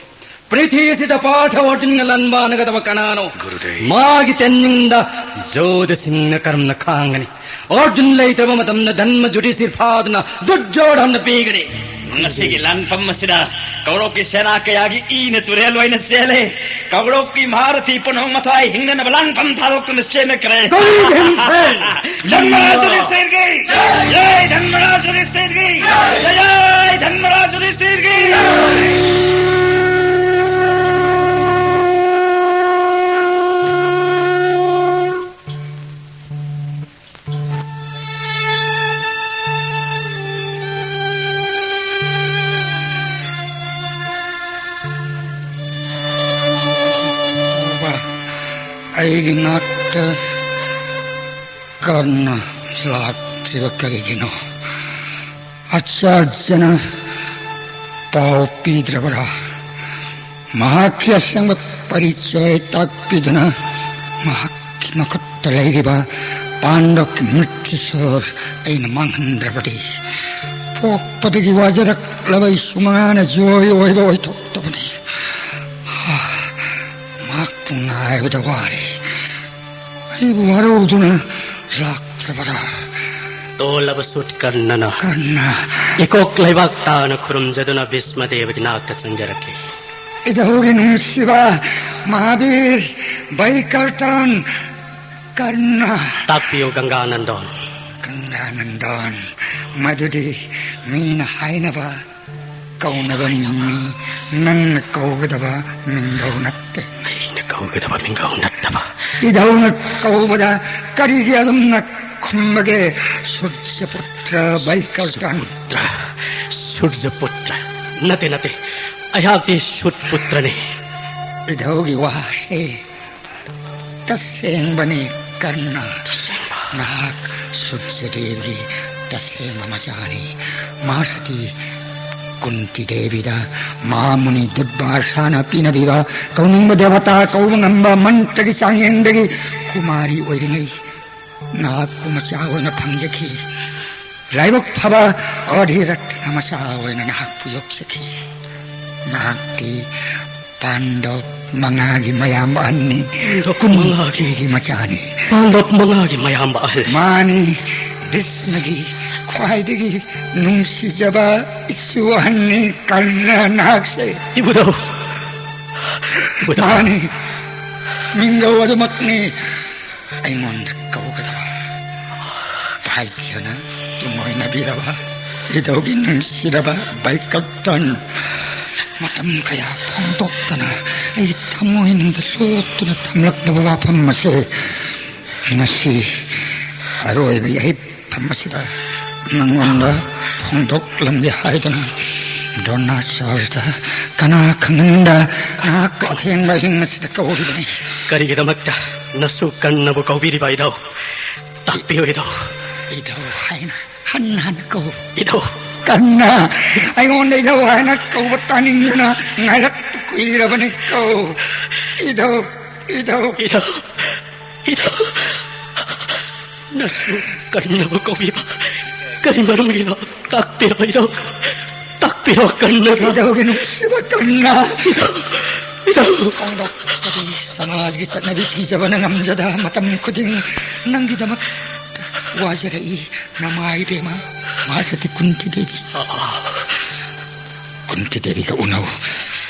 ꯄ꯭ꯔꯤꯊꯤ ꯑꯁꯤꯗ ꯄꯥꯔꯊ ꯑꯔꯖꯨꯟꯒ ꯂꯥꯟꯕꯥꯟꯅꯒꯗꯕ ꯀꯅꯥꯅꯣ? ꯒꯨꯔꯨꯗꯦꯕ꯫ ꯃꯥꯒꯤ ꯇꯦꯟꯖꯤꯡꯗ ꯖꯣꯙꯁꯤꯡꯅ ꯀꯔꯝꯅ ꯈꯥꯡꯒꯅꯤ? ꯑꯔꯖꯨꯟ ꯂꯩꯇ꯭ꯔꯕ ꯃꯇꯝꯗ ꯙꯟꯃ ꯌꯨꯙꯤꯁꯊꯤꯔ ꯐꯥꯗꯨꯅ ꯗꯨꯔꯖꯣꯙꯟꯗ ꯄꯤꯒꯅꯤ꯫ ꯉꯁꯤꯒꯤ ꯂꯥꯟꯐꯝ ꯑꯁꯤꯗ ꯀꯧꯔꯕꯀꯤ ꯁꯦꯅꯥ ꯀꯌꯥꯒꯤ ꯏꯅ ꯇꯨꯔꯦꯜ ꯑꯣꯏꯅ ꯆꯦꯜꯂꯦ꯫ ꯀꯧꯔꯕꯀꯤ ꯃꯍꯥꯔꯊꯤ ꯄꯨꯝꯅꯃꯛ ꯃꯊ꯭ꯋꯥꯏ ꯍꯤꯡꯅꯅꯕ ꯂꯥꯟꯐꯝ ꯊꯥꯗꯣꯛꯇꯨꯅ ꯆꯦꯟꯅꯈ꯭ꯔꯦ꯫ ꯀꯔꯤ ꯍꯤꯡꯁꯦ? ꯙꯔꯃꯔꯥꯖ ꯌꯨꯙꯤꯁꯊꯤꯔꯒꯤ ꯖꯌ! ꯙꯔꯃꯔꯥꯖ ꯌꯨꯙꯤꯁꯊꯤꯔꯒꯤ ꯖꯌ! ꯙꯔꯃꯔꯥꯖ ꯌꯨꯙꯤꯁꯊꯤꯔꯒꯤ ꯖꯌ! ꯑꯩꯒꯤ ꯅꯥꯛꯇ ꯀꯔꯅ ꯂꯥꯛꯇ꯭ꯔꯤꯕ ꯀꯔꯤꯒꯤꯅꯣ? ꯑꯆꯥꯔꯖꯅ ꯄꯥꯎ ꯄꯤꯗ꯭ꯔꯕꯔꯥ? ꯃꯍꯥꯛꯀꯤ ꯑꯁꯦꯡꯕ ꯄꯔꯤꯆꯣꯏ ꯇꯥꯛꯄꯤꯗꯨꯅ ꯃꯍꯥꯛꯀꯤ ꯃꯈꯨꯠꯇ ꯂꯩꯔꯤꯕ ꯄꯥꯟꯗꯕꯀꯤ ꯃ꯭ꯔꯤꯇ꯭ꯌꯨ ꯁꯣꯔ ꯑꯩꯅ ꯃꯥꯡꯍꯟꯗ꯭ꯔꯕꯗꯤ, ꯄꯣꯛꯄꯗꯒꯤ ꯋꯥꯖꯔꯛꯂꯕ ꯏꯁꯨ ꯃꯉꯥꯅ ꯖꯣꯏ ꯑꯣꯏꯕ ꯑꯣꯏꯊꯣꯛꯇꯕꯅꯤ꯫ ꯍꯥ, ꯃꯍꯥꯛꯄꯨ ꯉꯥꯏꯕꯗ ꯋꯥꯔꯦ꯫ ꯑꯩꯕꯨ ꯋꯥꯔꯧꯗꯨꯅ ꯂꯥꯛꯇ꯭ꯔꯕꯔꯥ? ꯇꯣꯜꯂꯕ ꯁꯨꯠ ꯀꯔꯅꯅ ꯀꯔꯅ꯫ ꯏꯀꯣꯛ ꯂꯩꯕꯥꯛ ꯇꯥꯅ ꯈꯨꯔꯨꯝꯖꯗꯨꯅ ꯚꯤꯁꯃ ꯗꯦꯕꯒꯤ ꯅꯥꯛꯇ ꯆꯪꯖꯔꯛꯂꯤ꯫ ꯏꯙꯧꯒꯤ ꯅꯨꯡꯁꯤꯕ ꯃꯍꯥꯕꯤꯔ ꯕꯩꯀꯔꯇꯟ ꯀꯔꯅ꯫ ꯇꯥꯛꯄꯤꯌꯨ ꯒꯪꯒꯥꯅꯟꯗꯣꯟ꯫ ꯒꯪꯒꯥꯅꯟꯗꯣꯟ, ꯃꯗꯨꯗꯤ ꯃꯤꯅ ꯍꯥꯏꯅꯕ ꯀꯧꯅꯕ ꯃꯤꯡꯅꯤ, ꯅꯪꯅ ꯀꯧꯒꯗꯕ ꯃꯤꯡꯒꯧ ꯅꯠꯇꯦ꯫ ꯑꯩꯅ ꯀꯧꯒꯗꯕ ꯃꯤꯡꯒꯧ ꯅꯠꯇꯕ꯫ ꯏꯙꯧꯅ ꯀꯧꯕꯗ ꯀꯔꯤꯒꯤ ꯑꯗꯨꯝꯅ ꯈꯨꯝꯕꯒꯦ, ꯁꯨꯔꯖꯄꯨꯇ꯭ꯔ ꯕꯩꯀꯔꯇꯟ? ꯁꯨꯔꯖꯄꯨꯇ꯭ꯔ, ꯁꯨꯔꯖꯄꯨꯇ꯭ꯔ꯫ ꯅꯠꯇꯦ, ꯅꯠꯇꯦ, ꯑꯩꯍꯥꯛꯇꯤ ꯁꯨꯠꯄꯨꯇ꯭ꯔꯅꯤ꯫ ꯏꯙꯧꯒꯤ ꯋꯥꯁꯦ ꯇꯁꯦꯡꯕꯅꯤ ꯀꯔꯅ꯫ ꯇꯁꯦꯡꯕ꯫ ꯅꯍꯥꯛ ꯁꯨꯔꯖꯗꯦꯕꯒꯤ ꯇꯁꯦꯡꯕ ꯃꯆꯥꯅꯤ꯫ ꯃꯍꯥꯁꯇꯤ ꯀꯨꯟꯇꯤ ꯗꯦꯕꯤꯗ ꯃꯍꯥꯃꯨꯅꯤ ꯗꯨꯔꯕꯥꯁꯥꯅ ꯄꯤꯅꯕꯤꯕ ꯀꯧꯅꯤꯡꯕ ꯗꯦꯕꯇꯥ ꯀꯧꯕ ꯉꯝꯕ ꯃꯟꯇ꯭ꯔꯒꯤ ꯆꯥꯡꯌꯦꯡꯗꯒꯤ ꯀꯨꯃꯥꯔꯤ ꯑꯣꯏꯔꯤꯉꯩ ꯅꯍꯥꯛꯄꯨ ꯃꯆꯥ ꯑꯣꯏꯅ ꯐꯪꯖꯈꯤ꯫ ꯂꯥꯏꯕꯛ ꯐꯕ ꯑꯣꯙꯤꯔꯠꯅ ꯃꯆꯥ ꯑꯣꯏꯅ ꯅꯍꯥꯛꯄꯨ ꯌꯣꯛꯆꯈꯤ꯫ ꯅꯍꯥꯛꯇꯤ ꯄꯥꯟꯗꯕ ꯃꯉꯥꯒꯤ ꯃꯌꯥꯝꯕ ꯑꯍꯟꯅꯤ꯫ ꯄꯥꯟꯗꯕ ꯃꯉꯥꯒꯤ ꯀꯨꯟꯇꯤꯒꯤ ꯃꯆꯥꯅꯤ꯫ ꯄꯥꯟꯗꯕ ꯃꯉꯥꯒꯤ ꯃꯌꯥꯝꯕ ꯑꯍꯜ꯫ ꯃꯥꯅꯤ, ꯚꯤꯁꯃꯒꯤ ꯈ꯭ꯋꯥꯏꯗꯒꯤ ꯅꯨꯡꯁꯤꯖꯕ ꯏꯁꯨ ꯑꯍꯟꯅꯤ ꯀꯔꯅ ꯅꯍꯥꯛꯁꯦ꯫ ꯏꯕꯨꯙꯧ! ꯏꯕꯨꯙꯧ! ꯃꯥꯅꯤ, ꯃꯤꯡꯒꯧ ꯑꯗꯨꯃꯛꯅꯤ꯫ ꯑꯩꯉꯣꯟꯗ ꯀꯧꯒꯗꯕ ꯚꯥꯒ꯭ꯌꯅ ꯇꯨꯡꯑꯣꯏꯅꯕꯤꯔꯕ ꯏꯙꯧꯒꯤ ꯅꯨꯡꯁꯤꯔꯕ ꯕꯩꯀꯔꯇꯟ꯫ ꯃꯇꯝ ꯀꯌꯥ ꯐꯣꯡꯗꯣꯛꯇꯅ ꯑꯩꯒꯤ ꯊꯃꯣꯏꯅꯨꯡꯗ ꯂꯣꯠꯇꯨꯅ ꯊꯝꯂꯛꯂꯕ ꯋꯥꯐꯝ ꯑꯁꯦ ꯉꯁꯤ ꯑꯔꯣꯏꯕ ꯌꯥꯏꯐꯝ ꯑꯁꯤꯗ ꯅꯉꯣꯟꯗ ꯐꯣꯡꯗꯣꯛꯂꯝꯒꯦ ꯍꯥꯏꯗꯨꯅ ꯗ꯭ꯔꯣꯅꯥꯆꯥꯔꯌꯗ ꯀꯅꯥ ꯈꯪꯍꯟꯗ ꯅꯍꯥꯛꯄꯨ ꯑꯊꯦꯡꯕ ꯑꯍꯤꯡ ꯑꯁꯤꯗ ꯀꯧꯔꯤꯕꯅꯤ꯫ ꯀꯔꯤꯒꯤꯗꯃꯛꯇ ꯅꯁꯨ ꯀꯔꯅꯕꯨ ꯀꯧꯕꯤꯔꯤꯕ ꯏꯙꯧ? ꯇꯥꯛꯄꯤꯌꯨ ꯏꯙꯧ꯫ ꯏꯙꯧ ꯍꯥꯏꯅ ꯍꯟꯅ ꯍꯟꯅ ꯀꯧ꯫ ꯏꯙꯧ꯫ ꯀꯔꯅ, ꯑꯩꯉꯣꯟꯗ ꯏꯙꯧ ꯍꯥꯏꯅ ꯀꯧꯕ ꯇꯥꯅꯤꯡꯗꯨꯅ ꯉꯥꯏꯔꯛꯄ ꯀꯨꯏꯔꯕꯅꯤ꯫ ꯀꯧ꯫ ꯏꯙꯧ, ꯏꯙꯧ꯫ ꯏꯙꯧ, ꯏꯙꯧ꯫ ꯅꯁꯨ ꯀꯔꯅꯕꯨ ꯀꯧꯕꯤꯕ ꯀꯔꯤ ꯃꯔꯝꯒꯤꯅꯣ? ꯇꯥꯛꯄꯤꯔꯣ, ꯏꯙꯧ꯫ ꯇꯥꯛꯄꯤꯔꯣ, ꯀꯔꯅ꯫ ꯏꯙꯧꯒꯤ ꯅꯨꯡꯁꯤꯕ ꯀꯔꯅ꯫ ꯏꯙꯧ, ꯏꯙꯧ꯫ ꯐꯣꯡꯗꯣꯛꯄꯗꯤ ꯁꯃꯥꯖꯒꯤ ꯆꯠꯅꯕꯤ ꯀꯤꯖꯕꯅ ꯉꯝꯖꯗ ꯃꯇꯝ ꯈꯨꯗꯤꯡ ꯅꯪꯒꯤꯗꯃꯛꯇ ꯋꯥꯖꯔꯛꯏ꯫ ꯅꯃꯥ ꯏꯕꯦꯝꯃ ꯃꯍꯥꯁꯇꯤ ꯀꯨꯟꯇꯤ ꯗꯦꯕꯤ꯫ ꯑ, ꯑ꯫ ꯀꯨꯟꯇꯤ ꯗꯦꯕꯤꯒ ꯎꯅꯧ꯫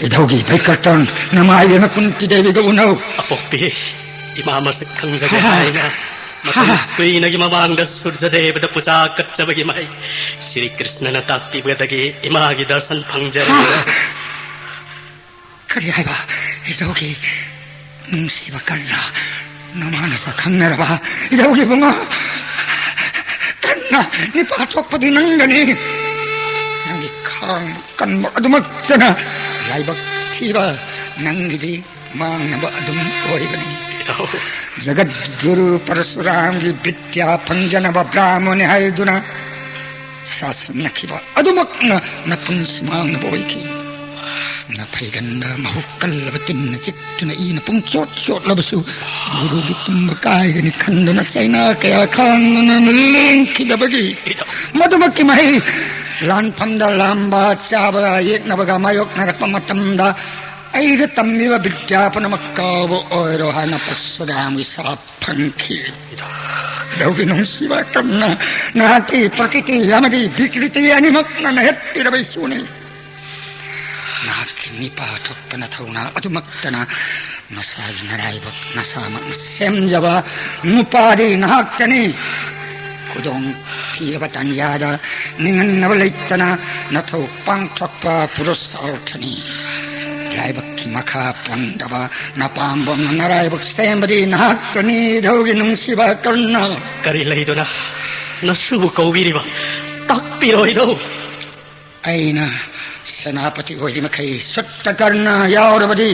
ꯏꯙꯧꯒꯤ ꯕꯩꯀꯔꯇꯟ ꯅꯃꯥ ꯏꯕꯦꯝꯃ ꯀꯨꯟꯇꯤ ꯗꯦꯕꯤꯒ ꯎꯅꯧ꯫ ꯑꯄꯣꯛꯄꯤ ꯏꯃꯥ ꯃꯁꯛ ꯈꯪꯖꯒꯦ ꯍꯥꯏꯅ ꯃꯇꯝ ꯀꯨꯏꯅꯒꯤ ꯃꯃꯥꯡꯗ ꯁꯨꯔꯖꯗꯦꯕꯗ ꯄꯨꯖꯥ ꯀꯠꯆꯕꯒꯤ ꯃꯍꯩ ꯁ꯭ꯔꯤ ꯀ꯭ꯔꯤꯁꯅꯅ ꯇꯥꯛꯄꯤꯕꯗꯒꯤ ꯏꯃꯥꯒꯤ ꯗꯔꯁꯟ ꯐꯪꯖꯔꯦ꯫ ꯀꯔꯤ ꯍꯥꯏꯕ? ꯏꯙꯧꯒꯤ ꯅꯨꯡꯁꯤꯕ ꯀꯔꯅ, ꯅꯃꯥ ꯅꯁꯥ ꯈꯪꯅꯔꯕ ꯏꯙꯧꯒꯤ ꯏꯕꯨꯡꯉꯣ? ꯀꯔꯅ, ꯅꯤꯄꯥ ꯊꯣꯛꯄꯗꯤ ꯅꯪꯗꯅꯤ꯫ ꯅꯪꯒꯤ ꯈꯥꯡꯕ ꯀꯟꯕ ꯑꯗꯨꯃꯛꯇꯅ ꯂꯥꯏꯕꯛ ꯊꯤꯕ ꯅꯪꯒꯤꯗꯤ ꯃꯥꯡꯅꯕ ꯑꯗꯨꯝ ꯑꯣꯏꯕꯅꯤ꯫ ꯏꯙꯧ꯫ ꯖꯒꯠꯒꯨꯔꯨ ꯄꯔꯁꯨꯔꯥꯝꯒꯤ ꯕꯤꯗ꯭ꯌꯥ ꯐꯪꯖꯅꯕ ꯕ꯭ꯔꯥꯍꯃꯣꯅꯤ ꯍꯥꯏꯗꯨꯅ ꯁꯥꯁꯟꯅꯈꯤꯕ ꯑꯗꯨꯃꯛꯅ ꯅꯄꯨꯟꯁꯤ ꯃꯥꯡꯅꯕ ꯑꯣꯏꯈꯤ꯫ ꯅꯐꯩꯒꯟꯗ ꯃꯍꯨ ꯀꯜꯂꯕ ꯇꯤꯟꯅ ꯆꯤꯛꯇꯨꯅ ꯏꯅ ꯄꯨꯡꯆꯣꯠ ꯆꯣꯠꯂꯕꯁꯨ ꯒꯨꯔꯨꯒꯤ ꯇꯨꯝꯕ ꯀꯥꯏꯒꯅꯤ ꯈꯟꯗꯨꯅ ꯆꯩꯅꯥ ꯀꯌꯥ ꯈꯥꯡꯗꯨꯅ ꯂꯦꯡꯈꯤꯗꯕꯒꯤ ꯃꯗꯨꯃꯛꯀꯤ ꯃꯍꯩ ꯂꯥꯟꯐꯝꯗ ꯂꯥꯝꯕ, ꯆꯥꯕ, ꯌꯦꯛꯅꯕꯒ ꯃꯥꯌꯣꯛꯅꯔꯛꯄ ꯃꯇꯝꯗ ꯑꯩꯗ ꯇꯝꯕꯤꯕ ꯕꯤꯗ꯭ꯌꯥ ꯄꯨꯝꯅꯃꯛ ꯀꯥꯎꯕ ꯑꯣꯏꯔꯣ ꯍꯥꯏꯅ ꯄꯔꯁꯨꯔꯥꯝꯒꯤ ꯁꯥꯞ ꯐꯪꯈꯤ꯫ ꯏꯙꯧꯒꯤ ꯅꯨꯡꯁꯤꯕ ꯀꯔꯅ, ꯅꯍꯥꯛꯀꯤ ꯄ꯭ꯔꯀꯤꯇꯤ ꯑꯃꯗꯤ ꯕꯤꯀ꯭ꯔꯤꯇꯤ ꯑꯅꯤꯃꯛꯅ ꯅꯍꯦꯠꯄꯤꯔꯕ ꯏꯁꯨꯅꯤ꯫ ꯅꯍꯥꯛꯀꯤ ꯅꯤꯄꯥ ꯊꯣꯛꯄ ꯅꯊꯧꯅꯥ ꯑꯗꯨꯃꯛꯇꯅ ꯅꯁꯥꯒꯤ ꯅꯔꯥꯏꯕꯛ ꯅꯁꯥꯃꯛꯅ ꯁꯦꯝꯖꯕ ꯅꯨꯄꯥꯗꯤ ꯅꯍꯥꯛꯇꯅꯤ꯫ ꯈꯨꯗꯣꯡ ꯊꯤꯔꯕ ꯇꯥꯟꯖꯥꯗ ꯅꯤꯡꯍꯟꯅꯕ ꯂꯩꯇꯅ ꯅꯊꯧ ꯄꯥꯡꯊꯣꯛꯄ ꯄꯨꯔꯨꯁꯥꯔꯊꯅꯤ꯫ ꯂꯥꯏꯕꯛꯀꯤ ꯃꯈꯥ ꯄꯣꯟꯗꯕ ꯅꯄꯥꯝꯕꯣꯝꯅ ꯅꯔꯥꯏꯕꯛ ꯁꯦꯝꯕꯗꯤ ꯅꯍꯥꯛꯇꯅꯤ, ꯏꯙꯧꯒꯤ ꯅꯨꯡꯁꯤꯕ ꯀꯔꯅ꯫ ꯀꯔꯤ ꯂꯩꯗꯨꯅ ꯅꯁꯨꯕꯨ ꯀꯧꯕꯤꯔꯤꯕ? ꯇꯥꯛꯄꯤꯔꯣ, ꯏꯙꯧ꯫ ꯑꯩꯅ ꯁꯦꯅꯥꯄꯇꯤ ꯑꯣꯏꯔꯤ ꯃꯈꯩ ꯁꯨꯠꯇ ꯀꯔꯅ ꯌꯥꯎꯔꯕꯗꯤ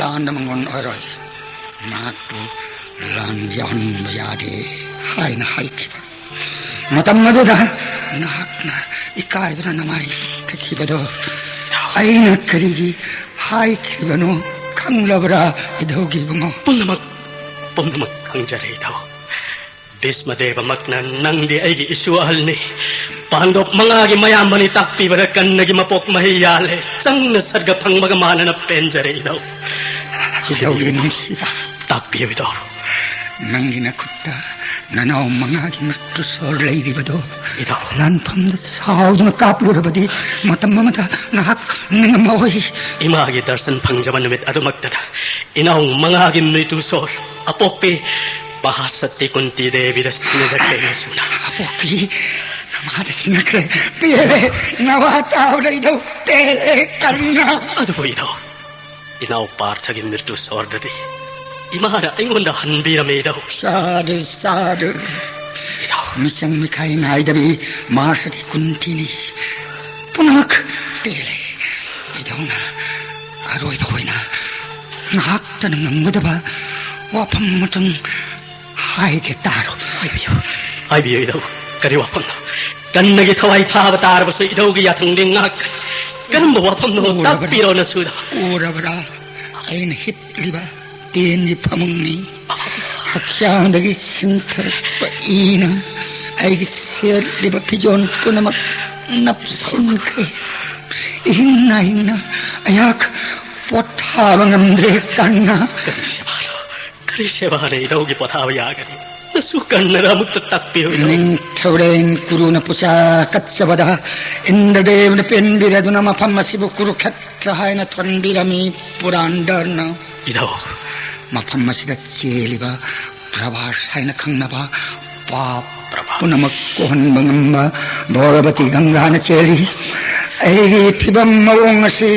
ꯂꯥꯟꯗ ꯃꯉꯣꯟ ꯑꯣꯏꯔꯣꯏ꯫ ꯃꯍꯥꯛꯄꯨ ꯂꯥꯟ ꯌꯥꯎꯍꯟꯕ ꯌꯥꯗꯦ ꯍꯥꯏꯅ ꯍꯥꯏꯈꯤꯕ ꯃꯇꯝ ꯑꯗꯨꯗ ꯅꯍꯥꯛꯅ ꯏꯀꯥꯏꯕꯅ ꯅꯃꯥꯏ ꯊꯛꯈꯤꯕꯗꯣ ꯑꯩꯅ ꯀꯔꯤꯒꯤ ꯍꯥꯏꯈꯤꯕꯅꯣ ꯈꯪꯂꯕ꯭ꯔꯥ, ꯏꯙꯧꯒꯤ ꯏꯕꯨꯡꯉꯣ? ꯄꯨꯝꯅꯃꯛ, ꯄꯨꯝꯅꯃꯛ ꯈꯪꯖꯔꯦ, ꯏꯙꯧ꯫ ꯚꯤꯁꯃꯗꯦꯕꯃꯛꯅ "ꯅꯪꯗꯤ ꯑꯩꯒꯤ ꯏꯁꯨ ꯑꯍꯜꯅꯤ, ꯄꯥꯟꯗꯣꯞ ꯃꯉꯥꯒꯤ ꯃꯌꯥꯝꯕꯅꯤ" ꯇꯥꯛꯄꯤꯕꯗ ꯀꯟꯅꯒꯤ ꯃꯄꯣꯛ ꯃꯍꯩ ꯌꯥꯜꯂꯦ꯫ ꯆꯪꯅ ꯁꯔꯒ ꯐꯪꯕꯒ ꯃꯥꯟꯅꯅ ꯄꯦꯟꯖꯔꯦ ꯏꯙꯧ꯫ ꯏꯙꯧꯒꯤ ꯅꯨꯡꯁꯤꯕ꯫ ꯇꯥꯛꯄꯤꯌꯨ ꯏꯙꯧ꯫ ꯅꯪꯒꯤ ꯅꯈꯨꯠꯇ ꯅꯅꯥꯎ ꯃꯉꯥꯒꯤ ꯃ꯭ꯔꯤꯇꯨ ꯁꯣꯔ ꯂꯩꯔꯤꯕꯗꯣ ꯏꯙꯧ꯫ ꯂꯥꯟꯐꯝꯗ ꯁꯥꯎꯗꯨꯅ ꯀꯥꯞꯂꯨꯔꯕꯗꯤ ꯃꯇꯝ ꯑꯃꯗ ꯅꯍꯥꯛ ꯅꯤꯡꯉꯝꯃꯣꯏ꯫ ꯏꯃꯥꯒꯤ ꯗꯔꯁꯟ ꯐꯪꯖꯕ ꯅꯨꯃꯤꯠ ꯑꯗꯨꯃꯛꯇꯗ ꯏꯅꯥꯎ ꯃꯉꯥꯒꯤ ꯃ꯭ꯔꯤꯇꯨ ꯁꯣꯔ ꯑꯄꯣꯛꯄꯤ ꯃꯍꯥꯁꯛꯇꯤ ꯀꯨꯟꯇꯤ ꯗꯦꯕꯤꯗ ꯁꯤꯟꯅꯖꯈ꯭ꯔꯦ ꯅꯁꯨꯅ꯫ ꯑꯄꯣꯛꯄꯤ ꯅꯃꯥꯗ ꯁꯤꯟꯅꯈ꯭ꯔꯦ꯫ ꯄꯦꯜꯂꯦ꯫ ꯅꯋꯥ ꯇꯥꯕꯗ ꯏꯙꯧ ꯄꯦꯜꯂꯦ꯫ ꯀꯔꯨꯅꯥ꯫ ꯑꯗꯨꯕꯨ ꯏꯙꯧ, ꯏꯅꯥꯎ ꯄꯥꯔꯊꯒꯤ ꯃ꯭ꯔꯤꯇꯨ ꯁꯣꯔꯗꯗꯤ ꯏꯃꯥꯅ ꯑꯩꯉꯣꯟꯗ ꯍꯟꯕꯤꯔꯝꯃꯤ ꯏꯙꯧ꯫ ꯁꯥꯗꯨ ꯁꯥꯗꯨ꯫ ꯏꯙꯧ꯫ ꯃꯤꯆꯪ ꯃꯤꯈꯥꯏ ꯅꯥꯏꯗꯕꯤ ꯃꯍꯥꯁꯛꯇꯤ ꯀꯨꯟꯇꯤꯅꯤ꯫ ꯄꯨꯝꯅꯃꯛ ꯄꯦꯜꯂꯦ꯫ ꯏꯙꯧꯅ ꯑꯔꯣꯏꯕ ꯑꯣꯏꯅ ꯉꯥꯏꯍꯥꯛꯇꯅ ꯉꯝꯒꯗꯕ ꯋꯥꯐꯝ ꯑꯃꯇꯪ ꯍꯥꯏꯒꯦ ꯇꯥꯔꯣ꯫ ꯍꯥꯏꯕꯤꯌꯨ, ꯍꯥꯏꯕꯤꯌꯨ ꯏꯙꯧ꯫ ꯀꯔꯤ ꯋꯥꯐꯝꯅꯣ? ꯀꯟꯅꯒꯤ ꯊꯋꯥꯏ ꯊꯥꯕ ꯇꯥꯔꯕꯁꯨ ꯏꯙꯧꯒꯤ ꯌꯥꯊꯪꯗꯤ ꯉꯥꯛꯀꯅꯤ꯫ ꯀꯔꯝꯕ ꯋꯥꯐꯝꯅꯣ? ꯎꯔꯕꯔꯥ? ꯇꯥꯛꯄꯤꯔꯣ ꯅꯁꯨꯗ꯫ ꯎꯔꯕꯔꯥ? ꯑꯩꯅ ꯍꯤꯞꯂꯤꯕ ꯇꯦꯟꯒꯤ ꯐꯃꯨꯡꯅꯤ꯫ ꯍꯛꯆꯥꯡꯗꯒꯤ ꯁꯤꯟꯊꯔꯛꯄ ꯏꯅ ꯑꯩꯒꯤ ꯁꯦꯠꯂꯤꯕ ꯐꯤꯖꯣꯜ ꯄꯨꯝꯅꯃꯛ ꯅꯞꯁꯤꯟꯈ꯭ꯔꯦ꯫ ꯏꯍꯤꯡ ꯅꯥꯍꯤꯡꯅ ꯑꯩꯍꯥꯛ ꯄꯣꯊꯥꯕ ꯉꯝꯗ꯭ꯔꯦ꯫ ꯀꯟꯅ꯫ ꯀꯔꯤ ꯁꯦꯕꯥꯅꯣ? ꯀꯔꯤ ꯁꯦꯕꯥꯅ ꯏꯙꯧꯒꯤ ꯄꯣꯊꯥꯕ ꯌꯥꯒꯅꯤ? ꯅꯁꯨ ꯀꯟꯅꯗ ꯑꯃꯨꯛꯇ ꯇꯥꯛꯄꯤꯌꯨ ꯏꯙꯧ꯫ ꯅꯤꯡꯊꯧꯔꯦꯟ ꯀꯨꯔꯨꯅ ꯄꯨꯆꯥ ꯀꯠꯆꯕꯗ ꯏꯟꯗ꯭ꯔꯗꯦꯕꯅ ꯄꯦꯟꯕꯤꯔꯗꯨꯅ ꯃꯐꯝ ꯑꯁꯤꯕꯨ ꯀꯨꯔꯨꯈꯦꯇ꯭ꯔ ꯍꯥꯏꯅ ꯊꯣꯟꯕꯤꯔꯝꯃꯤ꯫ ꯄꯨꯔꯥꯟꯗꯔꯅ ꯏꯙꯧ꯫ ꯃꯐꯝ ꯑꯁꯤꯗ ꯆꯦꯜꯂꯤꯕ ꯄ꯭ꯔꯚꯥꯁ ꯍꯥꯏꯅ ꯈꯪꯅꯕ ꯄꯥꯞ ꯄ꯭ꯔꯚꯥꯁ꯫ ꯄꯨꯝꯅꯃꯛ ꯀꯣꯛꯍꯟꯕ ꯉꯝꯕ ꯚꯒꯕꯇꯤ ꯒꯪꯒꯥꯅ ꯆꯦꯜꯂꯤ꯫ ꯑꯩꯒꯤ ꯐꯤꯕꯝ ꯃꯑꯣꯡ ꯑꯁꯤ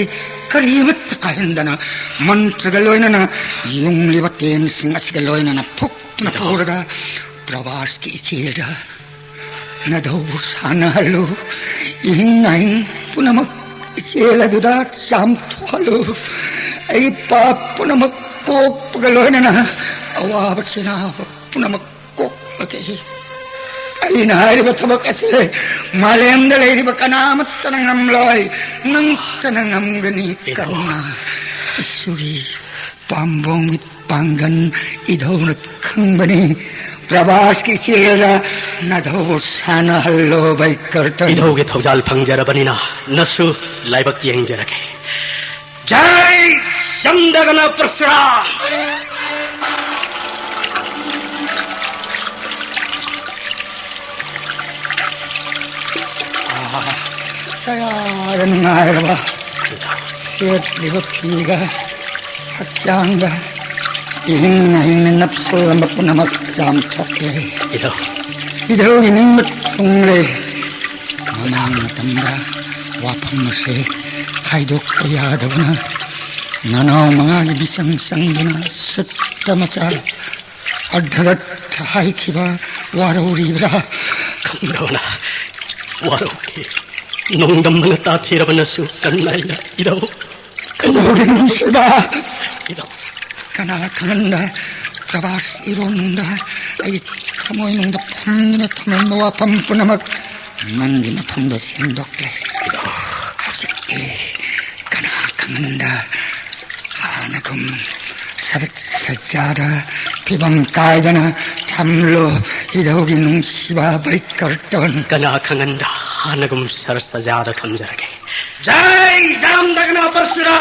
ꯀꯔꯤꯃꯠꯇ ꯀꯥꯏꯍꯟꯗꯅ ꯃꯟꯇ꯭ꯔꯒ ꯂꯣꯏꯅꯅ ꯌꯨꯡꯂꯤꯕ ꯇꯦꯟꯁꯤꯡ ꯑꯁꯤꯒ ꯂꯣꯏꯅꯅ ꯐꯨꯛꯇꯨꯅ ꯏꯙꯧ꯫ ꯄꯨꯔꯒ ꯄ꯭ꯔꯚꯥꯁꯀꯤ ꯏꯆꯦꯜꯗ ꯅꯙꯧꯕꯨ ꯁꯥꯟꯅꯍꯜꯂꯨ꯫ ꯏꯍꯤꯡ ꯅꯥꯍꯤꯡ ꯄꯨꯝꯅꯃꯛ ꯏꯆꯦꯜ ꯑꯗꯨꯗ ꯆꯥꯝꯊꯣꯛꯍꯜꯂꯨ꯫ ꯑꯩꯒꯤ ꯄꯥꯞ ꯄꯨꯝꯅꯃꯛ ꯀꯣꯛꯄꯒ ꯂꯣꯏꯅꯅ ꯑꯋꯥꯕ ꯆꯩꯅꯥꯕ ꯄꯨꯝꯅꯃꯛ ꯀꯣꯛꯂꯒꯦ꯫ ꯑꯩꯅ ꯍꯥꯏꯔꯤꯕ ꯊꯕꯛ ꯑꯁꯤ ꯃꯥꯂꯦꯝꯗ ꯂꯩꯔꯤꯕ ꯀꯅꯥꯃꯠꯇꯅ ꯉꯝꯂꯣꯏ꯫ ꯅꯪꯇꯅ ꯉꯝꯒꯅꯤ꯫ ꯏꯙꯧ꯫ ꯀꯔꯨꯅꯥ꯫ ꯏꯁꯨꯒꯤ ꯄꯥꯝꯕꯣꯝꯒꯤ ꯄꯥꯡꯒꯟ ꯏꯙꯧꯅ ꯈꯪꯕꯅꯤ꯫ ꯄ꯭ꯔꯚꯥꯁꯀꯤ ꯏꯆꯦꯗ ꯅꯙꯧꯕꯨ ꯁꯥꯟꯅꯍꯜꯂꯣ, ꯕꯩꯀꯔꯇꯟ꯫ ꯏꯙꯧꯒꯤ ꯊꯧꯖꯥꯜ ꯐꯪꯖꯔꯕꯅꯤꯅ ꯅꯁꯨ ꯂꯥꯏꯕꯛ ꯌꯦꯡꯖꯔꯒꯦ꯫ ꯖꯥꯏ ꯖꯝꯗꯒꯅ ꯄ꯭ꯔꯁꯨꯔꯥ꯫ ꯑꯥ, ꯀꯌꯥꯗ ꯅꯨꯡꯉꯥꯏꯔꯕ ꯁꯦꯠꯂꯤꯕ ꯐꯤꯒ ꯍꯛꯆꯥꯡꯗ ꯏꯍꯤꯡ ꯑꯍꯤꯡꯅ ꯅꯞꯁꯜꯂꯝꯕ ꯄꯨꯝꯅꯃꯛ ꯆꯥꯝꯊꯣꯛꯂꯦ꯫ ꯏꯙꯧ꯫ ꯏꯙꯧꯒꯤ ꯅꯤꯡꯕ ꯊꯨꯡꯂꯦ꯫ ꯃꯃꯥꯡ ꯃꯇꯝꯗ ꯋꯥꯐꯝ ꯑꯁꯤ ꯍꯥꯏꯗꯣꯛꯄ ꯌꯥꯗꯕꯅ ꯅꯅꯥꯎ ꯃꯉꯥꯒꯤ ꯃꯤꯆꯪ ꯆꯪꯗꯨꯅ ꯁꯨꯠꯇ ꯃꯆꯥ ꯑꯔꯙꯔꯠ ꯍꯥꯏꯈꯤꯕ ꯋꯥꯔꯧꯔꯤꯕ꯭ꯔꯥ? ꯈꯪꯗꯕꯅ ꯋꯥꯔꯧꯈꯤ꯫ ꯅꯣꯡꯗꯝꯕꯅ ꯇꯥꯊꯤꯔꯕꯅꯁꯨ ꯀꯟꯅ ꯑꯩꯅ ꯏꯙꯧ꯫ ꯀꯩꯗꯧꯔꯤꯅꯣ ꯁꯤꯗ? ꯏꯙꯧ꯫ ꯀꯅꯥ ꯈꯪꯍꯟꯗ ꯄ꯭ꯔꯚꯥꯁ ꯏꯔꯣꯟꯗ ꯑꯩꯒꯤ ꯊꯃꯣꯏꯅꯨꯡꯗ ꯐꯝꯗꯨꯅ ꯊꯝꯂꯝꯕ ꯋꯥꯐꯝ ꯄꯨꯝꯅꯃꯛ ꯅꯪꯒꯤ ꯅꯐꯝꯗ ꯁꯦꯡꯗꯣꯛꯂꯦ꯫ ꯍꯧꯖꯤꯛꯇꯤ ꯀꯅꯥ ꯈꯪꯍꯟꯗ ꯍꯥꯟꯅꯒꯨꯝ ꯁꯔꯠ ꯁꯖꯥꯗ ꯐꯤꯕꯝ ꯀꯥꯏꯗꯅ ꯊꯝꯂꯣ, ꯏꯙꯧꯒꯤ ꯅꯨꯡꯁꯤꯕ ꯕꯩꯀꯔꯇꯟ꯫ ꯀꯅꯥ ꯈꯪꯍꯟꯗ ꯍꯥꯟꯅꯒꯨꯝ ꯁꯔꯠ ꯁꯖꯥꯗ ꯊꯝꯖꯔꯒꯦ꯫ ꯖꯥꯏ ꯖꯥꯝꯗꯒꯅ ꯄꯔꯁꯨꯔꯥ꯫